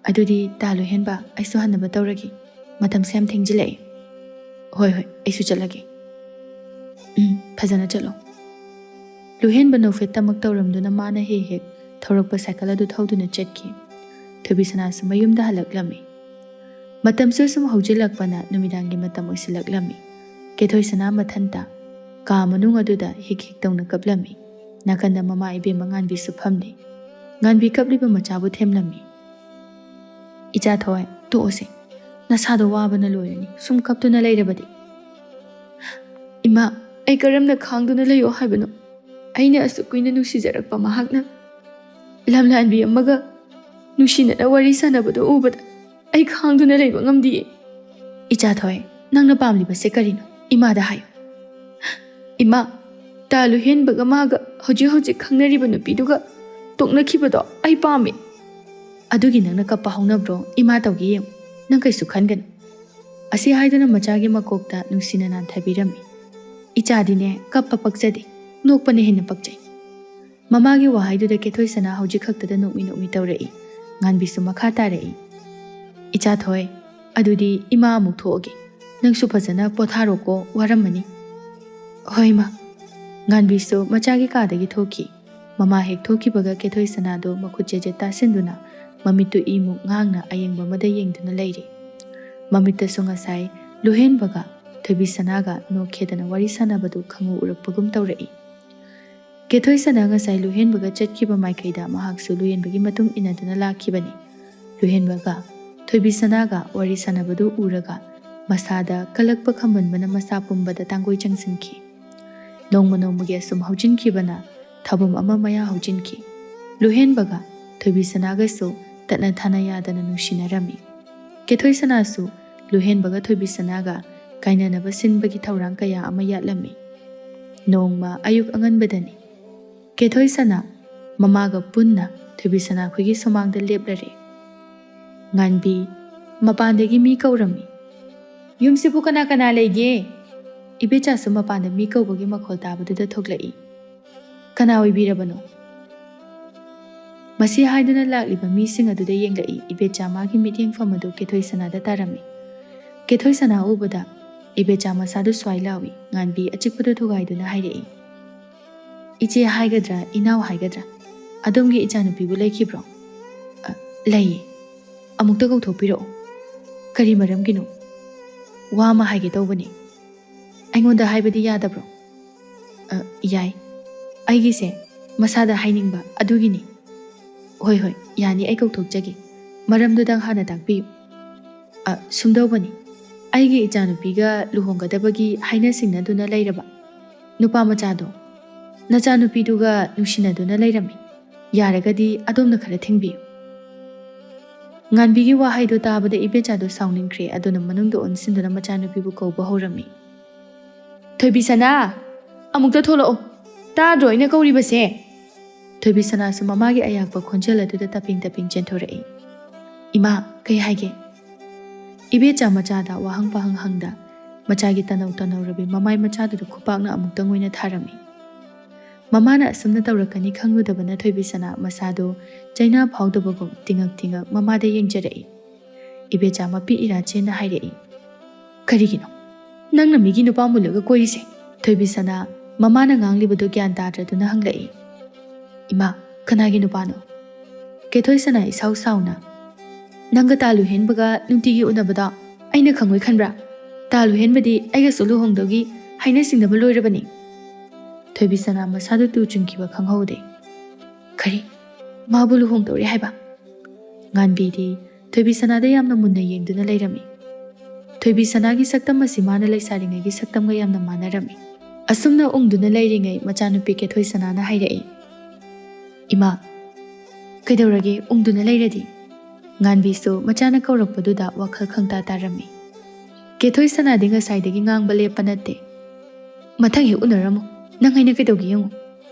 "ꯑꯗꯨꯗꯤ ꯇꯥ ꯂꯨꯍꯦꯟꯕ, ꯑꯩꯁꯨ ꯍꯟꯅꯕ ꯇꯧꯔꯒꯦ꯫ ꯃꯇꯝꯁꯦ ꯌꯥꯝ ꯊꯦꯡꯖꯤꯜꯂꯛꯑꯦ꯫" "ꯍꯣꯏ, ꯍꯣꯏ, ꯑꯩꯁꯨ ꯆꯠꯂꯒꯦ꯫" "ꯎꯝ, ꯐꯖꯅ ꯆꯠꯂꯣ꯫" ꯂꯨꯍꯦꯟꯕ ꯅꯣꯛꯐꯦꯠꯇꯃꯛ ꯇꯧꯔꯝꯗꯨꯅ ꯃꯥꯅ ꯍꯦꯛ ꯍꯦꯛ ꯊꯧꯔꯛꯄ ꯁꯥꯏꯀꯜ ꯑꯗꯨ ꯊꯧꯗꯨꯅ ꯆꯠꯈꯤ꯫ ꯊꯣꯏꯕꯤ ꯁꯅꯥꯁꯨ ꯃꯌꯨꯝꯗ ꯍꯜꯂꯛꯂꯝꯃꯤ꯫ ꯃꯇꯝꯁꯨ ꯁꯨꯝ ꯍꯧꯖꯤꯜꯂꯛꯄꯅ ꯅꯨꯃꯤꯗꯥꯡꯒꯤ ꯃꯇꯝ ꯑꯣꯏꯁꯤꯜꯂꯛꯂꯝꯃꯤ꯫ ꯀꯦꯊꯣꯏ ꯁꯅꯥ ꯃꯊꯟꯇ ꯀꯥ ꯃꯅꯨꯡ ꯑꯗꯨꯗ ꯍꯤꯛ ꯍꯤꯛ ꯇꯧꯅ ꯀꯞꯂꯝꯃꯤ꯫ ꯅꯥꯀꯟꯗ ꯃꯃꯥ ꯏꯕꯦꯝꯃ ꯉꯥꯟꯕꯤꯁꯨ ꯐꯝꯂꯤ꯫ ꯉꯥꯟꯕꯤ ꯀꯞꯂꯤꯕ ꯃꯆꯥꯕꯨ ꯊꯦꯝꯂꯝꯃꯤ꯫ "ꯏꯆꯥ ꯊꯣꯏ, ꯇꯣꯛꯑꯣꯁꯦ꯫ ꯅꯁꯥꯗꯣ ꯋꯥꯕꯅ ꯂꯣꯏꯔꯅꯤ, ꯁꯨꯝ ꯀꯞꯇꯨꯅ ꯂꯩꯔꯕꯗꯤ꯫" "ꯏꯃꯥ, ꯑꯩ ꯀꯔꯝꯅ ꯈꯥꯡꯗꯨꯅ ꯂꯩꯌꯣ ꯍꯥꯏꯕꯅꯣ? ꯑꯩꯅ ꯑꯁꯨꯛ ꯀꯨꯏꯅ ꯅꯨꯡꯁꯤꯖꯔꯛꯄ ꯃꯍꯥꯛꯅ ꯂꯝꯂꯥꯟꯕꯤ ꯑꯃꯒ ꯅꯨꯡꯁꯤꯅꯅ ꯋꯥꯔꯤ ꯁꯥꯟꯅꯕꯗꯨ ꯎꯕꯗ ꯑꯩ ꯈꯥꯡꯗꯨꯅ ꯂꯩꯕ ꯉꯝꯗꯤꯌꯦ꯫ "ꯏꯆꯥ ꯊꯣꯏ, ꯅꯪꯅ ꯄꯥꯝꯂꯤꯕꯁꯦ ꯀꯔꯤꯅꯣ? ꯏꯃꯥꯗ ꯍꯥꯏꯌꯨ꯫" "ꯏꯃꯥ, ꯇꯥ ꯂꯨꯍꯦꯟꯕꯒ ꯃꯥꯒ ꯍꯧꯖꯤꯛ ꯍꯧꯖꯤꯛ ꯈꯪꯅꯔꯤꯕ ꯅꯨꯄꯤꯗꯨꯒ ꯇꯣꯛꯅꯈꯤꯕꯗꯣ ꯑꯩ ꯄꯥꯝꯃꯤ꯫" "ꯑꯗꯨꯒꯤ ꯅꯪꯅ ꯀꯞꯄ ꯍꯧꯅꯕ꯭ꯔꯣ? ꯏꯃꯥ ꯇꯧꯒꯦ ꯌꯦꯡꯉꯨ, ꯅꯪ ꯀꯩꯁꯨ ꯈꯟꯒꯅꯨ꯫" ꯑꯁꯤ ꯍꯥꯏꯗꯨꯅ ꯃꯆꯥꯒꯤ ꯃꯀꯣꯛꯇ ꯅꯨꯡꯁꯤꯅ ꯅꯥꯟꯊꯕꯤꯔꯝꯃꯤ꯫ "ꯏꯆꯥꯗꯤꯅꯦ ꯀꯞꯄ ꯄꯛꯆꯗꯦ, ꯅꯣꯛꯄꯅ ꯍꯦꯟꯅ ꯄꯛꯆꯩ꯫" ꯃꯃꯥꯒꯤ ꯋꯥꯍꯩꯗꯨꯗ ꯀꯦꯊꯣꯏꯁꯅꯥ ꯍꯧꯖꯤꯛ ꯈꯛꯇꯗ ꯅꯣꯛꯃꯤ ꯅꯣꯛꯃꯤ ꯇꯧꯔꯛꯏ꯫ ꯉꯥꯟꯕꯤꯁꯨ ꯃꯈꯥ ꯇꯥꯔꯛꯏ꯫ "ꯏꯆꯥ ꯊꯣꯏ, ꯑꯗꯨꯗꯤ ꯏꯃꯥ ꯑꯃꯨꯛ ꯊꯣꯛꯑꯒꯦ꯫ ꯅꯪꯁꯨ ꯐꯖꯅ ꯄꯣꯊꯥꯔꯣꯀꯣ, ꯋꯥꯔꯝꯃꯅꯤ꯫" "ꯍꯣꯏ ꯃꯥ꯫" ꯉꯥꯟꯕꯤꯁꯨ ꯃꯆꯥꯒꯤ ꯀꯥꯗꯒꯤ ꯊꯣꯛꯈꯤ꯫ ꯃꯃꯥ ꯍꯦꯛ ꯊꯣꯛꯈꯤꯕꯒ ꯀꯦꯊꯣꯏꯁꯅꯥꯗꯣ ꯃꯈꯨꯠ ꯆꯦꯠ ꯆꯦꯠ ꯇꯥꯁꯤꯟꯗꯨꯅ ꯃꯃꯤꯠꯇꯨ ꯏꯃꯨꯛ ꯉꯥꯡꯅ ꯑꯌꯦꯡꯕ ꯑꯃꯗ ꯌꯦꯡꯗꯨꯅ ꯂꯩꯔꯤ꯫ ꯃꯃꯤꯠꯇꯁꯨ ꯉꯁꯥꯏ ꯂꯨꯍꯦꯟꯕꯒ ꯊꯣꯏꯕꯤꯁꯅꯥꯒ ꯅꯣꯛꯈꯦꯗꯅ ꯋꯥꯔꯤ ꯁꯥꯟꯅꯕꯗꯨ ꯈꯪꯎ ꯎꯔꯛꯄꯒꯨꯝ ꯇꯧꯔꯛꯏ꯫ ꯀꯦꯊꯣꯏꯁꯅꯥ ꯉꯁꯥꯏ ꯂꯨꯍꯦꯟꯕꯒ ꯆꯠꯈꯤꯕ ꯃꯥꯏꯀꯩꯗ ꯃꯍꯥꯛꯁꯨ ꯂꯨꯍꯦꯟꯕꯒꯤ ꯃꯇꯨꯡ ꯏꯟꯅꯗꯨꯅ ꯂꯥꯛꯈꯤꯕꯅꯤ꯫ ꯂꯨꯍꯦꯟꯕꯒ ꯊꯣꯏꯕꯤꯁꯅꯥꯒ ꯋꯥꯔꯤ ꯁꯥꯟꯅꯕꯗꯨ ꯎꯔꯒ ꯃꯁꯥꯗ ꯀꯜꯂꯛꯄ ꯈꯝꯕꯟꯕꯅ ꯃꯁꯥ ꯄꯨꯝꯕꯗ ꯇꯥꯡꯒꯣꯏ ꯆꯪꯁꯤꯟꯈꯤ꯫ ꯅꯣꯡꯃ ꯅꯣꯡꯃꯒꯤ ꯑꯁꯨꯝ ꯍꯧꯖꯤꯟꯈꯤꯕꯅ ꯊꯥꯕꯨꯝ ꯑꯃ ꯃꯌꯥ ꯍꯧꯖꯤꯟꯈꯤ꯫ ꯂꯨꯍꯦꯟꯕꯒ ꯊꯣꯏꯕꯤꯁꯅꯥꯒꯁꯨ ꯇꯠꯅ ꯊꯥꯅ ꯌꯥꯗꯅ ꯅꯨꯡꯁꯤꯅꯔꯝꯃꯤ꯫ ꯀꯦꯊꯣꯏꯁꯅꯥꯁꯨ ꯂꯨꯍꯦꯟꯕꯒ ꯊꯣꯏꯕꯤꯁꯅꯥꯒ ꯀꯥꯏꯅꯅꯕ ꯁꯤꯟꯕꯒꯤ ꯊꯧꯔꯥꯡ ꯀꯌꯥ ꯑꯃ ꯌꯥꯠꯂꯝꯃꯤ꯫ ꯅꯣꯡꯃ ꯑꯌꯨꯛ ꯑꯉꯟꯕꯗꯅꯤ꯫ ꯀꯦꯊꯣꯏꯁꯅꯥ ꯃꯃꯥꯒ ꯄꯨꯟꯅ ꯊꯣꯏꯕꯤꯁꯅꯥ ꯈꯣꯏꯒꯤ ꯁꯨꯃꯥꯡꯗ ꯂꯦꯞꯂꯔꯦ꯫ ꯉꯥꯟꯕꯤ ꯃꯄꯥꯟꯗꯒꯤ ꯃꯤ ꯀꯧꯔꯝꯃꯤ꯫ "ꯌꯨꯝꯁꯤꯕꯨ ꯀꯅꯥ ꯀꯅꯥ ꯂꯩꯒꯦ?" ꯏꯕꯦꯆꯥꯁꯨ ꯃꯄꯥꯟꯗ ꯃꯤ ꯀꯧꯕꯒꯤ ꯃꯈꯣꯜ ꯇꯥꯕꯗꯨꯗ ꯊꯣꯛꯂꯛꯏ꯫ "ꯀꯅꯥ ꯑꯣꯏꯕꯤꯔꯕꯅꯣ?" ꯃꯁꯤ ꯍꯥꯏꯗꯨꯅ ꯂꯥꯛꯂꯤꯕ ꯃꯤꯁꯤꯡ ꯑꯗꯨꯗ ꯌꯦꯡꯂꯛꯏ꯫ ꯏꯕꯦꯆꯥ ꯃꯥꯒꯤ ꯃꯤꯠꯌꯦꯡꯐꯝ ꯑꯗꯨ ꯀꯦꯊꯣꯏꯁꯅꯥꯗ ꯇꯥꯔꯝꯃꯤ꯫ ꯀꯦꯊꯣꯏꯁꯅꯥ ꯎꯕꯗ ꯏꯕꯦꯆꯥ ꯃꯁꯥꯗꯨ ꯁ꯭ꯋꯥꯏ ꯂꯥꯎꯏ꯫ ꯉꯥꯟꯕꯤ ꯑꯆꯤꯛꯄꯗꯨ ꯊꯨꯒꯥꯏꯗꯨꯅ ꯍꯥꯏꯔꯛꯏ, "ꯏꯆꯦ ꯍꯥꯏꯒꯗ꯭ꯔꯥ, ꯏꯅꯥꯎ ꯍꯥꯏꯒꯗ꯭ꯔꯥ, ꯑꯗꯣꯝꯒꯤ ꯏꯆꯥꯅꯨꯄꯤꯕꯨ ꯂꯩꯈꯤꯕ꯭ꯔꯣ?" "ꯑ, ꯂꯩꯌꯦ꯫ ꯑꯃꯨꯛꯇ ꯀꯧꯊꯣꯛꯄꯤꯔꯛꯑꯣ꯫" "ꯀꯔꯤ ꯃꯔꯝꯒꯤꯅꯣ?" "ꯋꯥ ꯑꯃ ꯍꯥꯏꯒꯦ ꯇꯧꯕꯅꯤ꯫" "ꯑꯩꯉꯣꯟꯗ ꯍꯥꯏꯕꯗꯤ ꯌꯥꯗꯕ꯭ꯔꯣ?" "ꯑ, ꯌꯥꯏ꯫ ꯑꯩꯒꯤꯁꯦ ꯃꯁꯥꯗ ꯍꯥꯏꯅꯤꯡꯕ ꯑꯗꯨꯒꯤꯅꯤ꯫" "ꯍꯣꯏ, ꯍꯣꯏ, ꯌꯥꯅꯤ, ꯑꯩ ꯀꯧꯊꯣꯛꯆꯒꯦ꯫ ꯃꯔꯝꯗꯨꯗꯪ ꯍꯥꯟꯅ ꯇꯥꯛꯄꯤꯌꯨ꯫" "ꯑ, ꯁꯨꯝꯗꯧꯕꯅꯤ꯫ ꯑꯩꯒꯤ ꯏꯆꯥꯅꯨꯄꯤꯒ ꯂꯨꯍꯣꯡꯒꯗꯕꯒꯤ ꯍꯥꯏꯅ ꯁꯤꯡꯅꯗꯨꯅ ꯂꯩꯔꯕ ꯅꯨꯄꯥ ꯃꯆꯥꯗꯣ ꯅꯆꯥꯅꯨꯄꯤꯗꯨꯒ ꯅꯨꯡꯁꯤꯅꯗꯨꯅ ꯂꯩꯔꯝꯃꯤ꯫ ꯌꯥꯔꯒꯗꯤ ꯑꯗꯣꯝꯅ ꯈꯔ ꯊꯤꯡꯕꯤꯌꯨ꯫" ꯉꯥꯟꯕꯤꯒꯤ ꯋꯥꯍꯩꯗꯨ ꯇꯥꯕꯗ ꯏꯕꯦꯆꯥꯗꯨ ꯁꯥꯎꯅꯤꯡꯈ꯭ꯔꯦ꯫ ꯑꯗꯨꯅ ꯃꯅꯨꯡꯗ ꯑꯣꯟꯁꯤꯟꯗꯨꯅ ꯃꯆꯥꯅꯨꯄꯤꯕꯨ ꯀꯧꯕ ꯍꯧꯔꯝꯃꯤ꯫ "ꯊꯣꯏꯕꯤꯁꯅꯥ, ꯑꯃꯨꯛꯇ ꯊꯣꯛꯂꯛꯑꯣ꯫ ꯇꯥꯗ꯭ꯔꯣ ꯑꯩꯅ ꯀꯧꯔꯤꯕꯁꯦ?" ꯊꯣꯏꯕꯤꯁꯅꯥꯁꯨ ꯃꯃꯥꯒꯤ ꯑꯌꯥꯛꯄ ꯈꯣꯟꯖꯦꯜ ꯑꯗꯨꯗ ꯇꯞꯄꯤꯡ ꯇꯞꯄꯤꯡ ꯆꯦꯟꯊꯣꯔꯛꯏ꯫ "ꯏꯃꯥ, ꯀꯩ ꯍꯥꯏꯒꯦ?" ꯏꯕꯦꯆꯥ ꯃꯆꯥꯗ ꯋꯥꯍꯪ ꯄꯥꯍꯪ ꯍꯪꯗ ꯃꯆꯥꯒꯤ ꯇꯅꯧ ꯇꯅꯧꯔꯕꯤ ꯃꯃꯥꯏ ꯃꯆꯥꯗꯨꯗ ꯈꯨꯄꯥꯛꯅ ꯑꯃꯨꯛꯇꯪ ꯑꯣꯏꯅ ꯊꯥꯔꯝꯃꯤ꯫ ꯃꯃꯥꯅ ꯑꯁꯨꯝꯅ ꯇꯧꯔꯛꯀꯅꯤ ꯈꯪꯂꯨꯗꯕꯅ ꯊꯣꯏꯕꯤꯁꯅꯥ ꯃꯁꯥꯗꯨ ꯆꯩꯅꯥ ꯐꯥꯎꯗꯕꯒꯨꯝ ꯇꯤꯡꯉꯛ ꯇꯤꯡꯉꯛ ꯃꯃꯥꯗ ꯌꯦꯡꯖꯔꯛꯏ꯫ ꯏꯕꯦꯆꯥ ꯃꯄꯤ ꯏꯔꯥ ꯆꯦꯟꯅ ꯍꯥꯏꯔꯛꯏ, "ꯀꯔꯤꯒꯤꯅꯣ ꯅꯪꯅ ꯃꯤꯒꯤ ꯅꯨꯄꯥ ꯃꯨꯜꯂꯒ ꯀꯣꯏꯔꯤꯁꯦ?" ꯊꯣꯏꯕꯤꯁꯅꯥ ꯃꯃꯥꯅ ꯉꯥꯡꯂꯤꯕꯗꯨ ꯒ꯭ꯌꯥꯟ ꯇꯥꯗ꯭ꯔꯗꯨꯅ ꯍꯪꯂꯛꯏ꯫ "ꯏꯃꯥ, ꯀꯅꯥꯒꯤ ꯅꯨꯄꯥꯅꯣ?" ꯀꯦꯊꯣꯏꯁꯅꯥ ꯏꯁꯥꯎ ꯁꯥꯎꯅ, "ꯅꯪꯒ ꯇꯥ ꯂꯨꯍꯦꯟꯕꯒ ꯅꯨꯡꯇꯤꯒꯤ ꯎꯅꯕꯗꯣ ꯑꯩꯅ ꯈꯪꯉꯣꯏ ꯈꯟꯕ꯭ꯔꯥ? ꯇꯥ ꯂꯨꯍꯦꯟꯕꯗꯤ ꯑꯩꯒꯁꯨ ꯂꯨꯍꯣꯡꯗꯧꯒꯤ ꯍꯥꯏꯅ ꯁꯤꯡꯅꯕ ꯂꯣꯏꯔꯕꯅꯤ꯫" ꯊꯣꯏꯕꯤꯁꯅꯥ ꯃꯁꯥꯗꯨ ꯇꯨ ꯆꯨꯡꯈꯤꯕ ꯈꯪꯍꯧꯗꯦ꯫ "ꯀꯔꯤ? ꯃꯥꯕꯨ ꯂꯨꯍꯣꯡꯗꯧꯔꯦ ꯍꯥꯏꯕ?" ꯉꯥꯟꯕꯤꯗꯤ ꯊꯣꯏꯕꯤꯁꯅꯥꯗ ꯌꯥꯝꯅ ꯃꯨꯟꯅ ꯌꯦꯡꯗꯨꯅ ꯂꯩꯔꯝꯃꯤ꯫ ꯊꯣꯏꯕꯤꯁꯅꯥꯒꯤ ꯁꯛꯇꯝ ꯑꯁꯤ ꯃꯥꯅ ꯂꯩꯁꯥꯔꯤꯉꯩꯒꯤ ꯁꯛꯇꯝꯒ ꯌꯥꯝꯅ ꯃꯥꯟꯅꯔꯝꯃꯤ꯫ ꯑꯁꯨꯝꯅ ꯎꯪꯗꯨꯅ ꯂꯩꯔꯤꯉꯩ ꯃꯆꯥꯅꯨꯄꯤ ꯀꯦꯊꯣꯏꯁꯅꯥꯅ ꯍꯥꯏꯔꯛꯏ, "ꯏꯃꯥ, ꯀꯩꯗꯧꯔꯒꯦ ꯎꯪꯗꯨꯅ ꯂꯩꯔꯗꯤ?" ꯉꯥꯟꯕꯤꯁꯨ ꯃꯆꯥꯅ ꯀꯧꯔꯛꯄꯗꯨꯗ ꯋꯥꯈꯜ ꯈꯪꯇꯥ ꯇꯥꯔꯝꯃꯤ꯫ ꯀꯦꯊꯣꯏꯁꯅꯥꯗꯤ ꯉꯁꯥꯏꯗꯒꯤ ꯉꯥꯡꯕ ꯂꯦꯞꯄ ꯅꯠꯇꯦ꯫ "ꯃꯊꯪ ꯍꯦꯛ ꯎꯅꯔꯝꯃꯨ, ꯅꯪ ꯑꯩꯅ ꯀꯩꯗꯧꯒꯦ ꯌꯦꯡꯉꯨ꯫"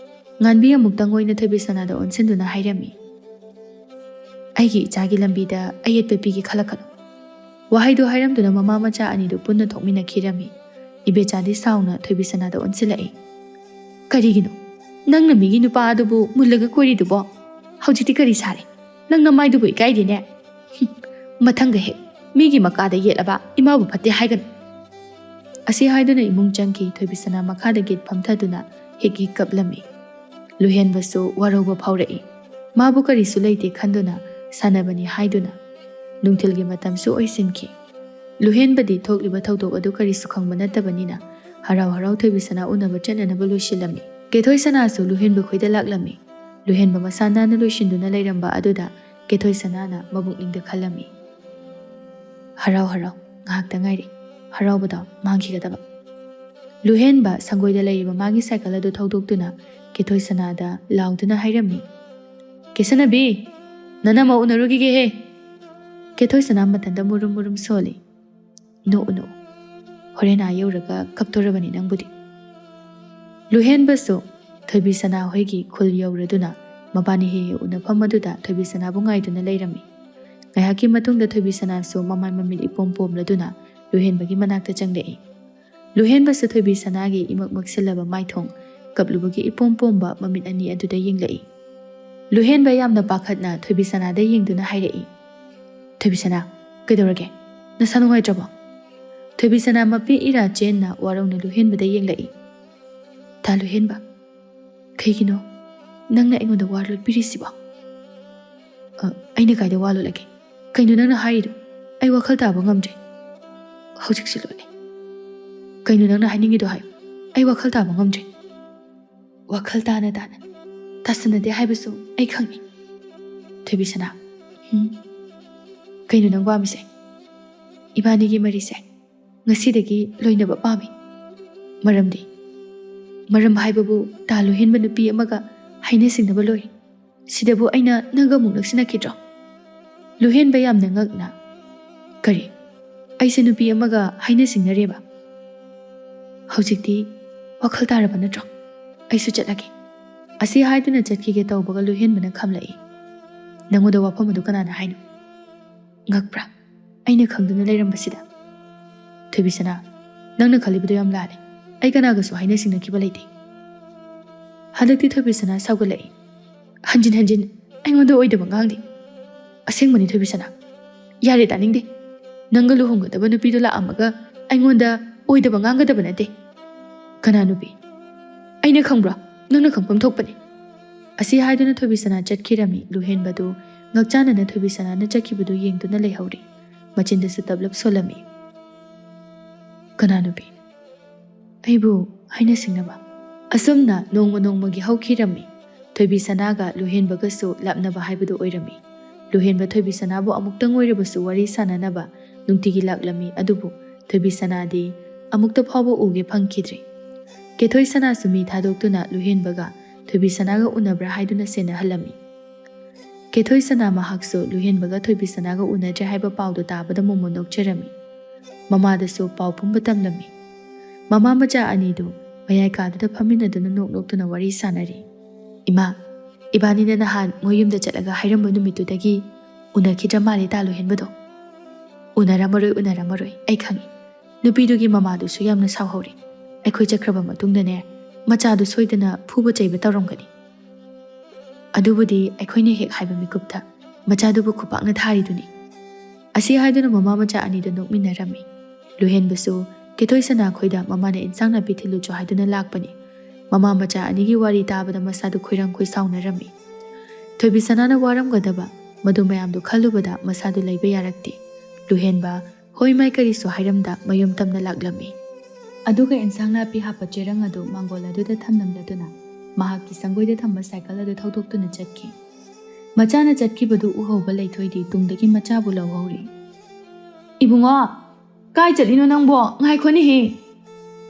ꯉꯥꯟꯕꯤ ꯑꯃꯨꯛꯇꯪ ꯑꯣꯏꯅ ꯊꯣꯏꯕꯤꯁꯅꯥꯗ ꯑꯣꯟꯁꯤꯟꯗꯨꯅ ꯍꯥꯏꯔꯝꯃꯤ꯫ "ꯑꯩꯒꯤ ꯏꯆꯥꯒꯤ ꯂꯝꯕꯤꯗ ꯑꯌꯦꯠꯄ ꯄꯤꯒꯦ ꯈꯜꯂꯛꯀꯅꯨ꯫" ꯋꯥꯍꯩꯗꯨ ꯍꯥꯏꯔꯝꯗꯨꯅ ꯃꯃꯥ ꯃꯆꯥ ꯑꯅꯤꯗꯨ ꯄꯨꯟꯅ ꯊꯣꯛꯃꯤꯟꯅꯈꯤꯔꯝꯃꯤ꯫ ꯏꯕꯦꯆꯥꯗꯤ ꯁꯥꯎꯅ ꯊꯣꯏꯕꯤꯁꯅꯥꯗ ꯑꯣꯟꯁꯤꯜꯂꯛꯏ꯫ "ꯀꯔꯤꯒꯤꯅꯣ? ꯅꯪꯅ ꯃꯤꯒꯤ ꯅꯨꯄꯥ ꯑꯗꯨꯕꯨ ꯃꯨꯜꯂꯒ ꯀꯣꯏꯔꯤꯗꯨꯕꯣ? ꯍꯧꯖꯤꯛꯇꯤ ꯀꯔꯤ ꯁꯥꯔꯦ? ꯅꯪ ꯅꯃꯥꯏꯗꯨꯕꯨ ꯏꯀꯥꯏꯗꯦꯅꯦ꯫ ꯍꯨꯝ, ꯃꯊꯪꯒ ꯍꯦꯛ ꯃꯤꯒꯤ ꯃꯀꯥꯗ ꯌꯦꯠꯂꯕ ꯏꯃꯥꯕꯨ ꯐꯠꯇꯦ ꯍꯥꯏꯒꯅꯨ꯫" ꯑꯁꯤ ꯍꯥꯏꯗꯨꯅ ꯏꯃꯨꯡ ꯆꯪꯈꯤ꯫ ꯊꯣꯏꯕꯤꯁꯅꯥ ꯃꯈꯥꯗ ꯒꯦꯠ ꯐꯝꯊꯗꯨꯅ ꯍꯤꯛ ꯍꯤꯛ ꯀꯞꯂꯝꯃꯤ꯫ ꯂꯨꯍꯦꯟꯕꯁꯨ ꯋꯥꯔꯧꯕ ꯐꯥꯎꯔꯛꯏ꯫ ꯃꯥꯕꯨ ꯀꯔꯤꯁꯨ ꯂꯩꯇꯦ ꯈꯟꯗꯨꯅ ꯁꯥꯟꯅꯕꯅꯤ ꯍꯥꯏꯗꯨꯅ ꯅꯨꯡꯊꯤꯜꯒꯤ ꯃꯇꯝꯁꯨ ꯑꯣꯏꯁꯤꯟꯈꯤ꯫ ꯂꯨꯍꯦꯟꯕꯗꯤ ꯊꯣꯛꯂꯤꯕ ꯊꯧꯗꯣꯛ ꯑꯗꯨ ꯀꯔꯤꯁꯨ ꯈꯪꯕ ꯅꯠꯇꯕꯅꯤꯅ ꯍꯔꯥꯎ ꯍꯔꯥꯎ ꯊꯣꯏꯕꯤꯁꯅꯥ ꯎꯅꯕ ꯆꯠꯅꯅꯕ ꯂꯣꯏꯁꯤꯜꯂꯝꯃꯤ꯫ ꯀꯦꯊꯣꯏꯁꯅꯥꯁꯨ ꯂꯨꯍꯦꯟꯕ ꯈꯣꯏꯗ ꯂꯥꯛꯂꯝꯃꯤ꯫ ꯂꯨꯍꯦꯟꯕ ꯃꯁꯥ ꯅꯥꯟꯅ ꯂꯣꯏꯁꯤꯟꯗꯨꯅ ꯂꯩꯔꯝꯕ ꯑꯗꯨꯗ ꯀꯦꯊꯣꯏꯁꯅꯥꯅ ꯃꯕꯨꯛꯅꯤꯡꯗ ꯈꯜꯂꯝꯃꯤ, "ꯍꯔꯥꯎ ꯍꯔꯥꯎ, ꯉꯥꯏꯍꯥꯛꯇ ꯉꯥꯏꯔꯦ ꯍꯔꯥꯎꯕꯗꯣ ꯃꯥꯡꯈꯤꯒꯗꯕ꯫" ꯂꯨꯍꯦꯟꯕ ꯁꯪꯒꯣꯏꯗ ꯂꯩꯔꯤꯕ ꯃꯥꯒꯤ ꯁꯥꯏꯀꯜ ꯑꯗꯨ ꯊꯧꯗꯣꯛꯇꯨꯅ ꯀꯦꯊꯣꯏꯁꯅꯥꯗ ꯂꯥꯎꯗꯨꯅ ꯍꯥꯏꯔꯝꯃꯤ, "ꯀꯦꯁꯅꯕꯤ, ꯅꯅꯝꯃ ꯎꯅꯔꯨꯈꯤꯒꯦꯍꯦ꯫" ꯀꯦꯊꯣꯏ ꯁꯅꯥ ꯃꯊꯟꯇ ꯃꯨꯔꯨꯝ ꯃꯨꯔꯨꯝ ꯁꯣꯜꯂꯤ꯫ "ꯅꯣꯛꯎ ꯅꯣꯛꯎ, ꯍꯣꯔꯦꯟ ꯑꯥ ꯌꯧꯔꯒ ꯀꯞꯇꯣꯔꯕꯅꯤ ꯅꯪꯕꯨꯗꯤ"꯫ ꯂꯨꯍꯦꯟꯕꯁꯨ ꯊꯣꯏꯕꯤ ꯁꯅꯥ ꯍꯣꯏꯒꯤ ꯈꯨꯜ ꯌꯧꯔꯗꯨꯅ ꯃꯕꯥꯅꯤ ꯍꯦꯛ ꯍꯦꯛ ꯎꯅꯐꯝ ꯑꯗꯨꯗ ꯊꯣꯏꯕꯤ ꯁꯅꯥꯕꯨ ꯉꯥꯏꯗꯨꯅ ꯂꯩꯔꯝꯃꯤ꯫ ꯉꯥꯏꯍꯥꯛꯀꯤ ꯃꯇꯨꯡꯗ ꯊꯣꯏꯕꯤ ꯁꯅꯥꯁꯨ ꯃꯃꯥꯏ ꯃꯃꯤꯠ ꯏꯄꯣꯝ ꯄꯣꯝꯂꯗꯨꯅ ꯂꯨꯍꯦꯟꯕꯒꯤ ꯃꯅꯥꯛꯇ ꯆꯪꯂꯛꯏ꯫ ꯂꯨꯍꯦꯟꯕꯁꯨ ꯊꯣꯏꯕꯤ ꯁꯅꯥꯒꯤ ꯏꯃꯛ ꯃꯛꯁꯤꯜꯂꯕ ꯃꯥꯏꯊꯣꯡ, ꯀꯞꯂꯨꯕꯒꯤ ꯏꯄꯣꯝ ꯄꯣꯝꯕ ꯃꯃꯤꯠ ꯑꯅꯤ ꯑꯗꯨꯗ ꯌꯦꯡꯂꯛꯏ꯫ ꯂꯨꯍꯦꯟꯕ ꯌꯥꯝꯅ ꯄꯥꯈꯠꯅ ꯊꯣꯏꯕꯤ ꯁꯅꯥꯗ ꯌꯦꯡꯗꯨꯅ ꯍꯥꯏꯔꯛꯏ, "ꯊꯣꯏꯕꯤ ꯁꯅꯥ, ꯀꯩꯗꯧꯔꯒꯦ? ꯅꯁꯥ ꯅꯨꯡꯉꯥꯏꯇ꯭ꯔꯕꯣ?" ꯊꯣꯏꯕꯤ ꯁꯅꯥ ꯃꯄꯤ ꯏꯔꯥ ꯆꯦꯟꯅ ꯋꯥꯔꯧꯅ ꯂꯨꯍꯦꯟꯕꯗ ꯌꯦꯡꯂꯛꯏ꯫ "ꯇꯥ ꯂꯨꯍꯦꯟꯕ, ꯀꯩꯒꯤꯅꯣ ꯅꯪꯅ ꯑꯩꯉꯣꯟꯗ ꯋꯥ ꯂꯣꯠꯄꯤꯔꯤꯁꯤꯕꯣ?" "ꯑ, ꯑꯩꯅ ꯀꯥꯏꯗ ꯋꯥ ꯂꯣꯠꯂꯒꯦ? ꯀꯩꯅꯣ ꯅꯪꯅ ꯍꯥꯏꯔꯤꯗꯣ? ꯑꯩ ꯋꯥꯈꯜ ꯇꯥꯕ ꯉꯝꯗ꯭ꯔꯦ"꯫ "ꯍꯧꯖꯤꯛꯁꯨ ꯂꯣꯠꯂꯦ꯫ ꯀꯩꯅꯣ ꯅꯪꯅ ꯍꯥꯏꯅꯤꯡꯉꯤꯗꯣ ꯍꯥꯏꯌꯨ꯫ ꯑꯩ ꯋꯥꯈꯜ ꯇꯥꯕ ꯉꯝꯗ꯭ꯔꯦ"꯫ "ꯋꯥꯈꯜ ꯇꯥꯅ ꯇꯥꯅ ꯇꯥꯁꯟꯅꯗꯦ ꯍꯥꯏꯕꯁꯨ ꯑꯩ ꯈꯪꯏ"꯫ "ꯊꯣꯏꯕꯤ ꯁꯅꯥ"꯫ "ꯎꯝ? ꯀꯩꯅꯣ ꯅꯪ ꯄꯥꯝꯃꯤꯁꯦ? ꯏꯕꯥꯅꯤꯒꯤ ꯃꯔꯤꯁꯦ ꯉꯁꯤꯗꯒꯤ ꯂꯣꯏꯅꯕ ꯄꯥꯝꯃꯤ"꯫ "ꯃꯔꯝꯗꯤ"꯫ "ꯃꯔꯝ ꯍꯥꯏꯕꯕꯨ ꯇꯥ ꯂꯨꯍꯦꯟꯕ ꯅꯨꯄꯤ ꯑꯃꯒ ꯍꯥꯏꯅ ꯁꯤꯡꯅꯕ ꯂꯣꯏꯔꯦ꯫ ꯁꯤꯗꯕꯨ ꯑꯩꯅ ꯅꯪꯒ ꯑꯃꯨꯛ ꯅꯛꯁꯤꯟꯅꯈꯤꯗ꯭ꯔꯣ?" ꯂꯨꯍꯦꯟꯕ ꯌꯥꯝꯅ ꯉꯛꯅ, "ꯀꯔꯤ? ꯑꯩꯁꯦ ꯅꯨꯄꯤ ꯑꯃꯒ ꯍꯥꯏꯅ ꯁꯤꯡꯅꯔꯦꯕ? ꯍꯧꯖꯤꯛꯇꯤ ꯋꯥꯈꯜ ꯇꯥꯔꯕ ꯅꯠꯇ꯭ꯔꯣ? ꯑꯩꯁꯨ ꯆꯠꯂꯒꯦ"꯫ ꯑꯁꯤ ꯍꯥꯏꯗꯨꯅ ꯆꯠꯈꯤꯒꯦ ꯇꯧꯕꯒ ꯂꯨꯍꯦꯟꯕꯅ ꯈꯝꯂꯛꯏ꯫ "ꯅꯪꯉꯣꯟꯗ ꯋꯥꯐꯝ ꯑꯗꯨ ꯀꯅꯥꯅ ꯍꯥꯏꯅꯣ?" "ꯉꯛꯄ꯭ꯔꯥ? ꯑꯩꯅ ꯈꯪꯗꯨꯅ ꯂꯩꯔꯝꯕꯁꯤꯗ"꯫ "ꯊꯣꯏꯕꯤ ꯁꯅꯥ, ꯅꯪꯅ ꯈꯜꯂꯤꯕꯗꯨ ꯌꯥꯝ ꯂꯥꯜꯂꯦ꯫ ꯑꯩ ꯀꯅꯥꯒꯁꯨ ꯍꯥꯏꯅ ꯁꯤꯡꯅꯈꯤꯕ ꯂꯩꯇꯦ"꯫ ꯍꯟꯗꯛꯇꯤ ꯊꯣꯏꯕꯤ ꯁꯅꯥ ꯁꯥꯎꯒꯠꯂꯛꯏ꯫ "ꯍꯟꯖꯤꯟ ꯍꯟꯖꯤꯟ ꯑꯩꯉꯣꯟꯗ ꯑꯣꯏꯗꯕ ꯉꯥꯡꯗꯦ"꯫ "ꯑꯁꯦꯡꯕꯅꯤ ꯊꯣꯏꯕꯤ ꯁꯅꯥ"꯫ "ꯌꯥꯔꯦ, ꯇꯥꯅꯤꯡꯗꯦ꯫ ꯅꯪꯒ ꯂꯨꯍꯣꯡꯒꯗꯕ ꯅꯨꯄꯤꯗꯣ ꯂꯥꯛꯑꯝꯃꯒ ꯑꯩꯉꯣꯟꯗ ꯑꯣꯏꯗꯕ ꯉꯥꯡꯒꯗꯕ ꯅꯠꯇꯦ"꯫ "ꯀꯅꯥ ꯅꯨꯄꯤ? ꯑꯩꯅ ꯈꯪꯕ꯭ꯔꯣ? ꯅꯪꯅ ꯈꯪꯐꯝ ꯊꯣꯛꯄꯅꯤ"꯫ ꯑꯁꯤ ꯍꯥꯏꯗꯨꯅ ꯊꯣꯏꯕꯤ ꯁꯅꯥ ꯆꯠꯈꯤꯔꯝꯃꯤ꯫ ꯂꯨꯍꯦꯟꯕꯗꯨ ꯉꯛꯆꯥꯟꯅꯅ ꯊꯣꯏꯕꯤ ꯁꯅꯥꯅ ꯆꯠꯈꯤꯕꯗꯨ ꯌꯦꯡꯗꯨꯅ ꯂꯩꯍꯧꯔꯤ꯫ ꯃꯆꯤꯟꯗꯁꯨ ꯇꯞꯂꯞ ꯁꯣꯜꯂꯝꯃꯤ꯫ "ꯀꯅꯥ ꯅꯨꯄꯤ? ꯑꯩꯕꯨ ꯍꯥꯏꯅ ꯁꯤꯡꯅꯕ?" ꯑꯁꯨꯝꯅ ꯅꯣꯡꯃ ꯅꯣꯡꯃꯒꯤ ꯍꯧꯈꯤꯔꯝꯃꯤ꯫ ꯊꯣꯏꯕꯤ ꯁꯅꯥꯒ ꯂꯨꯍꯦꯟꯕꯒꯁꯨ ꯂꯥꯞꯅꯕ ꯍꯥꯏꯕꯗꯨ ꯑꯣꯏꯔꯝꯃꯤ꯫ ꯂꯨꯍꯦꯟꯕ ꯊꯣꯏꯕꯤ ꯁꯅꯥꯕꯨ ꯑꯃꯨꯛꯇꯪ ꯑꯣꯏꯔꯕꯁꯨ ꯋꯥꯔꯤ ꯁꯥꯟꯅꯅꯕ ꯅꯨꯡꯇꯤꯒꯤ ꯂꯥꯛꯂꯝꯃꯤ, ꯑꯗꯨꯕꯨ ꯊꯣꯏꯕꯤ ꯁꯅꯥꯗꯤ ꯑꯃꯨꯛꯇ ꯐꯥꯎꯕ ꯎꯒꯦ ꯐꯪꯈꯤꯗ꯭ꯔꯦ꯫ ꯀꯦꯊꯣꯏ ꯁꯅꯥꯁꯨ ꯃꯤ ꯊꯥꯗꯣꯛꯇꯨꯅ ꯂꯨꯍꯦꯟꯕꯒ ꯊꯣꯏꯕꯤ ꯁꯅꯥꯒ ꯎꯅꯕ꯭ꯔꯥ ꯍꯥꯏꯗꯨꯅ ꯁꯦꯟꯅꯍꯜꯂꯝꯃꯤ꯫ ꯀꯦꯊꯣꯏ ꯁꯅꯥ ꯃꯍꯥꯛꯁꯨ ꯂꯨꯍꯦꯟꯕꯒ ꯊꯣꯏꯕꯤ ꯁꯅꯥꯒ ꯎꯅꯗ꯭ꯔꯦ ꯍꯥꯏꯕ ꯄꯥꯎꯗꯨ ꯇꯥꯕꯗ ꯃꯣꯃꯣꯟ ꯅꯣꯛꯆꯔꯝꯃꯤ꯫ ꯃꯃꯥꯗꯁꯨ ꯄꯥꯎ ꯄꯨꯝꯕ ꯇꯝꯂꯝꯃꯤ꯫ ꯃꯃꯥ ꯃꯆꯥ ꯑꯅꯤꯗꯨ ꯃꯌꯥꯏ ꯀꯥꯗꯨꯗ ꯐꯝꯃꯤꯟꯅꯗꯨꯅ ꯅꯣꯛ ꯅꯣꯛꯇꯨꯅ ꯋꯥꯔꯤ ꯁꯥꯟꯅꯔꯤ꯫ "ꯏꯃꯥ, ꯏꯕꯥꯅꯤꯅ ꯅꯍꯥꯟ ꯃꯣꯏ ꯌꯨꯝꯗ ꯆꯠꯂꯒ ꯍꯥꯏꯔꯝꯕ ꯅꯨꯃꯤꯠꯇꯨꯗꯒꯤ ꯎꯅꯈꯤꯗ꯭ꯔ ꯃꯥꯜꯂꯦ ꯇꯥ ꯂꯨꯍꯦꯟꯕꯗꯣ?" "ꯎꯅꯔꯝꯃꯔꯣꯏ, ꯎꯅꯔꯝꯃꯔꯣꯏ, ꯑꯩ ꯈꯪꯏ꯫ ꯅꯨꯄꯤꯗꯨꯒꯤ ꯃꯃꯥꯗꯨꯁꯨ ꯌꯥꯝꯅ ꯁꯥꯎꯍꯧꯔꯤ꯫ ꯑꯩꯈꯣꯏ ꯆꯠꯈ꯭ꯔꯕ ꯃꯇꯨꯡꯗꯅꯦ, ꯃꯆꯥꯗꯨ ꯁꯣꯏꯗꯅ ꯐꯨꯕ ꯆꯩꯕ ꯇꯧꯔꯝꯒꯅꯤ꯫ ꯑꯗꯨꯕꯨꯗꯤ ꯑꯩꯈꯣꯏꯅ ꯍꯦꯛ ꯍꯥꯏꯕ ꯃꯤꯀꯨꯞꯇ ꯃꯆꯥꯗꯨꯕꯨ ꯈꯨꯄꯥꯛꯅ ꯊꯥꯔꯤꯗꯨꯅꯤ꯫" ꯑꯁꯤ ꯍꯥꯏꯗꯨꯅ ꯃꯃꯥ ꯃꯆꯥ ꯑꯅꯤꯗꯨ ꯅꯣꯛꯃꯤꯟꯅꯔꯝꯃꯤ꯫ ꯂꯨꯍꯦꯟꯕꯁꯨ ꯀꯦꯊꯣꯏ ꯁꯅꯥ ꯈꯣꯏꯗ ꯃꯃꯥꯅ ꯏꯟꯁꯥꯡ ꯅꯥꯄꯤ ꯊꯤꯜꯂꯨꯆꯣ ꯍꯥꯏꯗꯨꯅ ꯂꯥꯛꯄꯅꯤ꯫ ꯃꯃꯥ ꯃꯆꯥ ꯑꯅꯤꯒꯤ ꯋꯥꯔꯤ ꯇꯥꯕꯗ ꯃꯁꯥꯗꯨ ꯈꯣꯏꯔꯪ ꯈꯣꯏꯁꯥꯎꯅꯔꯝꯃꯤ꯫ ꯊꯣꯏꯕꯤ ꯁꯅꯥꯅ ꯋꯥꯔꯝꯒꯗꯕ ꯃꯗꯨ ꯃꯌꯥꯝꯗꯨ ꯈꯜꯂꯨꯕꯗ ꯃꯁꯥꯗꯨ ꯂꯩꯕ ꯌꯥꯔꯛꯇꯦ꯫ ꯂꯨꯍꯦꯟꯕ ꯍꯣꯏ ꯃꯥꯏ ꯀꯔꯤꯁꯨ ꯍꯥꯏꯔꯝꯗ ꯃꯌꯨꯝ ꯇꯝꯅ ꯂꯥꯛꯂꯝꯃꯤ꯫ ꯑꯗꯨꯒ ꯏꯟꯁꯥꯡ ꯅꯥꯄꯤ ꯍꯥꯞꯄ ꯆꯦꯔꯪ ꯑꯗꯨ ꯃꯥꯡꯒꯣꯜ ꯑꯗꯨꯗ ꯊꯝꯂꯝꯂꯗꯨꯅ ꯃꯍꯥꯛꯀꯤ ꯁꯪꯒꯣꯏꯗ ꯊꯝꯕ ꯁꯥꯏꯀꯜ ꯑꯗꯨ ꯊꯧꯗꯣꯛꯇꯨꯅ ꯆꯠꯈꯤ꯫ ꯃꯆꯥꯅ ꯆꯠꯈꯤꯕꯗꯨ ꯎꯍꯧꯕ ꯂꯩꯊꯣꯏꯗꯤ ꯇꯨꯡꯗꯒꯤ ꯃꯆꯥꯕꯨ ꯂꯧꯍꯧꯔꯤ꯫ "ꯏꯕꯨꯡꯉꯣ, ꯀꯥꯏ ꯆꯠꯂꯤꯅꯣ ꯅꯪꯕꯣ? ꯉꯥꯏꯈꯣꯅꯦꯍꯦ!"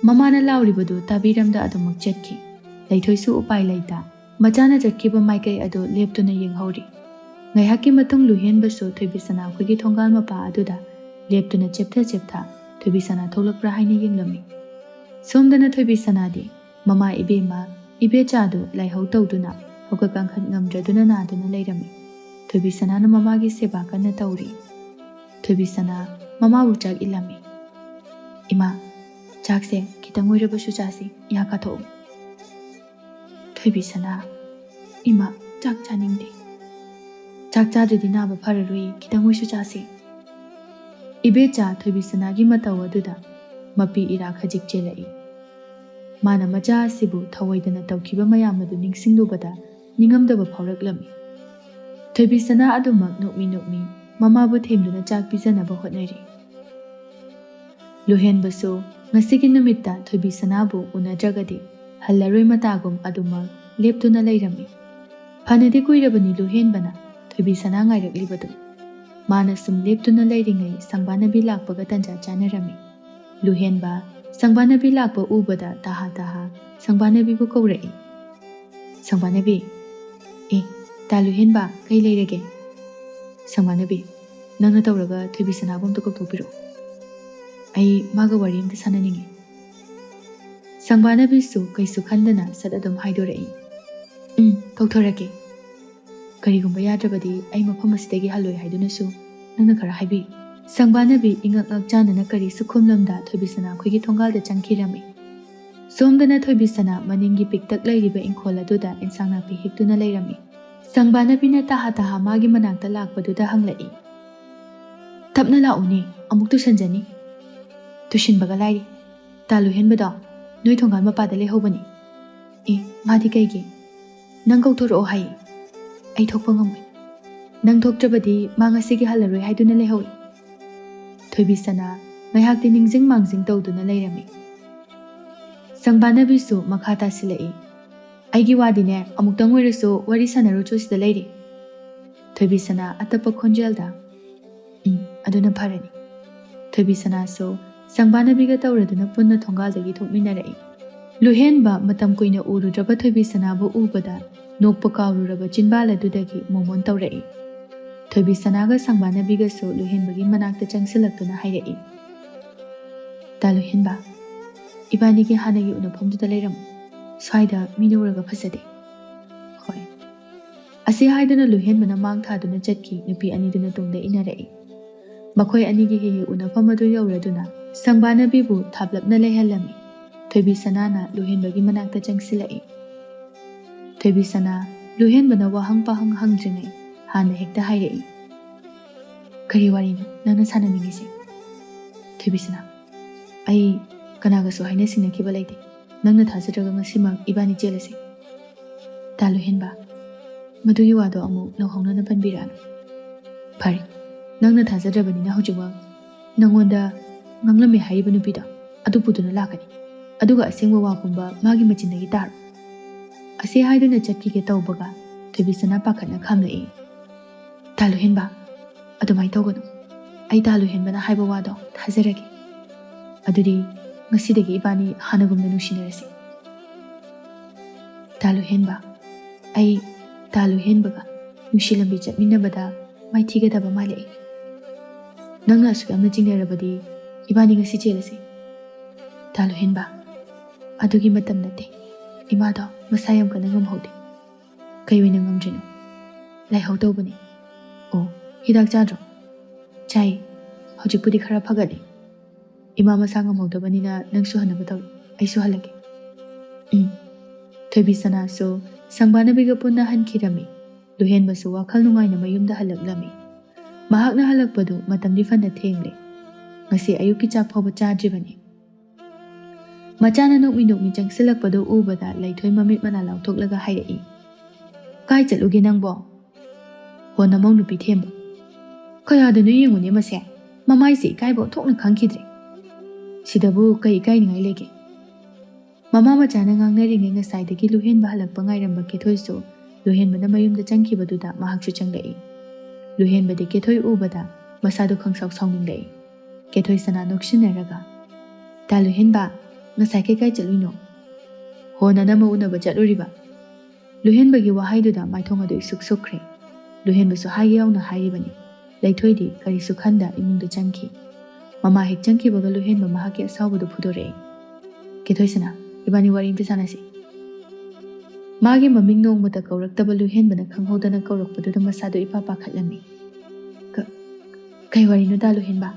ꯃꯃꯥꯅ ꯂꯥꯎꯔꯤꯕꯗꯨ ꯇꯥꯕꯤꯔꯝꯗ ꯑꯗꯨꯃꯛ ꯆꯠꯈꯤ꯫ ꯂꯩꯊꯣꯏꯁꯨ ꯎꯄꯥꯏ ꯂꯩꯇ ꯃꯆꯥꯅ ꯆꯠꯈꯤꯕ ꯃꯥꯏꯀꯩ ꯑꯗꯨ ꯂꯦꯞꯇꯨꯅ ꯌꯦꯡꯍꯧꯔꯤ꯫ ꯉꯥꯏꯍꯥꯛꯀꯤ ꯃꯇꯨꯡ ꯂꯨꯍꯦꯟꯕꯁꯨ ꯊꯣꯏꯕꯤꯁꯅꯥ ꯑꯩꯈꯣꯏꯒꯤ ꯊꯣꯡꯒꯥꯜ ꯃꯄꯥ ꯑꯗꯨꯗ ꯂꯦꯞꯇꯨꯅ ꯆꯦꯞꯊ ꯆꯦꯞꯊ ꯊꯣꯏꯕꯤꯁꯅꯥ ꯊꯣꯛꯂꯛꯄ꯭ꯔꯥ ꯍꯥꯏꯅ ꯌꯦꯡꯂꯝꯃꯤ꯫ ꯁꯣꯝꯗꯅ ꯊꯣꯏꯕꯤꯁꯅꯥꯗꯤ ꯃꯃꯥ ꯏꯕꯦꯝꯃ ꯏꯕꯦꯆꯥꯗꯨ ꯂꯥꯏꯍꯧ ꯇꯧꯗꯨꯅ ꯍꯧꯒꯠ ꯀꯥꯡꯈꯠ ꯉꯝꯗ꯭ꯔꯗꯨꯅ ꯅꯥꯗꯨꯅ ꯂꯩꯔꯝꯃꯤ꯫ ꯊꯣꯏꯕꯤꯁꯅꯥꯅ ꯃꯃꯥꯒꯤ ꯁꯦꯕꯥ ꯀꯟꯅ ꯇꯧꯔꯤ꯫ ꯊꯣꯏꯕꯤꯁꯅꯥ ꯃꯃꯥꯕꯨ ꯆꯥꯛ ꯏꯜꯂꯝꯃꯤ꯫ "ꯏꯃꯥ, ꯆꯥꯛꯁꯦ ꯈꯤꯇꯪ ꯑꯣꯏꯔꯕꯁꯨ ꯆꯥꯁꯤ, ꯌꯥ ꯀꯥꯊꯣꯛꯎ꯫" ꯊꯣꯏꯕꯤꯁꯅꯥ, "ꯏꯃꯥ, ꯆꯥꯛ ꯆꯥꯅꯤꯡꯗꯦ꯫" "ꯆꯥꯛ ꯆꯥꯗ꯭ꯔꯗꯤ ꯅꯥꯕ ꯐꯔꯔꯣꯏ, ꯈꯤꯇꯪ ꯑꯣꯏꯁꯨ ꯆꯥꯁꯤ꯫" ꯏꯕꯦꯆꯥ ꯊꯣꯏꯕꯤꯁꯅꯥꯒꯤ ꯃꯇꯧ ꯑꯗꯨꯗ ꯃꯄꯤ ꯏꯔꯥ ꯈꯖꯤꯛ ꯆꯦꯜꯂꯛꯏ꯫ ꯃꯥꯅ ꯃꯆꯥ ꯑꯁꯤꯕꯨ ꯊꯧꯑꯣꯏꯗꯅ ꯇꯧꯈꯤꯕ ꯃꯌꯥꯝ ꯑꯗꯨ ꯅꯤꯡꯁꯤꯡꯂꯨꯕꯗ ꯅꯤꯡꯉꯝꯗꯕ ꯐꯥꯎꯔꯛꯂꯝꯃꯤ꯫ ꯊꯣꯏꯕꯤꯁꯅꯥ ꯑꯗꯨꯃꯛ ꯅꯣꯛꯃꯤ ꯅꯣꯛꯃꯤ ꯃꯃꯥꯕꯨ ꯊꯦꯝꯗꯨꯅ ꯆꯥꯛ ꯄꯤꯖꯅꯕ ꯍꯣꯠꯅꯔꯤ꯫ ꯂꯨꯍꯦꯟꯕꯁꯨ ꯉꯁꯤꯒꯤ ꯅꯨꯃꯤꯠꯇ ꯊꯣꯏꯕꯤꯁꯅꯥꯕꯨ ꯎꯅꯗ꯭ꯔꯒꯗꯤ ꯍꯜꯂꯔꯣꯏ ꯃꯇꯥꯒꯨꯝ ꯑꯗꯨꯃꯛ ꯂꯦꯞꯇꯨꯅ ꯂꯩꯔꯝꯃꯤ꯫ ꯐꯅꯗꯤ ꯀꯨꯏꯔꯕꯅꯤ ꯂꯨꯍꯦꯟꯕꯅ ꯊꯣꯏꯕꯤꯁꯅꯥ ꯉꯥꯏꯔꯛꯂꯤꯕꯗꯨ꯫ ꯃꯥꯅ ꯁꯨꯝ ꯂꯦꯞꯇꯨꯅ ꯂꯩꯔꯤꯉꯩ ꯁꯪꯕꯥꯅꯕꯤ ꯂꯥꯛꯄꯒ ꯇꯟꯖꯥ ꯆꯥꯅꯔꯝꯃꯤ꯫ ꯂꯨꯍꯦꯟꯕ ꯁꯪꯕꯥꯅꯕꯤ ꯂꯥꯛꯄ ꯎꯕꯗ ꯇꯍꯥ ꯇꯍꯥ ꯁꯪꯕꯥꯅꯕꯤꯕꯨ ꯀꯧꯔꯛꯏ꯫ "ꯁꯪꯕꯥꯅꯕꯤ, ꯑꯦ, ꯇꯥ ꯂꯨꯍꯦꯟꯕ, ꯀꯩ ꯂꯩꯔꯒꯦ? ꯁꯪꯕꯥꯅꯕꯤ, ꯅꯪꯅ ꯇꯧꯔꯒ ꯊꯣꯏꯕꯤꯁꯅꯥꯕꯨ ꯑꯝꯇ ꯀꯧꯊꯣꯛꯄꯤꯔꯛꯑꯣ꯫ ꯑꯩ ꯃꯥꯒ ꯋꯥꯔꯤ ꯑꯝꯇ ꯁꯥꯟꯅꯅꯤꯡꯉꯤ꯫ ꯁꯪꯕꯥꯅꯕꯤꯁꯨ ꯀꯩꯁꯨ ꯈꯟꯗꯅ ꯁꯠ ꯑꯗꯨꯝ ꯍꯥꯏꯗꯣꯔꯛꯏ꯫ "ꯎꯝ, ꯀꯧꯊꯣꯔꯛꯀꯦ꯫ ꯀꯔꯤꯒꯨꯝꯕ ꯌꯥꯗ꯭ꯔꯕꯗꯤ ꯑꯩ ꯃꯐꯝ ꯑꯁꯤꯗꯒꯤ ꯍꯜꯂꯣꯏ ꯍꯥꯏꯗꯨꯅꯁꯨ ꯅꯪꯅ ꯈꯔ ꯍꯥꯏꯕꯤꯌꯨ꯫" ꯁꯪꯕꯥꯅꯕꯤ ꯏꯉꯛ ꯉꯛ ꯆꯥꯟꯅꯅ ꯀꯔꯤꯁꯨ ꯈꯨꯝꯂꯝꯗ ꯊꯣꯏꯕꯤꯁꯅꯥ ꯈꯣꯏꯒꯤ ꯊꯣꯡꯒꯥꯜꯗ ꯆꯪꯈꯤꯔꯝꯃꯤ꯫ ꯁꯣꯝꯗꯅ ꯊꯣꯏꯕꯤꯁꯅꯥ ꯃꯅꯤꯡꯒꯤ ꯄꯤꯛꯇꯛ ꯂꯩꯔꯤꯕ ꯏꯪꯈꯣꯜ ꯑꯗꯨꯗ ꯏꯟꯁꯥꯡ ꯅꯥꯄꯤ ꯍꯦꯛꯇꯨꯅ ꯂꯩꯔꯝꯃꯤ꯫ ꯁꯪꯕꯥꯅꯕꯤꯅ ꯇꯍꯥ ꯇꯍꯥ ꯃꯥꯒꯤ ꯃꯅꯥꯛꯇ ꯂꯥꯛꯄꯗꯨꯗ ꯍꯪꯂꯛꯏ, "ꯇꯞꯅ ꯂꯥꯛꯎꯅꯦ, ꯑꯃꯨꯛ ꯇꯨꯁꯟꯖꯅꯤ꯫" "ꯇꯨꯁꯤꯟꯕꯒ ꯂꯥꯏꯔꯤ꯫ ꯇꯥ ꯂꯨꯍꯦꯟꯕꯗꯣ ꯅꯣꯏ ꯊꯣꯡꯒꯥꯜ ꯃꯄꯥꯗ ꯂꯩꯍꯧꯕꯅꯤ꯫" "ꯑꯦ, ꯃꯥꯗꯤ ꯀꯩꯒꯤ?" "ꯅꯪ ꯀꯧꯊꯣꯔꯛꯑꯣ ꯍꯥꯏꯌꯦ꯫ ꯑꯩ ꯊꯣꯛꯄ ꯉꯝꯃꯣꯏ꯫ ꯅꯪ ꯊꯣꯛꯇ꯭ꯔꯕꯗꯤ ꯃꯥ ꯉꯁꯤꯒꯤ ꯍꯜꯂꯔꯣꯏ ꯍꯥꯏꯗꯨꯅ ꯂꯩꯍꯧꯏ꯫" ꯊꯣꯏꯕꯤꯁꯅꯥ ꯉꯥꯏꯍꯥꯛꯇꯤ ꯅꯤꯡꯖꯤꯡ ꯃꯥꯡꯖꯤꯡ ꯇꯧꯗꯨꯅ ꯂꯩꯔꯝꯃꯤ꯫ ꯁꯪꯕꯥꯅꯕꯤꯁꯨ ꯃꯈꯥ ꯇꯥꯁꯤꯜꯂꯛꯏ, "ꯑꯩꯒꯤ ꯋꯥꯗꯤꯅꯦ, ꯑꯃꯨꯛꯇꯪ ꯑꯣꯏꯔꯁꯨ ꯋꯥꯔꯤ ꯁꯥꯟꯅꯔꯨꯆꯣ ꯁꯤꯗ ꯂꯩꯔꯦ꯫" ꯊꯣꯏꯕꯤꯁꯅꯥ ꯑꯇꯞꯄ ꯈꯣꯟꯖꯦꯜꯗ, "ꯎꯝ, ꯑꯗꯨꯅ ꯐꯔꯅꯤ꯫" ꯊꯣꯏꯕꯤꯁꯅꯥꯁꯨ ꯁꯪꯕꯥꯅꯕꯤꯒ ꯇꯧꯔꯗꯨꯅ ꯄꯨꯟꯅ ꯊꯣꯡꯒꯥꯜꯗꯒꯤ ꯊꯣꯛꯃꯤꯟꯅꯔꯛꯏ꯫ ꯂꯨꯍꯦꯟꯕ ꯃꯇꯝ ꯀꯨꯏꯅ ꯎꯔꯨꯗ꯭ꯔꯕ ꯊꯣꯏꯕꯤꯁꯅꯥꯕꯨ ꯎꯕꯗ ꯅꯣꯛꯄ ꯀꯥꯎꯔꯨꯔꯕ ꯆꯤꯟꯕꯥꯜ ꯑꯗꯨꯗꯒꯤ ꯃꯣꯃꯣꯟ ꯇꯧꯔꯛꯏ꯫ ꯊꯣꯏꯕꯤꯁꯅꯥꯒ ꯁꯪꯕꯥꯅꯕꯤꯒꯁꯨ ꯂꯨꯍꯦꯟꯕꯒꯤ ꯃꯅꯥꯛꯇ ꯆꯪꯁꯤꯜꯂꯛꯇꯨꯅ ꯍꯥꯏꯔꯛꯏ, "ꯇꯥ ꯂꯨꯍꯦꯟꯕ, ꯏꯕꯥꯅꯤꯒꯤ ꯍꯥꯟꯅꯒꯤ ꯎꯅꯐꯝꯗꯨꯗ ꯂꯩꯔꯝꯃꯨ꯫ ꯁ꯭ꯋꯥꯏꯗ ꯃꯤꯅ ꯎꯔꯒ ꯐꯖꯗꯦ꯫" "ꯍꯣꯏ꯫" ꯑꯁꯤ ꯍꯥꯏꯗꯨꯅ ꯂꯨꯍꯦꯟꯕꯅ ꯃꯥꯡ ꯊꯥꯗꯨꯅ ꯆꯠꯈꯤ꯫ ꯅꯨꯄꯤ ꯑꯅꯤꯗꯨꯅ ꯇꯨꯡꯗ ꯏꯟꯅꯔꯛꯏ꯫ ꯃꯈꯣꯏ ꯑꯅꯤꯒꯤ ꯍꯦꯛ ꯍꯦꯛ ꯎꯅꯐꯝ ꯑꯗꯨ ꯌꯧꯔꯗꯨꯅ ꯁꯪꯕꯥꯅꯕꯤꯕꯨ ꯊꯥꯞꯂꯞꯅ ꯂꯩꯍꯜꯂꯝꯃꯤ꯫ ꯊꯣꯏꯕꯤꯁꯅꯥꯅ ꯂꯨꯍꯦꯟꯕꯒꯤ ꯃꯅꯥꯛꯇ ꯆꯪꯁꯤꯜꯂꯛꯏ꯫ ꯊꯣꯏꯕꯤꯁꯅꯥ ꯂꯨꯍꯦꯟꯕꯅ ꯋꯥꯍꯪ ꯄꯥꯍꯪ ꯍꯪꯗ꯭ꯔꯤꯉꯩ ꯍꯥꯟꯅ ꯍꯦꯛꯇ ꯍꯥꯏꯔꯛꯏ, "ꯀꯔꯤ ꯋꯥꯔꯤꯅꯣ ꯅꯪꯅ ꯁꯥꯟꯅꯅꯤꯡꯉꯤꯁꯦ?" ꯊꯣꯏꯕꯤꯁꯅꯥ, "ꯑꯩ ꯀꯅꯥꯒꯁꯨ ꯍꯥꯏꯅ ꯁꯤꯡꯅꯈꯤꯕ ꯂꯩꯇꯦ꯫ ꯅꯪꯅ ꯊꯥꯖꯗ꯭ꯔꯒ ꯉꯁꯤꯃꯛ ꯏꯕꯥꯅꯤ ꯆꯦꯜꯂꯁꯤ꯫" ꯇꯥ ꯂꯨꯍꯦꯟꯕ, ꯃꯗꯨꯒꯤ ꯋꯥꯗꯣ ꯑꯃꯨꯛ ꯂꯧꯍꯧꯅꯅ ꯄꯟꯕꯤꯔꯛꯑꯅꯨ꯫ ꯐꯔꯦ, ꯅꯪꯅ ꯊꯥꯖꯗ꯭ꯔꯕꯅꯤꯅ ꯍꯧꯖꯤꯛꯃꯛ ꯅꯪꯉꯣꯟꯗ ꯉꯥꯡꯂꯝꯃꯦ ꯍꯥꯏꯔꯤꯕ ꯅꯨꯄꯤꯗꯣ ꯑꯗꯨ ꯄꯨꯗꯨꯅ ꯂꯥꯛꯀꯅꯤ꯫ ꯑꯗꯨꯒ ꯑꯁꯦꯡꯕ ꯋꯥ ꯄꯨꯝꯕ ꯃꯥꯒꯤ ꯃꯆꯤꯟꯗꯒꯤ ꯇꯥꯔꯣ꯫ ꯑꯁꯤ ꯍꯥꯏꯗꯨꯅ ꯆꯠꯈꯤꯒꯦ ꯇꯧꯕꯒ ꯊꯣꯏꯕꯤꯁꯅꯥ ꯄꯥꯈꯠꯅ ꯈꯥꯝꯂꯛꯏ꯫ ꯇꯥ ꯂꯨꯍꯦꯟꯕ, ꯑꯗꯨꯃꯥꯏꯅ ꯇꯧꯒꯅꯨ꯫ ꯑꯩ ꯇꯥ ꯂꯨꯍꯦꯟꯕꯅ ꯍꯥꯏꯕ ꯋꯥꯗꯣ ꯊꯥꯖꯔꯒꯦ꯫ ꯑꯗꯨꯗꯤ ꯉꯁꯤꯗꯒꯤ ꯏꯕꯥꯅꯤ ꯍꯥꯟꯅꯒꯨꯝꯅ ꯅꯨꯡꯁꯤꯅꯔꯁꯤ꯫ ꯇꯥ ꯂꯨꯍꯦꯟꯕ, ꯑꯩ ꯇꯥ ꯂꯨꯍꯦꯟꯕꯒ ꯅꯨꯡꯁꯤ ꯂꯝꯕꯤ ꯆꯠꯃꯤꯟꯅꯕꯗ ꯃꯥꯏꯊꯤꯒꯗꯕ ꯃꯥꯜꯂꯛꯏ꯫ "ꯅꯪꯅ ꯑꯁꯨꯛ ꯌꯥꯝꯅ ꯆꯤꯡꯅꯔꯕꯗꯤ ꯏꯕꯥꯅꯤ ꯉꯁꯤ ꯆꯦꯜꯂꯁꯤ꯫ ꯇꯥ ꯂꯨꯍꯦꯟꯕ, ꯑꯗꯨꯒꯤ ꯃꯇꯝ ꯅꯠꯇꯦ꯫ ꯏꯃꯥꯗꯣ ꯃꯁꯥ ꯌꯥꯝ ꯀꯟꯅ ꯉꯝꯍꯧꯗꯦ꯫" "ꯀꯩ ꯑꯣꯏꯅ ꯉꯝꯗ꯭ꯔꯤꯅꯣ?" "ꯂꯥꯏꯍꯧ ꯇꯧꯕꯅꯤ꯫" "ꯑꯣ, ꯍꯤꯗꯥꯛ ꯆꯥꯗ꯭ꯔꯣ?" "ꯆꯥꯏ꯫ ꯍꯧꯖꯤꯛꯄꯨꯗꯤ ꯈꯔ ꯐꯒꯠꯂꯦ꯫ ꯏꯃꯥ ꯃꯁꯥ ꯉꯝꯍꯧꯗꯕꯅꯤꯅ ꯅꯪꯁꯨ ꯍꯟꯅꯕ ꯇꯧꯔꯣ, ꯑꯩꯁꯨ ꯍꯜꯂꯒꯦ꯫" "ꯎꯝ꯫" ꯊꯣꯏꯕꯤ ꯁꯅꯥꯁꯨ ꯁꯪꯕꯥꯅꯕꯤꯒ ꯄꯨꯟꯅ ꯍꯟꯈꯤꯔꯝꯃꯤ꯫ ꯂꯨꯍꯦꯟꯕꯁꯨ ꯋꯥꯈꯜ ꯅꯨꯡꯉꯥꯏꯅ ꯃꯌꯨꯝꯗ ꯍꯜꯂꯛꯂꯝꯃꯤ꯫ ꯃꯍꯥꯛꯅ ꯍꯜꯂꯛꯄꯗꯨ ꯃꯇꯝꯗꯤ ꯐꯅ ꯊꯦꯡꯂꯦ꯫ ꯉꯁꯤ ꯑꯌꯨꯛꯀꯤ ꯆꯥꯛ ꯐꯥꯎꯕ ꯆꯥꯗ꯭ꯔꯤꯕꯅꯤ꯫ ꯃꯆꯥꯅ ꯅꯣꯛꯃꯤ ꯅꯣꯛꯃꯤ ꯆꯪꯁꯤꯜꯂꯛꯄꯗꯨ ꯎꯕꯗ ꯂꯩꯊꯣꯏ ꯃꯃꯤꯠ ꯃꯅꯥ ꯂꯥꯎꯊꯣꯛꯂꯒ ꯍꯥꯏꯔꯛꯏ, "ꯀꯥꯏ ꯆꯠꯂꯨꯒꯦ ꯅꯪꯕꯣ?" "ꯍꯣ, ꯅꯃꯧ ꯅꯨꯄꯤ ꯊꯦꯝꯕ꯫ ꯀꯌꯥꯗꯅꯣ ꯌꯦꯡꯉꯨꯅꯦ ꯃꯁꯦ, ꯃꯃꯥꯏꯁꯦ ꯏꯀꯥꯏꯕ ꯑꯣꯟꯊꯣꯛꯅ ꯈꯪꯈꯤꯗ꯭ꯔꯦ꯫ ꯁꯤꯗꯕꯨ ꯀꯩ ꯏꯀꯥꯏꯅꯤꯡꯉꯥꯏ ꯂꯩꯒꯦ?" ꯃꯃꯥ ꯃꯆꯥꯅ ꯉꯥꯡꯅꯔꯤꯉꯩ ꯉꯁꯥꯏꯗꯒꯤ ꯂꯨꯍꯦꯟꯕ ꯍꯜꯂꯛꯄ ꯉꯥꯏꯔꯝꯕ ꯀꯦꯊꯣꯏꯁꯨ ꯂꯨꯍꯦꯟꯕꯅ ꯃꯌꯨꯝꯗ ꯆꯪꯈꯤꯕꯗꯨꯗ ꯃꯍꯥꯛꯁꯨ ꯆꯪꯂꯛꯏ꯫ ꯂꯨꯍꯦꯟꯕꯗꯤ ꯀꯦꯊꯣꯏ ꯎꯕꯗ ꯃꯁꯥꯗꯨ ꯈꯪꯁꯥꯎ ꯁꯥꯎꯅꯤꯡꯂꯛꯏ꯫ ꯀꯦꯊꯣꯏ ꯁꯅꯥ ꯅꯣꯛꯁꯤꯟꯅꯔꯒ, "ꯇꯥ ꯂꯨꯍꯦꯟꯕ, ꯉꯁꯥꯏ ꯀꯩ ꯀꯥꯏ ꯆꯠꯂꯨꯏꯅꯣ?" "ꯍꯣ, ꯅꯅꯝꯃ ꯎꯅꯕ ꯆꯠꯂꯨꯔꯤꯕ꯫" ꯂꯨꯍꯦꯟꯕꯒꯤ ꯋꯥꯍꯩꯗꯨꯗ ꯃꯥꯏꯊꯣꯡ ꯑꯗꯨ ꯏꯁꯨꯛ ꯁꯨꯛꯈ꯭ꯔꯦ꯫ ꯂꯨꯍꯦꯟꯕꯁꯨ ꯍꯥꯏꯒꯦ ꯌꯥꯎꯅ ꯍꯥꯏꯔꯤꯕꯅꯤ꯫ ꯂꯩꯊꯣꯏꯗꯤ ꯀꯔꯤꯁꯨ ꯈꯟꯗ ꯏꯃꯨꯡꯗ ꯆꯪꯈꯤ꯫ ꯃꯃꯥ ꯍꯦꯛ ꯆꯪꯈꯤꯕꯒ ꯂꯨꯍꯦꯟꯕ ꯃꯍꯥꯛꯀꯤ ꯑꯁꯥꯎꯕꯗꯨ ꯐꯨꯗꯣꯔꯛꯏ꯫ "ꯀꯦꯊꯣꯏ ꯁꯅꯥ, ꯏꯕꯥꯅꯤ ꯋꯥꯔꯤ ꯑꯝꯇ ꯁꯥꯟꯅꯁꯤ꯫" ꯃꯥꯒꯤ ꯃꯃꯤꯡ ꯅꯣꯡꯃꯇ ꯀꯧꯔꯛꯇꯕ ꯂꯨꯍꯦꯟꯕꯅ ꯈꯪꯍꯧꯗꯅ ꯀꯧꯔꯛꯄꯗꯨꯗ ꯃꯁꯥꯗꯨ ꯏꯄꯥ ꯄꯥꯈꯠꯂꯝꯃꯤ꯫ "ꯀ-, ꯀꯩ ꯋꯥꯔꯤꯅꯣ ꯇꯥ ꯂꯨꯍꯦꯟꯕ?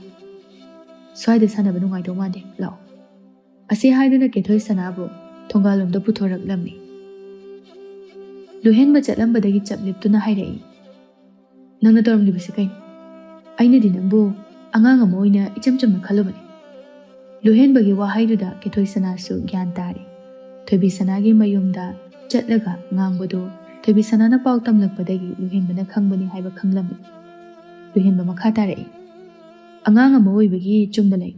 ꯁ꯭ꯋꯥꯏꯗ ꯁꯥꯟꯅꯕ ꯅꯨꯡꯉꯥꯏꯗꯧ ꯃꯥꯟꯗꯦ, ꯂꯥꯛꯑꯣ꯫" ꯑꯁꯤ ꯍꯥꯏꯗꯨꯅ ꯀꯦꯊꯣꯏ ꯁꯅꯥꯕꯨ ꯊꯣꯡꯒꯥꯜꯂꯣꯝꯗ ꯄꯨꯊꯣꯔꯛꯂꯝꯃꯤ꯫ ꯂꯨꯍꯦꯟꯕ ꯆꯠꯂꯝꯕꯗꯒꯤ ꯆꯞ ꯂꯦꯞꯇꯨꯅ ꯍꯥꯏꯔꯛꯏ, "ꯅꯪꯅ ꯇꯧꯔꯝꯂꯤꯕꯁꯤ ꯀꯩꯅꯣ? ꯑꯩꯅꯗꯤ ꯅꯪꯕꯨ ꯑꯉꯥꯡ ꯑꯃ ꯑꯣꯏꯅ ꯏꯆꯝ ꯆꯝꯅ ꯈꯜꯂꯨꯕꯅꯤ꯫" ꯂꯨꯍꯦꯟꯕꯒꯤ ꯋꯥꯍꯩꯗꯨꯗ ꯀꯦꯊꯣꯏ ꯁꯅꯥꯁꯨ ꯒ꯭ꯌꯥꯟ ꯇꯥꯔꯦ꯫ ꯊꯣꯏꯕꯤ ꯁꯅꯥꯒꯤ ꯃꯌꯨꯝꯗ ꯆꯠꯂꯒ ꯉꯥꯡꯕꯗꯨ ꯊꯣꯏꯕꯤ ꯁꯅꯥꯅ ꯄꯥꯎ ꯇꯝꯂꯛꯄꯗꯒꯤ ꯂꯨꯍꯦꯟꯕꯅ ꯈꯪꯕꯅꯤ ꯍꯥꯏꯕ ꯈꯪꯂꯝꯃꯤ꯫ ꯂꯨꯍꯦꯟꯕ ꯃꯈꯥ ꯇꯥꯔꯛꯏ, "ꯑꯉꯥꯡ ꯑꯃ ꯑꯣꯏꯕꯒꯤ ꯆꯨꯝꯅ ꯂꯩ꯫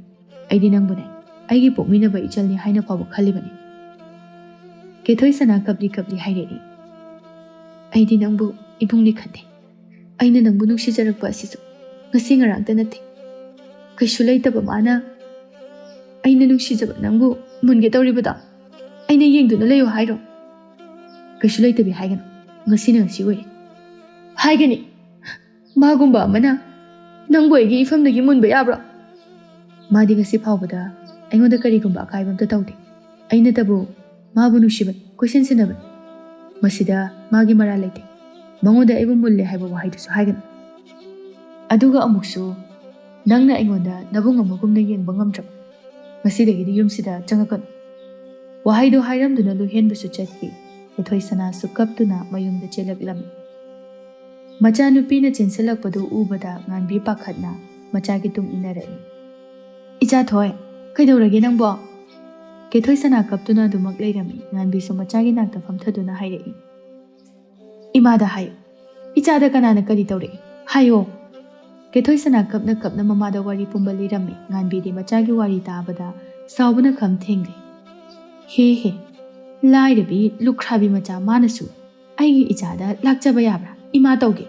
ꯑꯩꯗꯤ ꯅꯪꯕꯨꯅꯦ, ꯑꯩꯒꯤ ꯄꯣꯛꯃꯤꯟꯅꯕ ꯏꯆꯜꯅꯤ ꯍꯥꯏꯅ ꯐꯥꯎꯕ ꯈꯜꯂꯤꯕꯅꯤ꯫" ꯀꯦꯊꯣꯏ ꯁꯅꯥ ꯀꯞꯂꯤ ꯀꯞꯂꯤ ꯍꯥꯏꯔꯛꯏ, "ꯑꯩꯗꯤ ꯅꯪꯕꯨ ꯏꯕꯨꯡꯅꯤ ꯈꯟꯗꯦ꯫ ꯑꯩꯅ ꯅꯪꯕꯨ ꯅꯨꯡꯁꯤꯖꯔꯛꯄ ꯑꯁꯤꯁꯨ ꯉꯁꯤ ꯉꯔꯥꯡꯇ ꯅꯠꯇꯦ꯫ ꯀꯩꯁꯨ ꯂꯩꯇꯕ ꯃꯥꯅ ꯑꯩꯅ ꯅꯨꯡꯁꯤꯖꯕ ꯅꯪꯕꯨ ꯃꯨꯟꯒꯦ ꯇꯧꯔꯤꯕꯗꯣ ꯑꯩꯅ ꯌꯦꯡꯗꯨꯅ ꯂꯩꯌꯨ ꯍꯥꯏꯔꯣ? ꯀꯩꯁꯨ ꯂꯩꯇꯕꯤ ꯍꯥꯏꯒꯅꯨ꯫ ꯉꯁꯤꯅ ꯉꯁꯤ ꯑꯣꯏꯔꯦ꯫ ꯍꯥꯏꯒꯅꯤ, ꯃꯥꯒꯨꯝꯕ ꯑꯃꯅ ꯅꯪꯕꯨ ꯑꯩꯒꯤ ꯏꯐꯝꯗꯒꯤ ꯃꯨꯟꯕ ꯌꯥꯕ꯭ꯔꯣ? ꯃꯥꯗꯤ ꯉꯁꯤ ꯐꯥꯎꯕꯗ ꯑꯩꯉꯣꯟꯗ ꯀꯔꯤꯒꯨꯝꯕ ꯑꯀꯥꯏꯕ ꯑꯝꯇ ꯇꯧꯗꯦ꯫ ꯑꯩꯅꯇꯕꯨ ꯃꯥꯕꯨ ꯅꯨꯡꯁꯤꯕꯅꯤ, ꯀꯣꯏꯁꯦꯟ ꯁꯦꯟꯅꯕꯅꯤ꯫ ꯃꯁꯤꯗ ꯃꯥꯒꯤ ꯃꯔꯥꯜ ꯂꯩꯇꯦ꯫ ꯃꯉꯣꯟꯗ ꯑꯩꯕꯨ ꯃꯨꯜꯂꯦ ꯍꯥꯏꯕ ꯋꯥꯍꯩꯗꯨꯁꯨ ꯍꯥꯏꯒꯅꯨ꯫ ꯑꯗꯨꯒ ꯑꯃꯨꯛꯁꯨ, ꯅꯪꯅ ꯑꯩꯉꯣꯟꯗ ꯅꯕꯨꯡ ꯑꯃꯒꯨꯝꯅ ꯌꯦꯡꯕ ꯉꯝꯗ꯭ꯔꯕ? ꯉꯁꯤꯗꯒꯤꯗꯤ ꯌꯨꯝꯁꯤꯗ ꯆꯪꯉꯛꯀꯅꯨ꯫ ꯋꯥꯍꯩꯗꯨ ꯍꯥꯏꯔꯝꯗꯨꯅ ꯂꯨꯍꯦꯟꯕꯁꯨ ꯆꯠꯈꯤ꯫ ꯀꯦꯊꯣꯏ ꯁꯅꯥꯁꯨ ꯀꯞꯇꯨꯅ ꯃꯌꯨꯝꯗ ꯆꯦꯜꯂꯛꯂꯝꯃꯤ꯫ ꯃꯆꯥꯅꯨꯄꯤꯅ ꯆꯦꯟꯁꯤꯜꯂꯛꯄꯗꯨ ꯎꯕꯗ ꯉꯥꯟꯕꯤ ꯄꯥꯈꯠꯅ ꯃꯆꯥꯒꯤ ꯇꯨꯡ ꯏꯟꯅꯔꯛꯏ꯫ "ꯏꯆꯥ ꯊꯣꯏ, ꯀꯩꯗꯧꯔꯒꯦ ꯅꯪꯕꯣ?" ꯀꯦꯊꯣꯏ ꯁꯅꯥ ꯀꯞꯇꯨꯅ ꯑꯗꯨꯃꯛ ꯂꯩꯔꯝꯃꯤ꯫ ꯉꯥꯟꯕꯤꯁꯨ ꯃꯆꯥꯒꯤ ꯅꯥꯛꯇ ꯐꯝꯊꯗꯨꯅ ꯍꯥꯏꯔꯛꯏ꯫ "ꯏꯃꯥꯗ ꯍꯥꯏꯌꯨ, ꯏꯆꯥꯗ ꯀꯅꯥꯅ ꯀꯔꯤ ꯇꯧꯔꯛꯏ? ꯍꯥꯏꯌꯣ!" ꯀꯦꯊꯣꯏ ꯁꯅꯥ ꯀꯞꯅ ꯀꯞꯅ ꯃꯃꯥꯗ ꯋꯥꯔꯤ ꯄꯨꯝꯕ ꯂꯤꯔꯝꯃꯤ꯫ ꯉꯥꯟꯕꯤꯗꯤ ꯃꯆꯥꯒꯤ ꯋꯥꯔꯤ ꯇꯥꯕꯗ ꯁꯥꯎꯕꯅ ꯈꯝ ꯊꯦꯡꯂꯦ꯫ "ꯍꯦ ꯍꯦ, ꯂꯥꯏꯔꯕꯤ ꯂꯨꯈ꯭ꯔꯥꯕꯤ ꯃꯆꯥ ꯃꯥꯅꯁꯨ ꯑꯩꯒꯤ ꯏꯆꯥꯗ ꯂꯥꯛꯆꯕ ꯌꯥꯕ꯭ꯔꯥ? ꯏꯃꯥ ꯇꯧꯒꯦ!"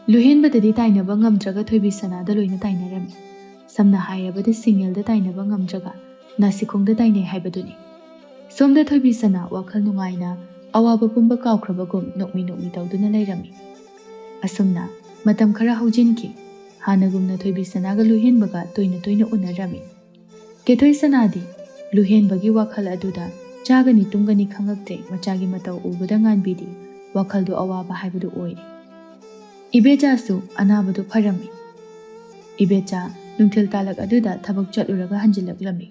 ꯂꯨꯍꯦꯟꯕꯗꯗꯤ ꯇꯥꯏꯅꯕ ꯉꯝꯗ꯭ꯔꯒ ꯊꯣꯏꯕꯤ ꯁꯅꯥꯗ ꯂꯣꯏꯅ ꯇꯥꯏꯅꯔꯝꯃꯤ꯫ ꯁꯝꯅ ꯍꯥꯏꯔꯕꯗ ꯁꯤꯡꯉꯦꯜꯗ ꯇꯥꯏꯅꯕ ꯉꯝꯗ꯭ꯔꯒ ꯅꯥꯁꯤꯈꯣꯡꯗ ꯇꯥꯏꯅꯩ ꯍꯥꯏꯕꯗꯨꯅꯤ꯫ ꯁꯣꯝꯗ ꯊꯣꯏꯕꯤ ꯁꯅꯥ ꯋꯥꯈꯜ ꯅꯨꯡꯉꯥꯏꯅ ꯑꯋꯥꯕ ꯄꯨꯝꯕ ꯀꯥꯎꯈ꯭ꯔꯕꯒꯨꯝ ꯅꯣꯛꯃꯤ ꯅꯣꯛꯃꯤ ꯇꯧꯗꯨꯅ ꯂꯩꯔꯝꯃꯤ꯫ ꯑꯁꯨꯝꯅ ꯃꯇꯝ ꯈꯔ ꯍꯧꯖꯤꯟꯈꯤ꯫ ꯍꯥꯟꯅꯒꯨꯝꯅ ꯊꯣꯏꯕꯤ ꯁꯅꯥꯒ ꯂꯨꯍꯦꯟꯕꯒ ꯇꯣꯏꯅ ꯇꯣꯏꯅ ꯎꯅꯔꯝꯃꯤ꯫ ꯀꯦꯊꯣꯏ ꯁꯅꯥꯗꯤ ꯂꯨꯍꯦꯟꯕꯒꯤ ꯋꯥꯈꯜ ꯑꯗꯨꯗ ꯆꯥꯒꯅꯤ ꯇꯨꯝꯒꯅꯤ ꯈꯪꯉꯛꯇ꯭ꯔꯦ꯫ ꯃꯆꯥꯒꯤ ꯃꯇꯧ ꯎꯕꯗ ꯉꯥꯟꯕꯤꯗꯤ ꯋꯥꯈꯜꯗꯨ ꯑꯋꯥꯕ ꯍꯥꯏꯕꯗꯨ ꯑꯣꯏꯔꯦ꯫ ꯏꯕꯦꯆꯥꯁꯨ ꯑꯅꯥꯕꯗꯨ ꯐꯔꯝꯃꯤ꯫ ꯏꯕꯦꯆꯥ ꯅꯨꯡꯊꯤꯜ ꯇꯥꯂꯛ ꯑꯗꯨꯗ ꯊꯕꯛ ꯆꯠꯂꯨꯔꯒ ꯍꯟꯖꯤꯜꯂꯛꯂꯝꯃꯤ꯫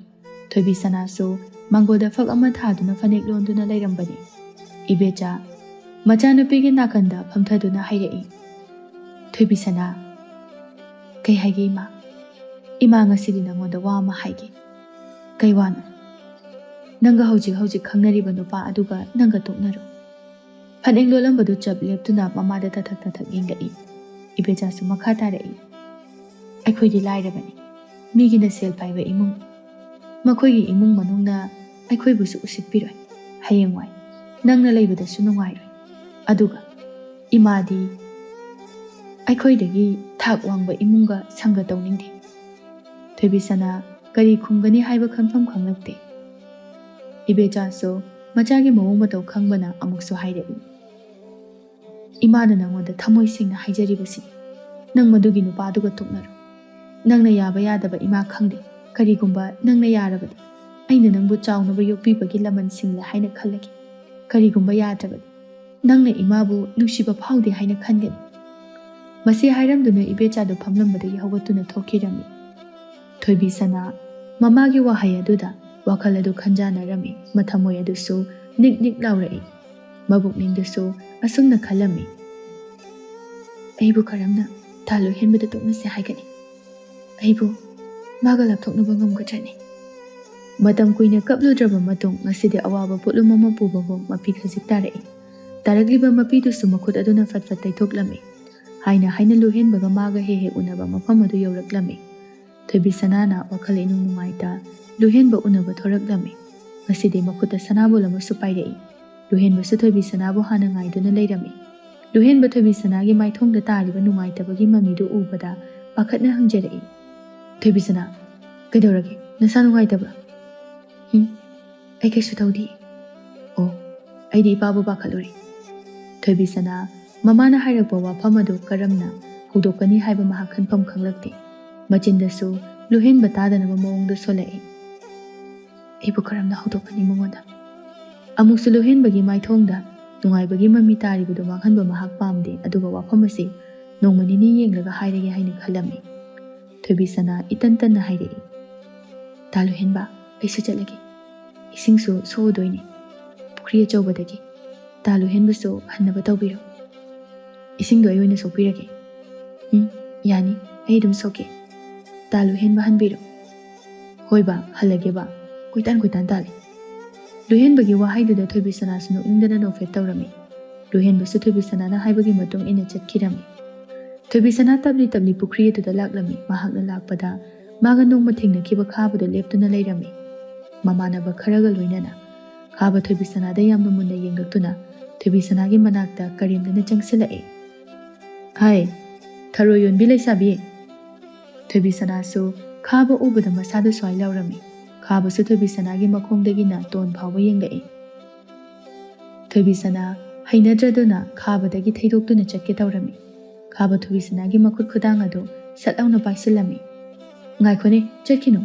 ꯊꯣꯏꯕꯤ ꯁꯅꯥꯁꯨ ꯃꯥꯡꯒꯣꯜꯗ ꯐꯛ ꯑꯃ ꯊꯥꯗꯨꯅ ꯐꯅꯦꯛ ꯂꯣꯟꯗꯨꯅ ꯂꯩꯔꯝꯕꯅꯤ꯫ ꯏꯕꯦꯆꯥ ꯃꯆꯥꯅꯨꯄꯤꯒꯤ ꯅꯥꯀꯟꯗ ꯐꯝꯊꯗꯨꯅ ꯍꯥꯏꯔꯛꯏ, "ꯊꯣꯏꯕꯤ ꯁꯅꯥ, ꯀꯩ ꯍꯥꯏꯒꯦ ꯏꯃꯥ? ꯏꯃꯥ, ꯉꯁꯤꯗꯤ ꯅꯉꯣꯟꯗ ꯋꯥ ꯑꯃ ꯍꯥꯏꯒꯦ꯫" "ꯀꯩ ꯋꯥꯅꯣ?" "ꯅꯪꯒ ꯍꯧꯖꯤꯛ ꯍꯧꯖꯤꯛ ꯈꯪꯅꯔꯤꯕ ꯅꯨꯄꯥ ꯑꯗꯨꯒ ꯅꯪꯒ ꯇꯣꯛꯅꯔꯣ꯫" ꯐꯅꯦꯛ ꯂꯣꯜꯂꯝꯕꯗꯨ ꯆꯞ ꯂꯦꯞꯇꯨꯅ ꯃꯃꯥꯗ ꯇꯊꯛ ꯇꯊꯛ ꯌꯦꯡꯂꯛꯏ꯫ ꯏꯕꯦꯆꯥꯁꯨ ꯃꯈꯥ ꯇꯥꯔꯛꯏ, "ꯑꯩꯈꯣꯏꯗꯤ ꯂꯥꯏꯔꯕꯅꯤ, ꯃꯤꯒꯤꯅ ꯁꯦꯜ ꯄꯥꯏꯕ ꯏꯃꯨꯡ꯫ ꯃꯈꯣꯏꯒꯤ ꯏꯃꯨꯡ ꯃꯅꯨꯡꯅ ꯑꯩꯈꯣꯏꯕꯨꯁꯨ ꯎꯁꯤꯠꯄꯤꯔꯣꯏ꯫ ꯍꯌꯦꯡꯋꯥꯏ ꯅꯪꯅ ꯂꯩꯕꯗꯁꯨ ꯅꯨꯡꯉꯥꯏꯔꯣꯏ꯫ ꯑꯗꯨꯒ ꯏꯃꯥꯗꯤ ꯑꯩꯈꯣꯏꯗꯒꯤ ꯊꯥꯛ ꯋꯥꯡꯕ ꯏꯃꯨꯡꯒ ꯁꯪꯒ ꯇꯧꯅꯤꯡꯗꯦ꯫" ꯊꯣꯏꯕꯤ ꯁꯅꯥ ꯀꯔꯤ ꯈꯨꯝꯒꯅꯤ ꯍꯥꯏꯕ ꯈꯟꯐꯝ ꯈꯪꯂꯛꯇꯦ꯫ ꯏꯕꯦꯆꯥꯁꯨ ꯃꯆꯥꯒꯤ ꯃꯑꯣꯡ ꯃꯇꯧ ꯈꯪꯕꯅ ꯑꯃꯨꯛꯁꯨ ꯍꯥꯏꯔꯛꯏ, ꯏꯃꯥꯅ ꯅꯪꯉꯣꯟꯗ ꯊꯃꯣꯏ ꯁꯦꯡꯅ ꯍꯥꯏꯖꯔꯤꯕꯁꯤꯅꯤ꯫ ꯅꯪ ꯃꯗꯨꯒꯤ ꯅꯨꯄꯥꯗꯨꯒ ꯇꯣꯛꯅꯔꯣ꯫ ꯅꯪꯅ ꯌꯥꯕ ꯌꯥꯗꯕ ꯏꯃꯥ ꯈꯪꯗꯦ꯫ ꯀꯔꯤꯒꯨꯝꯕ ꯅꯪꯅ ꯌꯥꯔꯕꯗꯤ, ꯑꯩꯅ ꯅꯪꯕꯨ ꯆꯥꯎꯅꯕ ꯌꯣꯛꯄꯤꯕꯒꯤ ꯂꯃꯟ ꯁꯤꯡꯂꯦ ꯍꯥꯏꯅ ꯈꯜꯂꯒꯦ꯫ ꯀꯔꯤꯒꯨꯝꯕ ꯌꯥꯗ꯭ꯔꯕꯗꯤ, ꯅꯪꯅ ꯏꯃꯥꯕꯨ ꯅꯨꯡꯁꯤꯕ ꯐꯥꯎꯗꯦ ꯍꯥꯏꯅ ꯈꯟꯒꯅꯤ꯫ ꯃꯁꯤ ꯍꯥꯏꯔꯝꯗꯨꯅ ꯏꯕꯦꯆꯥꯗꯨ ꯐꯝꯂꯝꯕꯗꯒꯤ ꯍꯧꯒꯠꯇꯨꯅ ꯊꯣꯛꯈꯤꯔꯝꯃꯤ꯫ ꯊꯣꯏꯕꯤ ꯁꯅꯥ ꯃꯃꯥꯒꯤ ꯋꯥꯍꯩ ꯑꯗꯨꯗ ꯋꯥꯈꯜ ꯑꯗꯨ ꯈꯟꯖꯥꯟꯅꯔꯝꯃꯤ꯫ ꯃꯊꯃꯣꯏ ꯑꯗꯨꯁꯨ ꯅꯤꯛ ꯅꯤꯛ ꯂꯥꯎꯔꯛꯏ꯫ ꯃꯕꯨꯛꯅꯤꯡꯗꯁꯨ ꯑꯁꯨꯝꯅ ꯈꯜꯂꯝꯃꯤ, "ꯑꯩꯕꯨ ꯀꯔꯝꯅ ꯇꯥ ꯂꯣꯏꯍꯦꯟꯕꯗ ꯇꯣꯛꯅꯁꯦ ꯍꯥꯏꯒꯅꯤ? ꯑꯩꯕꯨ ꯃꯥꯒ ꯂꯥꯞꯊꯣꯛꯅꯕ ꯉꯝꯒꯗ꯭ꯔꯅꯤ?" ꯃꯇꯝ ꯀꯨꯏꯅ ꯀꯞꯂꯨꯗ꯭ꯔꯕ ꯃꯇꯨꯡ ꯉꯁꯤꯗꯤ ꯑꯋꯥꯕ ꯄꯣꯠꯂꯨꯝ ꯑꯃ ꯄꯨꯕꯒꯨꯝ ꯃꯄꯤ ꯈꯖꯤꯛ ꯇꯥꯔꯛꯏ꯫ ꯇꯥꯔꯛꯂꯤꯕ ꯃꯄꯤꯗꯨꯁꯨ ꯃꯈꯨꯠ ꯑꯗꯨꯅ ꯐꯠ ꯐꯠ ꯇꯩꯊꯣꯛꯂꯝꯃꯤ꯫ ꯍꯥꯏꯅ ꯍꯥꯏꯅ ꯂꯨꯍꯦꯟꯕꯒ ꯃꯥꯒ ꯍꯦꯛ ꯍꯦꯛ ꯎꯅꯕ ꯃꯐꯝ ꯑꯗꯨ ꯌꯧꯔꯛꯂꯝꯃꯤ꯫ ꯊꯣꯏꯕꯤ ꯁꯅꯥꯅ ꯋꯥꯈꯜ ꯏꯅꯨꯡ ꯅꯨꯡꯉꯥꯏꯇ ꯂꯨꯍꯦꯟꯕ ꯎꯅꯕ ꯊꯣꯔꯛꯂꯝꯃꯤ꯫ ꯉꯁꯤꯗꯤ ꯃꯈꯨꯠꯇ ꯁꯅꯥꯕꯣꯜ ꯑꯃꯁꯨ ꯄꯥꯏꯔꯛꯏ꯫ ꯂꯨꯍꯦꯟꯕꯁꯨ ꯊꯣꯏꯕꯤ ꯁꯅꯥꯕꯨ ꯍꯥꯟꯅ ꯉꯥꯏꯗꯨꯅ ꯂꯩꯔꯝꯃꯤ꯫ ꯂꯨꯍꯦꯟꯕ ꯊꯣꯏꯕꯤ ꯁꯅꯥꯒꯤ ꯃꯥꯏꯊꯣꯡꯗ ꯇꯥꯔꯤꯕ ꯅꯨꯡꯉꯥꯏꯇꯕꯒꯤ ꯃꯃꯤꯗꯨ ꯎꯕꯗ ꯄꯥꯈꯠꯅ ꯍꯪꯖꯔꯛꯏ, "ꯊꯣꯏꯕꯤ ꯁꯅꯥ, ꯀꯩꯗꯧꯔꯒꯦ? ꯅꯁꯥ ꯅꯨꯡꯉꯥꯏꯇꯕ꯭ꯔꯥ?" "ꯎꯝ, ꯑꯩ ꯀꯩꯁꯨ ꯇꯧꯗꯦ꯫" "ꯑꯣ, ꯑꯩꯗꯤ ꯏꯄꯥꯕꯨ ꯄꯥꯈꯠꯂꯨꯔꯦ꯫" ꯊꯣꯏꯕꯤ ꯁꯅꯥ ꯃꯃꯥꯅ ꯍꯥꯏꯔꯛꯄ ꯋꯥꯐꯝ ꯑꯗꯨ ꯀꯔꯝꯅ ꯍꯧꯗꯣꯛꯀꯅꯤ ꯍꯥꯏꯕ ꯃꯍꯥꯛ ꯈꯟꯐꯝ ꯈꯪꯂꯛꯇꯦ꯫ ꯃꯆꯤꯟꯗꯁꯨ ꯂꯨꯍꯦꯟꯕ ꯇꯥꯗꯅꯕ ꯃꯑꯣꯡꯗ ꯁꯣꯜꯂꯛꯏ, "ꯑꯩꯕꯨ ꯀꯔꯝꯅ ꯍꯧꯗꯣꯛꯀꯅꯤ ꯃꯉꯣꯟꯗ?" ꯑꯃꯨꯛꯁꯨ ꯂꯨꯍꯦꯟꯕꯒꯤ ꯃꯥꯏꯊꯣꯡꯗ ꯅꯨꯡꯉꯥꯏꯕꯒꯤ ꯃꯃꯤ ꯇꯥꯔꯤꯕꯗꯨ ꯃꯥꯡꯍꯟꯕ ꯃꯍꯥꯛ ꯄꯥꯝꯗꯦ꯫ ꯑꯗꯨꯒ ꯋꯥꯐꯝ ꯑꯁꯤ ꯅꯣꯡꯃ ꯅꯤꯅꯤ ꯌꯦꯡꯂꯒ ꯍꯥꯏꯔꯒꯦ ꯍꯥꯏꯅ ꯈꯜꯂꯝꯃꯤ꯫ ꯊꯣꯏꯕꯤ ꯁꯅꯥ ꯏꯇꯟ ꯇꯟꯅ ꯍꯥꯏꯔꯛꯏ, "ꯇꯥ ꯂꯨꯍꯦꯟꯕ, ꯑꯩꯁꯨ ꯆꯠꯂꯒꯦ꯫ ꯏꯁꯤꯡꯁꯨ ꯁꯣꯛꯎꯗꯣꯏꯅꯤ ꯄꯨꯈ꯭ꯔꯤ ꯑꯆꯧꯕꯗꯒꯤ꯫ ꯇꯥ ꯂꯨꯍꯦꯟꯕꯁꯨ ꯍꯟꯅꯕ ꯇꯧꯕꯤꯔꯣ꯫ ꯏꯁꯤꯡꯗꯣ ꯑꯩ ꯑꯣꯏꯅ ꯁꯣꯛꯄꯤꯔꯒꯦ꯫" "ꯎꯝ, ꯌꯥꯅꯤ, ꯑꯩ ꯑꯗꯨꯝ ꯁꯣꯛꯀꯦ꯫" "ꯇꯥ ꯂꯨꯍꯦꯟꯕ ꯍꯟꯕꯤꯔꯣ꯫" "ꯍꯣꯏ ꯕꯥ, ꯍꯜꯂꯒꯦ ꯕꯥ꯫ ꯀꯣꯏꯇꯥꯟ ꯀꯣꯏꯇꯥꯟ ꯇꯥꯜꯂꯦ꯫" ꯂꯨꯍꯦꯟꯕꯒꯤ ꯋꯥꯍꯩꯗꯨꯗ ꯊꯣꯏꯕꯤ ꯁꯅꯥꯁꯨ ꯅꯣꯛꯅꯤꯡꯗꯅ ꯅꯣꯛꯐꯦꯠ ꯇꯧꯔꯝꯃꯤ꯫ ꯂꯨꯍꯦꯟꯕꯁꯨ ꯊꯣꯏꯕꯤ ꯁꯅꯥꯅ ꯍꯥꯏꯕꯒꯤ ꯃꯇꯨꯡ ꯏꯟꯅ ꯆꯠꯈꯤꯔꯝꯃꯤ꯫ ꯊꯣꯏꯕꯤ ꯁꯅꯥ ꯇꯞꯂꯤ ꯇꯞꯂꯤ ꯄꯨꯈ꯭ꯔꯤ ꯑꯗꯨꯗ ꯂꯥꯛꯂꯝꯃꯤ꯫ ꯃꯍꯥꯛꯅ ꯂꯥꯛꯄꯗ ꯃꯥꯒ ꯅꯣꯡꯃ ꯊꯦꯡꯅꯈꯤꯕ ꯈꯥꯕꯗꯨ ꯂꯦꯞꯇꯨꯅ ꯂꯩꯔꯝꯃꯤ꯫ ꯃꯃꯥꯟꯅꯕ ꯈꯔꯒ ꯂꯣꯏꯅꯅ꯫ ꯈꯥꯕ ꯊꯣꯏꯕꯤ ꯁꯅꯥꯗ ꯌꯥꯝꯅ ꯃꯨꯟꯅ ꯌꯦꯡꯂꯛꯇꯨꯅ ꯊꯣꯏꯕꯤ ꯁꯅꯥꯒꯤ ꯃꯅꯥꯛꯇ ꯀꯔꯦꯝꯅꯅ ꯆꯪꯁꯤꯜꯂꯛꯏ꯫ "ꯍꯥꯏ, ꯊꯔꯣꯏ ꯌꯣꯟꯕꯤ ꯂꯩꯁꯥꯕꯤ!" ꯊꯣꯏꯕꯤ ꯁꯅꯥꯁꯨ ꯈꯥꯕ ꯎꯕꯗ ꯃꯁꯥꯗꯨ ꯁ꯭ꯋꯥꯏ ꯂꯥꯎꯔꯝꯃꯤ꯫ ꯈꯥꯕꯁꯨ ꯊꯣꯏꯕꯤ ꯁꯅꯥꯒꯤ ꯃꯈꯣꯡꯗꯒꯤꯅ ꯇꯣꯟ ꯐꯥꯎꯕ ꯌꯦꯡꯂꯛꯏ꯫ ꯊꯣꯏꯕꯤ ꯁꯅꯥ ꯍꯩꯅꯗ꯭ꯔꯗꯨꯅ ꯈꯥꯕꯗꯒꯤ ꯊꯩꯗꯣꯛꯇꯨꯅ ꯆꯠꯀꯦ ꯇꯧꯔꯝꯃꯤ꯫ ꯈꯥꯕ ꯊꯣꯏꯕꯤꯁꯅꯥꯒꯤ ꯃꯈꯨꯠ ꯈꯨꯗꯥꯡ ꯑꯗꯨ ꯁꯠ ꯂꯥꯎꯅ ꯄꯥꯏꯁꯤꯜꯂꯝꯃꯤ꯫ "ꯉꯥꯏꯈꯣꯅꯦ, ꯆꯠꯈꯤꯅꯨ!"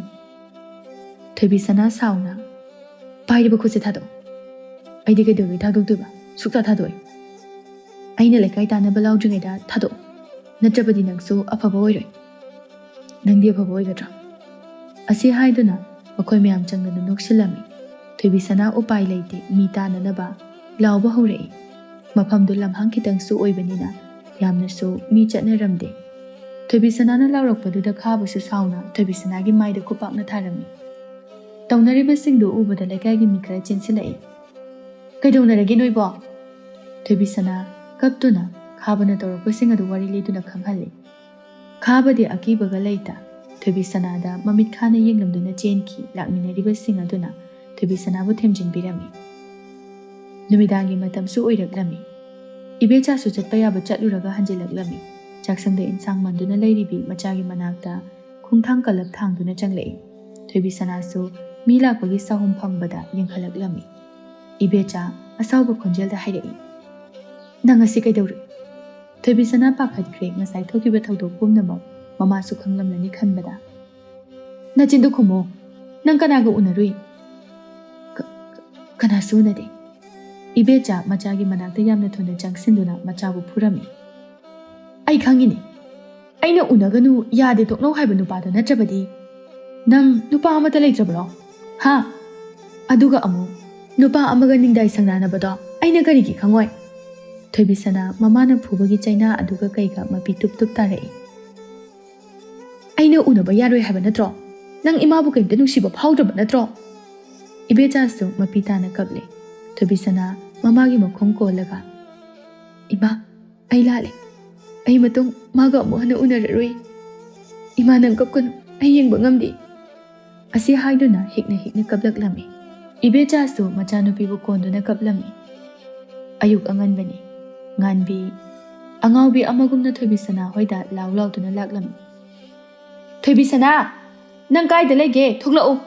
ꯊꯣꯏꯕꯤꯁꯅꯥ ꯁꯥꯎꯅ, "ꯄꯥꯏꯔꯤꯕ ꯈꯨꯠꯁꯦ ꯊꯥꯗꯣꯛꯑꯣ!" "ꯑꯩꯗꯤ ꯀꯩꯗꯧꯕꯩ ꯊꯥꯗꯣꯛꯇꯣꯏꯕ? ꯁꯨꯛꯊꯥ ꯊꯥꯗꯣꯛꯑꯣꯏ!" "ꯑꯩꯅ ꯂꯩꯀꯥꯏ ꯇꯥꯟꯅꯕ ꯂꯥꯎꯗ꯭ꯔꯤꯉꯩꯗ ꯊꯥꯗꯣꯛꯑꯣ, ꯅꯠꯇ꯭ꯔꯕꯗꯤ ꯅꯪꯁꯨ ꯑꯐꯕ ꯑꯣꯏꯔꯣꯏ꯫ ꯅꯪꯗꯤ ꯑꯐꯕ ꯑꯣꯏꯒꯗ꯭ꯔꯣ?" ꯑꯁꯤ ꯍꯥꯏꯗꯨꯅ ꯃꯈꯣꯏ ꯃꯌꯥꯝ ꯆꯪꯗꯅ ꯅꯣꯛꯁꯤꯜꯂꯝꯃꯤ꯫ ꯊꯣꯏꯕꯤꯁꯅꯥ ꯎꯄꯥꯏ ꯂꯩꯇꯦ, ꯃꯤ ꯇꯥꯅꯅꯕ ꯂꯥꯎꯕ ꯍꯧꯔꯛꯏ꯫ ꯃꯐꯝꯗꯨ ꯂꯝꯍꯥꯡ ꯈꯤꯇꯪꯁꯨ ꯑꯣꯏꯕꯅꯤꯅ ꯌꯥꯝꯅꯁꯨ ꯃꯤ ꯆꯠꯅꯔꯝꯗꯦ꯫ ꯊꯣꯏꯕꯤꯁꯅꯥꯅ ꯂꯥꯎꯔꯛꯄꯗꯨꯗ ꯈꯥꯕꯁꯨ ꯁꯥꯎꯅ ꯊꯣꯏꯕꯤꯁꯅꯥꯒꯤ ꯃꯥꯏꯗ ꯈꯨꯄꯥꯛꯅ ꯊꯥꯔꯝꯃꯤ꯫ ꯇꯧꯅꯔꯤꯕꯁꯤꯡꯗꯨ ꯎꯕꯗ ꯂꯩꯀꯥꯏꯒꯤ ꯃꯤ ꯈꯔ ꯆꯦꯟꯁꯤꯜꯂꯛꯏ꯫ "ꯀꯩꯗꯧꯅꯔꯒꯦ ꯅꯣꯏꯕꯣ?" ꯊꯣꯏꯕꯤꯁꯅꯥ ꯀꯞꯇꯨꯅ ꯈꯥꯕꯅ ꯇꯧꯔꯛꯄꯁꯤꯡ ꯑꯗꯨ ꯋꯥꯔꯤ ꯂꯤꯗꯨꯅ ꯈꯪꯍꯜꯂꯤ꯫ ꯈꯥꯕꯗꯤ ꯑꯀꯤꯕꯒ ꯂꯩꯇ ꯊꯣꯏꯕꯤꯁꯅꯥꯗ ꯃꯃꯤꯠ ꯈꯥꯅ ꯌꯦꯡꯂꯝꯗꯨꯅ ꯆꯦꯟꯈꯤ꯫ ꯂꯥꯛꯃꯤꯟꯅꯔꯤꯕꯁꯤꯡ ꯑꯗꯨꯅ ꯊꯣꯏꯕꯤꯁꯅꯥꯕꯨ ꯊꯦꯝꯖꯤꯟꯕꯤꯔꯝꯃꯤ꯫ ꯅꯨꯃꯤꯗꯥꯡꯒꯤ ꯃꯇꯝꯁꯨ ꯑꯣꯏꯔꯛꯂꯝꯃꯤ꯫ ꯏꯕꯦꯆꯥꯁꯨ ꯆꯠꯄ ꯌꯥꯕ ꯆꯠꯂꯨꯔꯒ ꯍꯟꯖꯤꯜꯂꯛꯂꯝꯃꯤ꯫ ꯆꯥꯛꯁꯪꯗ ꯏꯟꯁꯥꯡ ꯃꯟꯗꯨꯅ ꯂꯩꯔꯤꯕꯤ ꯃꯆꯥꯒꯤ ꯃꯅꯥꯛꯇ ꯈꯣꯡꯊꯥꯡ ꯀꯜꯂꯞ ꯊꯥꯡꯗꯨꯅ ꯆꯪꯂꯛꯏ꯫ ꯊꯣꯏꯕꯤꯁꯅꯥꯁꯨ ꯃꯤ ꯂꯥꯛꯄꯒꯤ ꯁꯥꯍꯨꯝ ꯐꯪꯕꯗ ꯌꯦꯡꯈꯠꯂꯛꯂꯝꯃꯤ꯫ ꯏꯕꯦꯆꯥ ꯑꯁꯥꯎꯕ ꯈꯣꯟꯖꯦꯜꯗ ꯍꯥꯏꯔꯛꯏ, "ꯅꯪ ꯑꯁꯤ ꯀꯩꯗꯧꯔꯨꯏ?" ꯊꯣꯏꯕꯤꯁꯅꯥ ꯄꯥꯈꯠꯈ꯭ꯔꯦ꯫ ꯉꯁꯥꯏ ꯊꯣꯛꯈꯤꯕ ꯊꯧꯗꯣꯛ ꯄꯨꯝꯅꯃꯛ ꯃꯃꯥꯁꯨ ꯈꯪꯂꯝꯂꯅꯤ ꯈꯟꯕꯗ, "ꯅꯆꯤꯟꯗꯨ ꯈꯨꯝꯃꯣ꯫ ꯅꯪ ꯀꯅꯥꯒ ꯎꯅꯔꯨꯏ?" "ꯀ-, ꯀ-, ꯀꯅꯥꯁꯨ ꯎꯅꯗꯦ꯫" ꯏꯕꯦꯆꯥ ꯃꯆꯥꯒꯤ ꯃꯅꯥꯛꯇ ꯌꯥꯝꯅ ꯊꯨꯅ ꯆꯪꯁꯤꯟꯗꯨꯅ ꯃꯆꯥꯕꯨ ꯐꯨꯔꯝꯃꯤ꯫ "ꯑꯩ ꯈꯪꯉꯤꯅꯦ꯫ ꯑꯩꯅ ꯎꯅꯒꯅꯨ, ꯌꯥꯗꯦ, ꯇꯣꯛꯅꯧ ꯍꯥꯏꯕ ꯅꯨꯄꯥꯗꯣ ꯅꯠꯇ꯭ꯔꯕꯗꯤ ꯅꯪ ꯅꯨꯄꯥ ꯑꯃꯠꯇ ꯂꯩꯇ꯭ꯔꯕ꯭ꯔꯣ? ꯍꯥ? ꯑꯗꯨꯒ ꯑꯃꯨꯛ ꯅꯨꯄꯥ ꯑꯃꯒ ꯅꯤꯡꯗꯥꯏ ꯁꯪꯅꯥꯅꯕꯗꯣ ꯑꯩꯅ ꯀꯔꯤꯒꯤ ꯈꯪꯉꯣꯏ?" ꯊꯣꯏꯕꯤꯁꯅꯥ ꯃꯃꯥꯅ ꯐꯨꯕꯒꯤ ꯆꯩꯅꯥ ꯑꯗꯨꯒ ꯀꯩꯒ ꯃꯄꯤ ꯇꯨꯞ ꯇꯨꯞ ꯇꯥꯔꯛꯏ꯫ "ꯑꯩꯅ ꯎꯅꯕ ꯌꯥꯔꯣꯏ ꯍꯥꯏꯕ ꯅꯠꯇ꯭ꯔꯣ? ꯅꯪ ꯏꯃꯥꯕꯨ ꯀꯩꯝꯇ ꯅꯨꯡꯁꯤꯕ ꯐꯥꯎꯗ꯭ꯔꯕ ꯅꯠꯇ꯭ꯔꯣ?" ꯏꯕꯦꯆꯥꯁꯨ ꯃꯄꯤ ꯇꯥꯅ ꯀꯞꯂꯦ꯫ ꯊꯣꯏꯕꯤꯁꯅꯥ ꯃꯃꯥꯒꯤ ꯃꯈꯣꯡ ꯀꯣꯜꯂꯒ, "ꯏꯃꯥ, ꯑꯩ ꯂꯥꯜꯂꯦ꯫ ꯑꯩ ꯃꯇꯨꯡ ꯃꯥꯒ ꯑꯃꯨꯛ ꯍꯟꯅ ꯎꯅꯔꯔꯣꯏ꯫ ꯏꯃꯥ, ꯅꯪ ꯀꯞꯀꯅꯨ, ꯑꯩ ꯌꯦꯡꯕ ꯉꯝꯗꯦ꯫" ꯑꯁꯤ ꯍꯥꯏꯗꯨꯅ ꯍꯤꯛꯅ ꯍꯤꯛꯅ ꯀꯞꯂꯛꯂꯝꯃꯤ꯫ ꯏꯕꯦꯆꯥꯁꯨ ꯃꯆꯥꯅꯨꯄꯤꯕꯨ ꯀꯣꯟꯗꯨꯅ ꯀꯞꯂꯝꯃꯤ꯫ ꯑꯌꯨꯛ ꯑꯉꯟꯕꯅꯤ꯫ ꯉꯥꯟꯕꯤ ꯑꯉꯥꯎꯕꯤ ꯑꯃꯒꯨꯝꯅ ꯊꯣꯏꯕꯤꯁꯅꯥ ꯍꯣꯏꯗ ꯂꯥꯎ ꯂꯥꯎꯗꯨꯅ ꯂꯥꯛꯂꯝꯃꯤ꯫ "ꯊꯣꯏꯕꯤꯁꯅꯥ, ꯅꯪ ꯀꯥꯏꯗ ꯂꯩꯒꯦ? ꯊꯣꯛꯂꯛꯎ!"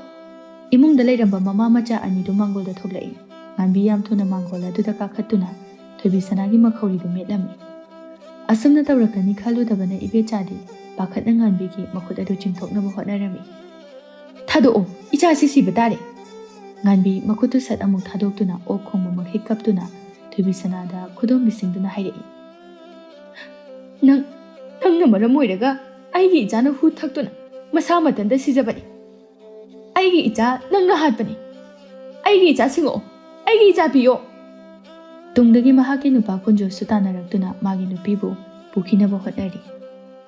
ꯏꯃꯨꯡꯗ ꯂꯩꯔꯝꯕ ꯃꯃꯥ ꯃꯆꯥ ꯑꯅꯤꯗꯨ ꯃꯥꯡꯒꯣꯜꯗ ꯊꯣꯛꯂꯛꯏ꯫ ꯉꯥꯟꯕꯤ ꯌꯥꯝ ꯊꯨꯅ ꯃꯥꯡꯒꯣꯜ ꯑꯗꯨꯗ ꯀꯥꯈꯠꯇꯨꯅ ꯊꯣꯏꯕꯤꯁꯅꯥꯒꯤ ꯃꯈꯧꯔꯤꯗꯨ ꯃꯦꯠꯂꯝꯃꯤ꯫ ꯑꯁꯨꯝꯅ ꯇꯧꯔꯛꯀꯅꯤ ꯈꯜꯂꯨꯗꯕꯅ ꯏꯕꯦꯆꯥꯗꯤ ꯄꯥꯈꯠꯅ ꯉꯥꯟꯕꯤꯒꯤ ꯃꯈꯨꯠ ꯑꯗꯨ ꯆꯤꯡꯊꯣꯛꯅꯕ ꯍꯣꯠꯅꯔꯝꯃꯤ꯫ "ꯊꯥꯗꯣꯛꯑꯣ, ꯏꯆꯥꯁꯤ ꯁꯤꯕ ꯇꯥꯔꯦ!" ꯉꯥꯟꯕꯤ ꯃꯈꯨꯠꯇꯨ ꯁꯠ ꯑꯃꯨꯛ ꯊꯥꯗꯣꯛꯇꯨꯅ ꯑꯣꯛ ꯈꯣꯡꯕ ꯃꯈꯩ ꯀꯞꯇꯨꯅ ꯊꯣꯏꯕꯤꯁꯅꯥꯗ ꯈꯨꯗꯣꯝꯕꯤꯁꯤꯡꯗꯨꯅ ꯍꯥꯏꯔꯛꯏ꯫ "ꯅꯪ, ꯅꯪꯅ ꯃꯔꯝ ꯑꯣꯏꯔꯒ ꯑꯩꯒꯤ ꯏꯆꯥꯅ ꯍꯨ ꯊꯛꯇꯨꯅ ꯃꯁꯥ ꯃꯊꯟꯇ ꯁꯤꯖꯕꯅꯤ꯫ ꯑꯩꯒꯤ ꯏꯆꯥ ꯅꯪꯅ ꯍꯥꯠꯄꯅꯤ꯫ ꯑꯩꯒꯤ ꯏꯆꯥ ꯁꯤꯡꯉꯛꯑꯣ꯫ ꯑꯩꯒꯤ ꯏꯆꯥ ꯄꯤꯌꯣ!" ꯇꯨꯡꯗꯒꯤ ꯃꯍꯥꯛꯀꯤ ꯅꯨꯄꯥ ꯀꯨꯟꯖꯣꯁꯨ ꯇꯥꯟꯅꯔꯛꯇꯨꯅ ꯃꯥꯒꯤ ꯅꯨꯄꯤꯕꯨ ꯄꯨꯈꯤꯅꯕ ꯍꯣꯠꯅꯔꯤ꯫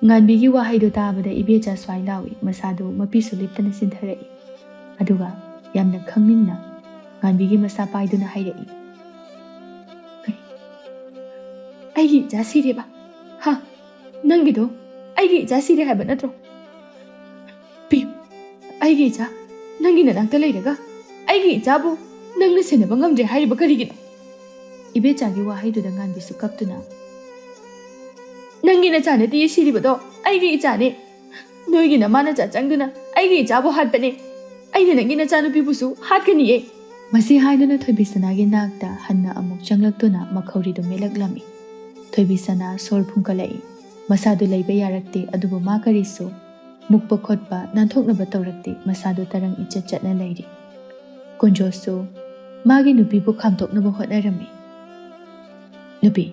ꯉꯥꯟꯕꯤꯒꯤ ꯋꯥꯍꯩꯗꯨ ꯇꯥꯕꯗ ꯏꯕꯦꯆꯥ ꯁ꯭ꯋꯥꯏ ꯂꯥꯎꯏ, ꯃꯁꯥꯗꯨ ꯃꯄꯤꯁꯨ ꯂꯤꯞꯇꯅ ꯆꯤꯟꯊꯔꯛꯏ꯫ ꯑꯗꯨꯒ ꯌꯥꯝꯅ ꯈꯪꯅꯤꯡꯅ ꯉꯥꯟꯕꯤꯒꯤ ꯃꯁꯥ ꯄꯥꯏꯗꯨꯅ ꯍꯥꯏꯔꯛꯏ, "ꯑꯩꯒꯤ ꯏꯆꯥ ꯁꯤꯔꯦꯕ? ꯍꯥ? ꯅꯪꯒꯤꯗꯣ ꯑꯩꯒꯤ ꯏꯆꯥ ꯁꯤꯔꯦ ꯍꯥꯏꯕ ꯅꯠꯇ꯭ꯔꯣ? ꯄꯤꯌꯨ, ꯑꯩꯒꯤ ꯏꯆꯥ ꯅꯪꯒꯤ ꯅꯅꯥꯛꯇ ꯂꯩꯔꯒ ꯑꯩꯒꯤ ꯏꯆꯥꯕꯨ ꯅꯪꯅ ꯁꯦꯟꯅꯕ ꯉꯝꯗ꯭ꯔꯦ ꯍꯥꯏꯔꯤꯕ ꯀꯔꯤꯒꯤꯅꯣ?" ꯏꯕꯦꯆꯥꯒꯤ ꯋꯥꯍꯩꯗꯨꯗ ꯉꯥꯟꯕꯤꯁꯨ ꯀꯞꯇꯨꯅ, "ꯅꯪꯒꯤ ꯅꯆꯥ ꯅꯠꯇꯤꯌꯦ ꯁꯤꯔꯤꯕꯗꯣ, ꯑꯩꯒꯤ ꯏꯆꯥꯅꯦ꯫ ꯅꯣꯏꯒꯤ ꯅꯃꯥ ꯅꯆꯥ ꯆꯪꯗꯨꯅ ꯑꯩꯒꯤ ꯏꯆꯥꯕꯨ ꯍꯥꯠꯄꯅꯦ꯫ ꯑꯩꯅ ꯅꯪꯒꯤ ꯅꯆꯥꯅꯨꯄꯤꯕꯨꯁꯨ ꯍꯥꯠꯀꯅꯤꯌꯦ!" ꯃꯁꯤ ꯍꯥꯏꯗꯨꯅ ꯊꯣꯏꯕꯤꯁꯅꯥꯒꯤ ꯅꯥꯛꯇ ꯍꯟꯅ ꯑꯃꯨꯛ ꯆꯪꯂꯛꯇꯨꯅ ꯃꯈꯧꯔꯤꯗꯨ ꯃꯦꯠꯂꯛꯂꯝꯃꯤ꯫ ꯊꯣꯏꯕꯤꯁꯅꯥ ꯁꯣꯔ ꯐꯨꯟꯀꯠꯂꯛꯏ꯫ ꯃꯁꯥꯗꯨ ꯂꯩꯕ ꯌꯥꯔꯛꯇꯦ, ꯑꯗꯨꯕꯨ ꯃꯥ ꯀꯔꯤꯁꯨ ꯃꯨꯛꯄ ꯈꯣꯠꯄ, ꯅꯥꯟꯊꯣꯛꯅꯕ ꯇꯧꯔꯛꯇꯦ꯫ ꯃꯁꯥꯗꯨ ꯇꯔꯪ ꯏꯆꯠ ꯆꯠꯅ ꯂꯩꯔꯤ꯫ ꯀꯨꯟꯖꯣꯁꯨ ꯃꯥꯒꯤ ꯅꯨꯄꯤꯕꯨ ꯈꯥꯝꯇꯣꯛꯅꯕ ꯍꯣꯠꯅꯔꯝꯃꯤ꯫ "ꯅꯨꯄꯤ,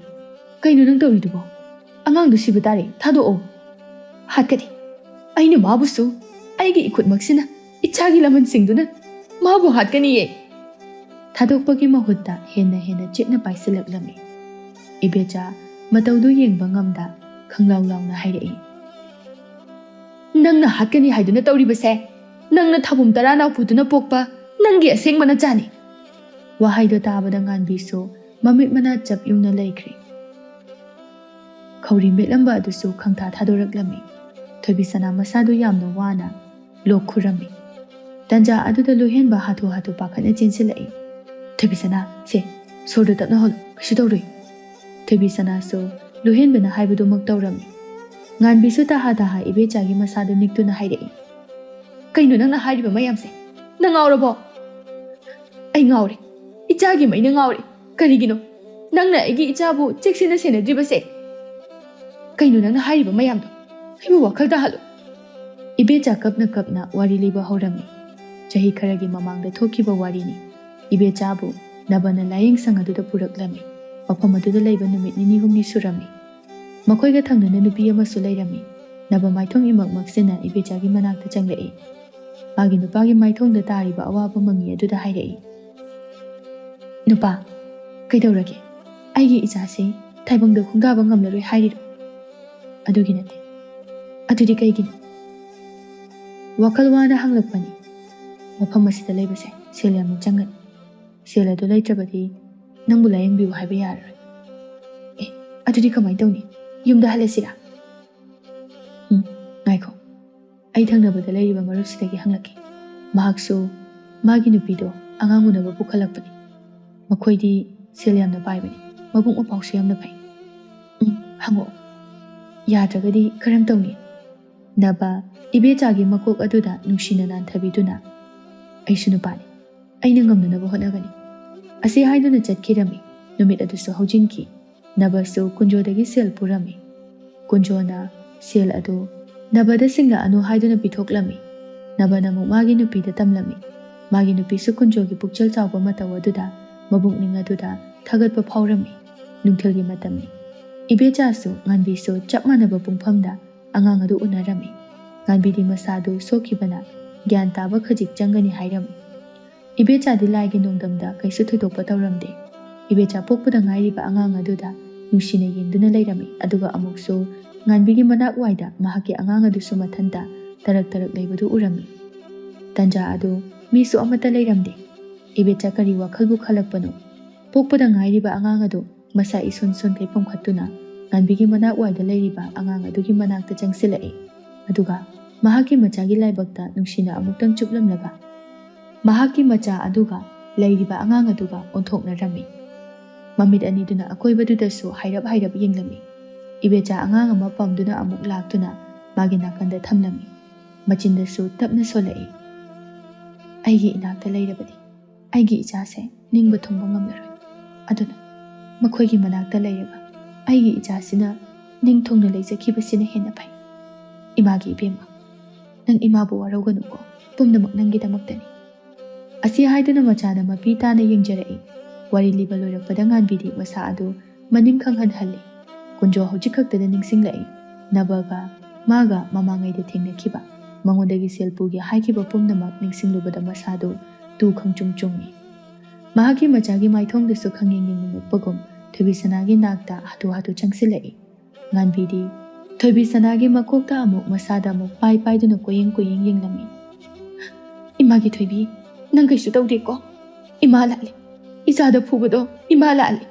ꯀꯩꯅꯣ ꯅꯪ ꯇꯧꯔꯤꯗꯨꯕꯣ? ꯑꯉꯥꯡꯗꯨ ꯁꯤꯕ ꯇꯥꯔꯦ, ꯊꯥꯗꯣꯛꯑꯣ!" "ꯍꯥꯠꯀꯅꯤ꯫ ꯑꯩꯅ ꯃꯥꯕꯨꯁꯨ ꯑꯩꯒꯤ ꯏꯈꯨꯠꯃꯛꯁꯤꯅ ꯏꯆꯥꯒꯤ ꯂꯃꯟ ꯁꯤꯡꯗꯨꯅ ꯃꯥꯕꯨ ꯍꯥꯠꯀꯅꯤꯌꯦ!" ꯊꯥꯗꯣꯛꯄꯒꯤ ꯃꯍꯨꯠꯇ ꯍꯦꯟꯅ ꯍꯦꯟꯅ ꯆꯦꯠꯅ ꯄꯥꯏꯁꯤꯜꯂꯛꯂꯝꯃꯤ꯫ ꯏꯕꯦꯆꯥ ꯃꯇꯧꯗꯨ ꯌꯦꯡꯕ ꯉꯝꯗ ꯈꯪꯂꯥꯎ ꯂꯥꯎꯅ ꯍꯥꯏꯔꯛꯏ, "ꯅꯪꯅ ꯍꯥꯠꯀꯅꯤ ꯍꯥꯏꯗꯨꯅ ꯇꯧꯔꯤꯕꯁꯦ, ꯅꯪꯅ ꯊꯥꯕꯨꯝ ꯇꯔꯥ ꯅꯥꯎꯄꯨꯗꯨꯅ ꯄꯣꯛꯄ ꯅꯪꯒꯤ ꯑꯁꯦꯡꯕ ꯅꯆꯥꯅꯤ!" ꯋꯥꯍꯩꯗꯨ ꯇꯥꯕꯗ ꯉꯥꯟꯕꯤꯁꯨ ꯃꯃꯤꯠ ꯃꯅꯥ ꯆꯞ ꯌꯨꯡꯅ ꯂꯩꯈ꯭ꯔꯦ꯫ ꯈꯧꯔꯤ ꯃꯦꯠꯂꯝꯕ ꯑꯗꯨꯁꯨ ꯈꯪꯊꯥ ꯊꯥꯗꯣꯔꯛꯂꯝꯃꯤ꯫ ꯊꯣꯏꯕꯤꯁꯅꯥ ꯃꯁꯥꯗꯨ ꯌꯥꯝꯅ ꯋꯥꯅ ꯂꯣꯛ ꯈꯨꯔꯝꯃꯤ꯫ ꯇꯟꯖꯥ ꯑꯗꯨꯗ ꯂꯨꯍꯦꯟꯕ ꯍꯥꯊꯨ ꯍꯥꯊꯨ ꯄꯥꯈꯠꯅ ꯆꯦꯟꯁꯤꯜꯂꯛꯏ꯫ "ꯊꯣꯏꯕꯤꯁꯅꯥ, ꯁꯦ, ꯁꯣꯔꯗꯨ ꯇꯞꯅ ꯍꯣꯜꯂꯨ, ꯀꯩꯁꯨ ꯇꯧꯔꯣꯏ!" ꯊꯣꯏꯕꯤꯁꯅꯥꯁꯨ ꯂꯨꯍꯦꯟꯕꯅ ꯍꯥꯏꯕꯗꯨꯃꯛ ꯇꯧꯔꯝꯃꯤ꯫ ꯉꯥꯟꯕꯤꯁꯨ ꯇꯍꯥ ꯇꯍꯥ ꯏꯕꯦꯆꯥꯒꯤ ꯃꯁꯥꯗꯨ ꯅꯤꯛꯇꯨꯅ ꯍꯥꯏꯔꯛꯏ, "ꯀꯩꯅꯣ ꯅꯪꯅ ꯍꯥꯏꯔꯤꯕ ꯃꯌꯥꯝꯁꯦ? ꯅꯪ ꯉꯥꯎꯔꯕꯣ?" "ꯑꯩ ꯉꯥꯎꯔꯦ꯫ ꯏꯆꯥꯒꯤ ꯃꯩꯅ ꯉꯥꯎꯔꯦ꯫ ꯀꯔꯤꯒꯤꯅꯣ?" ꯅꯪꯅ ꯑꯩꯒꯤ ꯏꯆꯥꯕꯨ ꯆꯦꯛꯁꯤꯟꯅ ꯁꯦꯟꯅꯗ꯭ꯔꯤꯕꯁꯦ? ꯀꯩꯅꯣ ꯅꯪꯅ ꯍꯥꯏꯔꯤꯕ ꯃꯌꯥꯝꯗꯣ? ꯑꯩꯕꯨ ꯋꯥꯈꯜ ꯇꯥꯍꯜꯂꯨ꯫ ꯏꯕꯦꯆꯥ ꯀꯞꯅ ꯀꯞꯅ ꯋꯥꯔꯤ ꯂꯤꯕ ꯍꯧꯔꯝꯃꯤ꯫ ꯆꯍꯤ ꯈꯔꯒꯤ ꯃꯃꯥꯡꯗ ꯊꯣꯛꯈꯤꯕ ꯋꯥꯔꯤꯅꯤ꯫ ꯏꯕꯦꯆꯥꯕꯨ ꯅꯕꯅ ꯂꯥꯌꯦꯡ ꯁꯪ ꯑꯗꯨꯗ ꯄꯨꯔꯛꯂꯝꯃꯤ꯫ ꯃꯐꯝ ꯑꯗꯨꯗ ꯂꯩꯕ ꯅꯨꯃꯤꯠ ꯅꯤꯅꯤ ꯍꯨꯝꯅꯤ ꯁꯨꯔꯝꯃꯤ꯫ ꯃꯈꯣꯏꯒ ꯊꯪꯅꯅ ꯅꯨꯄꯤ ꯑꯃꯁꯨ ꯂꯩꯔꯝꯃꯤ꯫ ꯅꯕ ꯃꯥꯏꯊꯣꯡ ꯏꯃꯛ ꯃꯛꯁꯤꯟꯅ ꯏꯕꯦꯆꯥꯒꯤ ꯃꯅꯥꯛꯇ ꯆꯪꯂꯛꯏ꯫ ꯃꯥꯒꯤ ꯅꯨꯄꯥꯒꯤ ꯃꯥꯏꯊꯣꯡꯗ ꯇꯥꯔꯤꯕ ꯑꯋꯥꯕ ꯃꯃꯤ ꯑꯗꯨꯗ ꯍꯥꯏꯔꯛꯏ, "ꯅꯨꯄꯥ, ꯀꯩꯗꯧꯔꯒꯦ? ꯑꯩꯒꯤ ꯏꯆꯥꯁꯤ ꯇꯥꯏꯕꯪꯗ ꯈꯣꯡꯗꯥꯕ ꯉꯝꯂꯔꯣꯏ ꯍꯥꯏꯔꯤꯔꯣ?" "ꯑꯗꯨꯒꯤ ꯅꯠꯇꯦ꯫ ꯑꯗꯨꯗꯤ ꯀꯩꯒꯤꯅꯣ?" "ꯋꯥꯈꯜ ꯋꯥꯅ ꯍꯪꯂꯛꯄꯅꯤ꯫ ꯃꯐꯝ ꯑꯁꯤꯗ ꯂꯩꯕꯁꯦ ꯁꯦꯜ ꯌꯥꯝꯅ ꯆꯪꯒꯅꯤ꯫ ꯁꯦꯜ ꯑꯗꯨ ꯂꯩꯇ꯭ꯔꯕꯗꯤ ꯅꯪꯕꯨ ꯂꯥꯌꯦꯡꯕꯤꯌꯨ ꯍꯥꯏꯕ ꯌꯥꯔꯔꯣꯏ꯫" "ꯑꯦ, ꯑꯗꯨꯗꯤ ꯀꯃꯥꯏꯅ ꯇꯧꯅꯤ? ꯌꯨꯝꯗ ꯍꯜꯂꯁꯤꯔꯥ?" "ꯎꯝ, ꯉꯥꯏꯈꯣ꯫ ꯑꯩ ꯊꯪꯅꯕꯗ ꯂꯩꯔꯤꯕ ꯃꯔꯨꯞꯁꯤꯗꯒꯤ ꯍꯪꯂꯛꯀꯦ꯫ ꯃꯍꯥꯛꯁꯨ ꯃꯥꯒꯤ ꯅꯨꯄꯤꯗꯣ ꯑꯉꯥꯡ ꯎꯅꯕ ꯄꯨꯈꯠꯂꯛꯄꯅꯤ꯫ ꯃꯈꯣꯏꯗꯤ ꯁꯦꯜ ꯌꯥꯝꯅ ꯄꯥꯏꯕꯅꯤ꯫ ꯃꯕꯨꯛ ꯃꯄꯥꯎꯁꯨ ꯌꯥꯝꯅ ꯐꯩ꯫ ꯎꯝ, ꯍꯪꯉꯛꯑꯣ꯫ ꯌꯥꯗ꯭ꯔꯒꯗꯤ ꯀꯔꯝ ꯇꯧꯅꯤ?" ꯅꯕ ꯏꯕꯦꯆꯥꯒꯤ ꯃꯀꯣꯛ ꯑꯗꯨꯗ ꯅꯨꯡꯁꯤꯅ ꯅꯥꯟꯊꯕꯤꯗꯨꯅ, "ꯑꯩꯁꯨ ꯅꯨꯄꯥꯅꯤ꯫ ꯑꯩꯅ ꯉꯝꯅꯅꯕ ꯍꯣꯠꯅꯒꯅꯤ꯫" ꯑꯁꯤ ꯍꯥꯏꯗꯨꯅ ꯆꯠꯈꯤꯔꯝꯃꯤ꯫ ꯅꯨꯃꯤꯠ ꯑꯗꯨꯁꯨ ꯍꯧꯖꯤꯟꯈꯤ꯫ ꯅꯕꯁꯨ ꯀꯨꯟꯖꯣꯗꯒꯤ ꯁꯦꯜ ꯄꯨꯔꯝꯃꯤ꯫ ꯀꯨꯟꯖꯣꯅ ꯁꯦꯜ ꯑꯗꯨ ꯅꯕꯗ ꯁꯤꯡꯂꯛꯑꯅꯨ ꯍꯥꯏꯗꯨꯅ ꯄꯤꯊꯣꯛꯂꯝꯃꯤ꯫ ꯅꯕꯅ ꯑꯃꯨꯛ ꯃꯥꯒꯤ ꯅꯨꯄꯤꯗ ꯇꯝꯂꯝꯃꯤ꯫ ꯃꯥꯒꯤ ꯅꯨꯄꯤꯁꯨ ꯀꯨꯟꯖꯣꯒꯤ ꯄꯨꯛꯆꯦꯜ ꯆꯥꯎꯕ ꯃꯇꯧ ꯑꯗꯨꯗ ꯃꯕꯨꯛꯅꯤꯡ ꯑꯗꯨꯗ ꯊꯥꯒꯠꯄ ꯐꯥꯎꯔꯝꯃꯤ꯫ ꯅꯨꯡꯊꯤꯜꯒꯤ ꯃꯇꯝꯅꯤ꯫ ꯏꯕꯦꯆꯥꯁꯨ ꯉꯥꯟꯕꯤꯁꯨ ꯆꯞ ꯃꯥꯟꯅꯕ ꯄꯨꯡꯐꯝꯗ ꯑꯉꯥꯡ ꯑꯗꯨ ꯎꯅꯔꯝꯃꯤ꯫ ꯉꯥꯟꯕꯤꯗꯤ ꯃꯁꯥꯗꯨ ꯁꯣꯛꯈꯤꯕꯅ ꯒ꯭ꯌꯥꯟ ꯇꯥꯕ ꯈꯖꯤꯛ ꯆꯪꯒꯅꯤ ꯍꯥꯏꯔꯝꯃꯤ꯫ ꯏꯕꯦꯆꯥꯗꯤ ꯂꯥꯏꯒꯤ ꯅꯣꯡꯗꯝꯗ ꯀꯩꯁꯨ ꯊꯣꯏꯗꯣꯛꯄ ꯇꯧꯔꯝꯗꯦ꯫ ꯏꯕꯦꯆꯥ ꯄꯣꯛꯄꯗ ꯉꯥꯏꯔꯤꯕ ꯑꯉꯥꯡ ꯑꯗꯨꯗ ꯅꯨꯡꯁꯤꯅ ꯌꯦꯡꯗꯨꯅ ꯂꯩꯔꯝꯃꯤ, ꯑꯗꯨꯒ ꯑꯃꯨꯛꯁꯨ ꯉꯥꯟꯕꯤꯒꯤ ꯃꯅꯥꯛ ꯋꯥꯏꯗ ꯃꯍꯥꯛꯀꯤ ꯑꯉꯥꯡ ꯑꯗꯨꯁꯨ ꯃꯊꯟꯇ ꯇꯔꯛ ꯇꯔꯛ ꯂꯩꯕꯗꯨ ꯎꯔꯝꯃꯤ꯫ ꯇꯟꯖꯥ ꯑꯗꯨ ꯃꯤꯁꯨ ꯑꯃꯠꯇ ꯂꯩꯔꯝꯗꯦ꯫ ꯏꯕꯦꯆꯥ ꯀꯔꯤ ꯋꯥꯈꯜꯕꯨ ꯈꯜꯂꯛꯄꯅꯣ? ꯄꯣꯛꯄꯗ ꯉꯥꯏꯔꯤꯕ ꯑꯉꯥꯡ ꯑꯗꯨ ꯃꯁꯥ ꯏꯁꯣꯟ ꯁꯣꯟꯈꯩ ꯄꯣꯝꯈꯠꯇꯨꯅ ꯉꯥꯟꯕꯤꯒꯤ ꯃꯅꯥꯛ ꯋꯥꯏꯗ ꯂꯩꯔꯤꯕ ꯑꯉꯥꯡ ꯑꯗꯨꯒꯤ ꯃꯅꯥꯛꯇ ꯆꯪꯁꯤꯜꯂꯛꯏ꯫ ꯑꯗꯨꯒ ꯃꯍꯥꯛꯀꯤ ꯃꯆꯥꯒꯤ ꯂꯥꯏꯕꯛꯇ ꯅꯨꯡꯁꯤꯅ ꯑꯃꯨꯛꯇꯪ ꯆꯨꯞꯂꯝꯂꯒ ꯃꯍꯥꯛꯀꯤ ꯃꯆꯥ ꯑꯗꯨꯒ ꯂꯩꯔꯤꯕ ꯑꯉꯥꯡ ꯑꯗꯨꯒ ꯑꯣꯟꯊꯣꯛꯅꯔꯝꯃꯤ꯫ ꯃꯃꯤꯠ ꯑꯅꯤꯗꯨꯅ ꯑꯀꯣꯏꯕꯗꯨꯗꯁꯨ ꯍꯥꯏꯔꯞ ꯍꯥꯏꯔꯞ ꯌꯦꯡꯂꯝꯃꯤ꯫ ꯏꯕꯦꯆꯥ ꯑꯉꯥꯡ ꯑꯃ ꯄꯝꯗꯨꯅ ꯑꯃꯨꯛ ꯂꯥꯛꯇꯨꯅ ꯃꯥꯒꯤ ꯅꯥꯀꯟꯗ ꯊꯝꯂꯝꯃꯤ꯫ ꯃꯆꯤꯟꯗꯁꯨ ꯇꯞꯅ ꯁꯣꯜꯂꯛꯏ, "ꯑꯩꯒꯤ ꯏꯅꯥꯛꯇ ꯂꯩꯔꯕꯗꯤ ꯑꯩꯒꯤ ꯏꯆꯥꯁꯦ ꯅꯤꯡꯕ ꯊꯨꯡꯕ ꯉꯝꯂꯔꯣꯏ꯫ ꯑꯗꯨꯅ ꯃꯈꯣꯏꯒꯤ ꯃꯅꯥꯛꯇ ꯂꯩꯔꯒ ꯑꯩꯒꯤ ꯏꯆꯥꯁꯤꯅ ꯅꯤꯡꯊꯨꯡꯅ ꯂꯩꯖꯈꯤꯕꯁꯤꯅ ꯍꯦꯟꯅ ꯐꯩ꯫ ꯏꯃꯥꯒꯤ ꯏꯕꯦꯝꯃ, ꯅꯪ ꯏꯃꯥꯕꯨ ꯋꯥꯔꯧꯒꯅꯨꯀꯣ, ꯄꯨꯝꯅꯃꯛ ꯅꯪꯒꯤꯗꯃꯛꯇꯅꯤ꯫ ꯑꯁꯤ ꯍꯥꯏꯗꯨꯅ ꯃꯆꯥꯗ ꯃꯄꯤ ꯇꯥꯅ ꯌꯦꯡꯖꯔꯛꯏ꯫ ꯋꯥꯔꯤ ꯂꯤꯕ ꯂꯣꯏꯔꯛꯄꯗ ꯉꯥꯟꯕꯤꯗꯤ ꯃꯁꯥ ꯑꯗꯨ ꯃꯅꯤꯡ ꯈꯪꯍꯟꯍꯜꯂꯤ꯫ ꯀꯨꯟꯖꯣ ꯍꯧꯖꯤꯛ ꯈꯛꯇꯗ ꯅꯤꯡꯁꯤꯡꯂꯛꯏ꯫ ꯅꯕꯒ ꯃꯥꯒ ꯃꯃꯥꯡꯉꯩꯗ ꯊꯦꯡꯅꯈꯤꯕ, ꯃꯉꯣꯟꯗꯒꯤ ꯁꯦꯜ ꯄꯨꯒꯦ ꯍꯥꯏꯈꯤꯕ ꯄꯨꯝꯅꯃꯛ ꯅꯤꯡꯁꯤꯡꯂꯨꯕꯗ ꯃꯁꯥꯗꯨ ꯇꯨ ꯈꯪꯆꯨꯡ ꯆꯨꯡꯏ꯫ ꯃꯍꯥꯛꯀꯤ ꯃꯆꯥꯒꯤ ꯃꯥꯏꯊꯣꯡꯗꯁꯨ ꯈꯪꯌꯦꯡ ꯌꯦꯡꯅꯤꯡꯂꯛꯄꯒꯨꯝ ꯊꯣꯏꯕꯤꯁꯅꯥꯒꯤ ꯅꯥꯛꯇ ꯍꯥꯊꯨ ꯍꯥꯊꯨ ꯆꯪꯁꯤꯜꯂꯛꯏ꯫ ꯉꯥꯟꯕꯤꯗꯤ ꯊꯣꯏꯕꯤꯁꯅꯥꯒꯤ ꯃꯀꯣꯛꯇ ꯑꯃꯨꯛ ꯃꯁꯥꯗ ꯑꯃꯨꯛ ꯄꯥꯏ ꯄꯥꯏꯗꯨꯅ ꯀꯣꯏꯌꯦꯡ ꯀꯣꯏꯌꯦꯡ ꯌꯦꯡꯂꯝꯃꯤ꯫ "ꯏꯃꯥꯒꯤ ꯊꯣꯏꯕꯤ, ꯅꯪ ꯀꯩꯁꯨ ꯇꯧꯗꯦꯀꯣ? ꯏꯃꯥ ꯂꯥꯛꯂꯦ꯫ ꯏꯆꯥꯗ ꯐꯨꯕꯗꯣ ꯏꯃꯥ ꯂꯥꯛꯂꯦ꯫"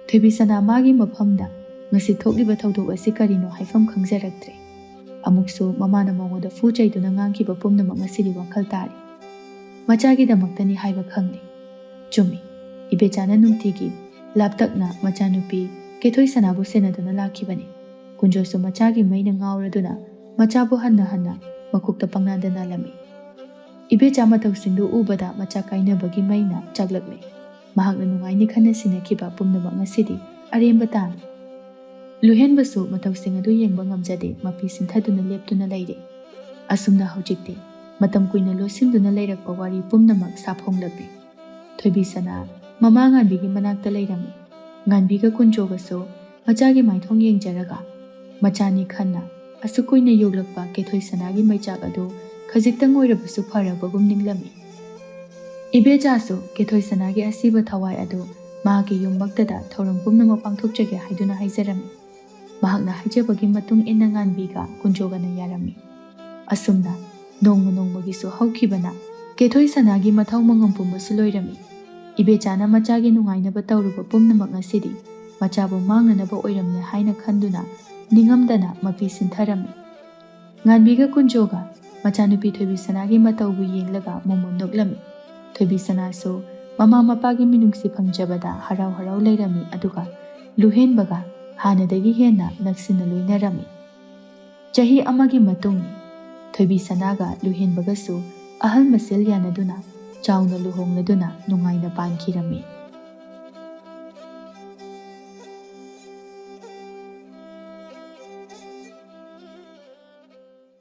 ꯊꯣꯏꯕꯤꯁꯅꯥ ꯃꯥꯒꯤ ꯃꯐꯝꯗ ꯉꯁꯤ ꯊꯣꯛꯂꯤꯕ ꯊꯧꯗꯣꯛ ꯑꯁꯤ ꯀꯔꯤꯅꯣ ꯍꯥꯏꯐꯝ ꯈꯪꯖꯔꯛꯇ꯭ꯔꯦ꯫ ꯑꯃꯨꯛꯁꯨ ꯃꯃꯥꯅ ꯃꯉꯣꯟꯗ ꯐꯨ ꯆꯩꯗꯨꯅ ꯉꯥꯡꯈꯤꯕ ꯄꯨꯝꯅꯃꯛ ꯉꯁꯤꯗꯤ ꯋꯥꯈꯜ ꯇꯥꯔꯦ꯫ ꯃꯆꯥꯒꯤꯗꯃꯛꯇꯅꯤ ꯍꯥꯏꯕ ꯈꯪꯂꯦ꯫ ꯆꯨꯝꯃꯤ, ꯏꯕꯦꯆꯥꯅ ꯅꯨꯡꯇꯤꯒꯤ ꯂꯥꯞꯇꯛꯅ ꯃꯆꯥꯅꯨꯄꯤ ꯀꯦꯊꯣꯏ ꯁꯅꯥꯕꯨ ꯁꯦꯟꯅꯗꯨꯅ ꯂꯥꯛꯈꯤꯕꯅꯤ꯫ ꯀꯨꯟꯖꯣꯁꯨ ꯃꯆꯥꯒꯤ ꯃꯩꯅ ꯉꯥꯎꯔꯗꯨꯅ ꯃꯆꯥꯕꯨ ꯍꯟꯅ ꯍꯟꯅ ꯃꯈꯨꯛꯇ ꯄꯪꯅꯥꯟꯗ ꯅꯥꯜꯂꯝꯃꯤ꯫ ꯏꯕꯦꯆꯥ ꯃꯇꯧꯁꯤꯡꯗꯨ ꯎꯕꯗ ꯃꯆꯥ ꯀꯥꯏꯅꯕꯒꯤ ꯃꯩꯅ ꯆꯥꯛꯂꯛꯂꯦ꯫ ꯃꯍꯥꯛꯅ ꯅꯨꯡꯉꯥꯏꯅꯤ ꯈꯟꯅ ꯁꯤꯟꯅꯈꯤꯕ ꯄꯨꯝꯅꯃꯛ ꯉꯁꯤꯗꯤ ꯑꯔꯦꯝꯕ ꯇꯥꯔꯦ꯫ ꯂꯨꯍꯦꯟꯕꯁꯨ ꯃꯇꯧꯁꯤꯡ ꯑꯗꯨ ꯌꯦꯡꯕ ꯉꯝꯖꯗꯦ, ꯃꯄꯤ ꯁꯤꯟꯊꯗꯨꯅ ꯂꯦꯞꯇꯨꯅ ꯂꯩꯔꯦ꯫ ꯑꯁꯨꯝꯅ ꯍꯧꯖꯤꯛꯇꯤ ꯃꯇꯝ ꯀꯨꯏꯅ ꯂꯣꯠꯁꯤꯟꯗꯨꯅ ꯂꯩꯔꯛꯄ ꯋꯥꯔꯤ ꯄꯨꯝꯅꯃꯛ ꯁꯥꯐꯣꯡꯂꯛꯂꯦ꯫ ꯊꯣꯏꯕꯤꯁꯅꯥ ꯃꯃꯥ ꯉꯥꯟꯕꯤꯒꯤ ꯃꯅꯥꯛꯇ ꯂꯩꯔꯝꯃꯤ꯫ ꯉꯥꯟꯕꯤꯒ ꯀꯨꯟꯖꯣꯒꯁꯨ ꯃꯆꯥꯒꯤ ꯃꯥꯏꯊꯣꯡ ꯌꯦꯡꯖꯔꯒ ꯃꯆꯥꯅꯤ ꯈꯟꯅ ꯑꯁꯨꯛ ꯀꯨꯏꯅ ꯌꯣꯛꯂꯛꯄ ꯀꯦꯊꯣꯏ ꯁꯅꯥꯒꯤ ꯃꯩꯆꯥꯛ ꯑꯗꯨ ꯈꯖꯤꯛꯇꯪ ꯑꯣꯏꯔꯕꯁꯨ ꯐꯔꯕꯒꯨꯝ ꯅꯤꯡꯂꯝꯃꯤ꯫ ꯏꯕꯦꯆꯥꯁꯨ ꯀꯦꯊꯣꯏ ꯁꯅꯥꯒꯤ ꯑꯁꯤꯕ ꯊꯋꯥꯏ ꯑꯗꯨ ꯃꯍꯥꯛꯀꯤ ꯌꯨꯝꯃꯛꯇꯗ ꯊꯧꯔꯝ ꯄꯨꯝꯅꯃꯛ ꯄꯥꯡꯊꯣꯛꯆꯒꯦ ꯍꯥꯏꯗꯨꯅ ꯍꯥꯏꯖꯔꯝꯃꯤ꯫ ꯃꯍꯥꯛꯅ ꯍꯥꯏꯖꯕꯒꯤ ꯃꯇꯨꯡ ꯏꯟꯅ ꯉꯥꯟꯕꯤꯒ ꯀꯨꯟꯖꯣꯒꯅ ꯌꯥꯔꯝꯃꯤ꯫ ꯑꯁꯨꯝꯅ ꯅꯣꯡꯃ ꯅꯣꯡꯃꯒꯤꯁꯨ ꯍꯧꯈꯤꯕꯅ ꯀꯦꯊꯣꯏ ꯁꯅꯥꯒꯤ ꯃꯊꯧ ꯃꯉꯝ ꯄꯨꯝꯕꯁꯨ ꯂꯣꯏꯔꯝꯃꯤ꯫ ꯏꯕꯦꯆꯥꯅ ꯃꯆꯥꯒꯤ ꯅꯨꯡꯉꯥꯏꯅꯕ ꯇꯧꯔꯨꯕ ꯄꯨꯝꯅꯃꯛ ꯉꯁꯤꯗꯤ ꯃꯆꯥꯕꯨ ꯃꯥꯡꯅꯅꯕ ꯑꯣꯏꯔꯝꯂꯦ ꯍꯥꯏꯅ ꯈꯟꯗꯨꯅ ꯅꯤꯡꯉꯝꯗꯅ ꯃꯄꯤ ꯁꯤꯟꯊꯔꯝꯃꯤ꯫ ꯉꯥꯟꯕꯤꯒ ꯀꯨꯟꯖꯣꯒ ꯃꯆꯥꯅꯨꯄꯤ ꯊꯣꯏꯕꯤꯁꯅꯥꯒꯤ ꯃꯇꯧꯕꯨ ꯌꯦꯡꯂꯒ ꯃꯣꯃꯣꯟ ꯅꯣꯛꯂꯝꯃꯤ꯫ ꯊꯣꯏꯕꯤꯁꯅꯥꯁꯨ ꯃꯃꯥ ꯃꯄꯥꯒꯤ ꯃꯤꯅꯨꯡꯁꯤ ꯐꯪꯖꯕꯗ ꯍꯔꯥꯎ ꯍꯔꯥꯎ ꯂꯩꯔꯝꯃꯤ, ꯑꯗꯨꯒ ꯂꯨꯍꯦꯟꯕꯒ ꯍꯥꯟꯅꯗꯒꯤ ꯍꯦꯟꯅ ꯅꯛꯁꯤꯟꯅ ꯂꯣꯏꯅꯔꯝꯃꯤ꯫ ꯆꯍꯤ ꯑꯃꯒꯤ ꯃꯇꯨꯡ ꯊꯣꯏꯕꯤꯁꯅꯥꯒ ꯂꯨꯍꯦꯟꯕꯒꯁꯨ ꯑꯍꯜ ꯃꯁꯦꯜ ꯌꯥꯅꯗꯨꯅ ꯆꯥꯎꯅ ꯂꯨꯍꯣꯡꯂꯗꯨꯅ ꯅꯨꯡꯉꯥꯏꯅ ꯄꯥꯟꯈꯤꯔꯝꯃꯤ꯫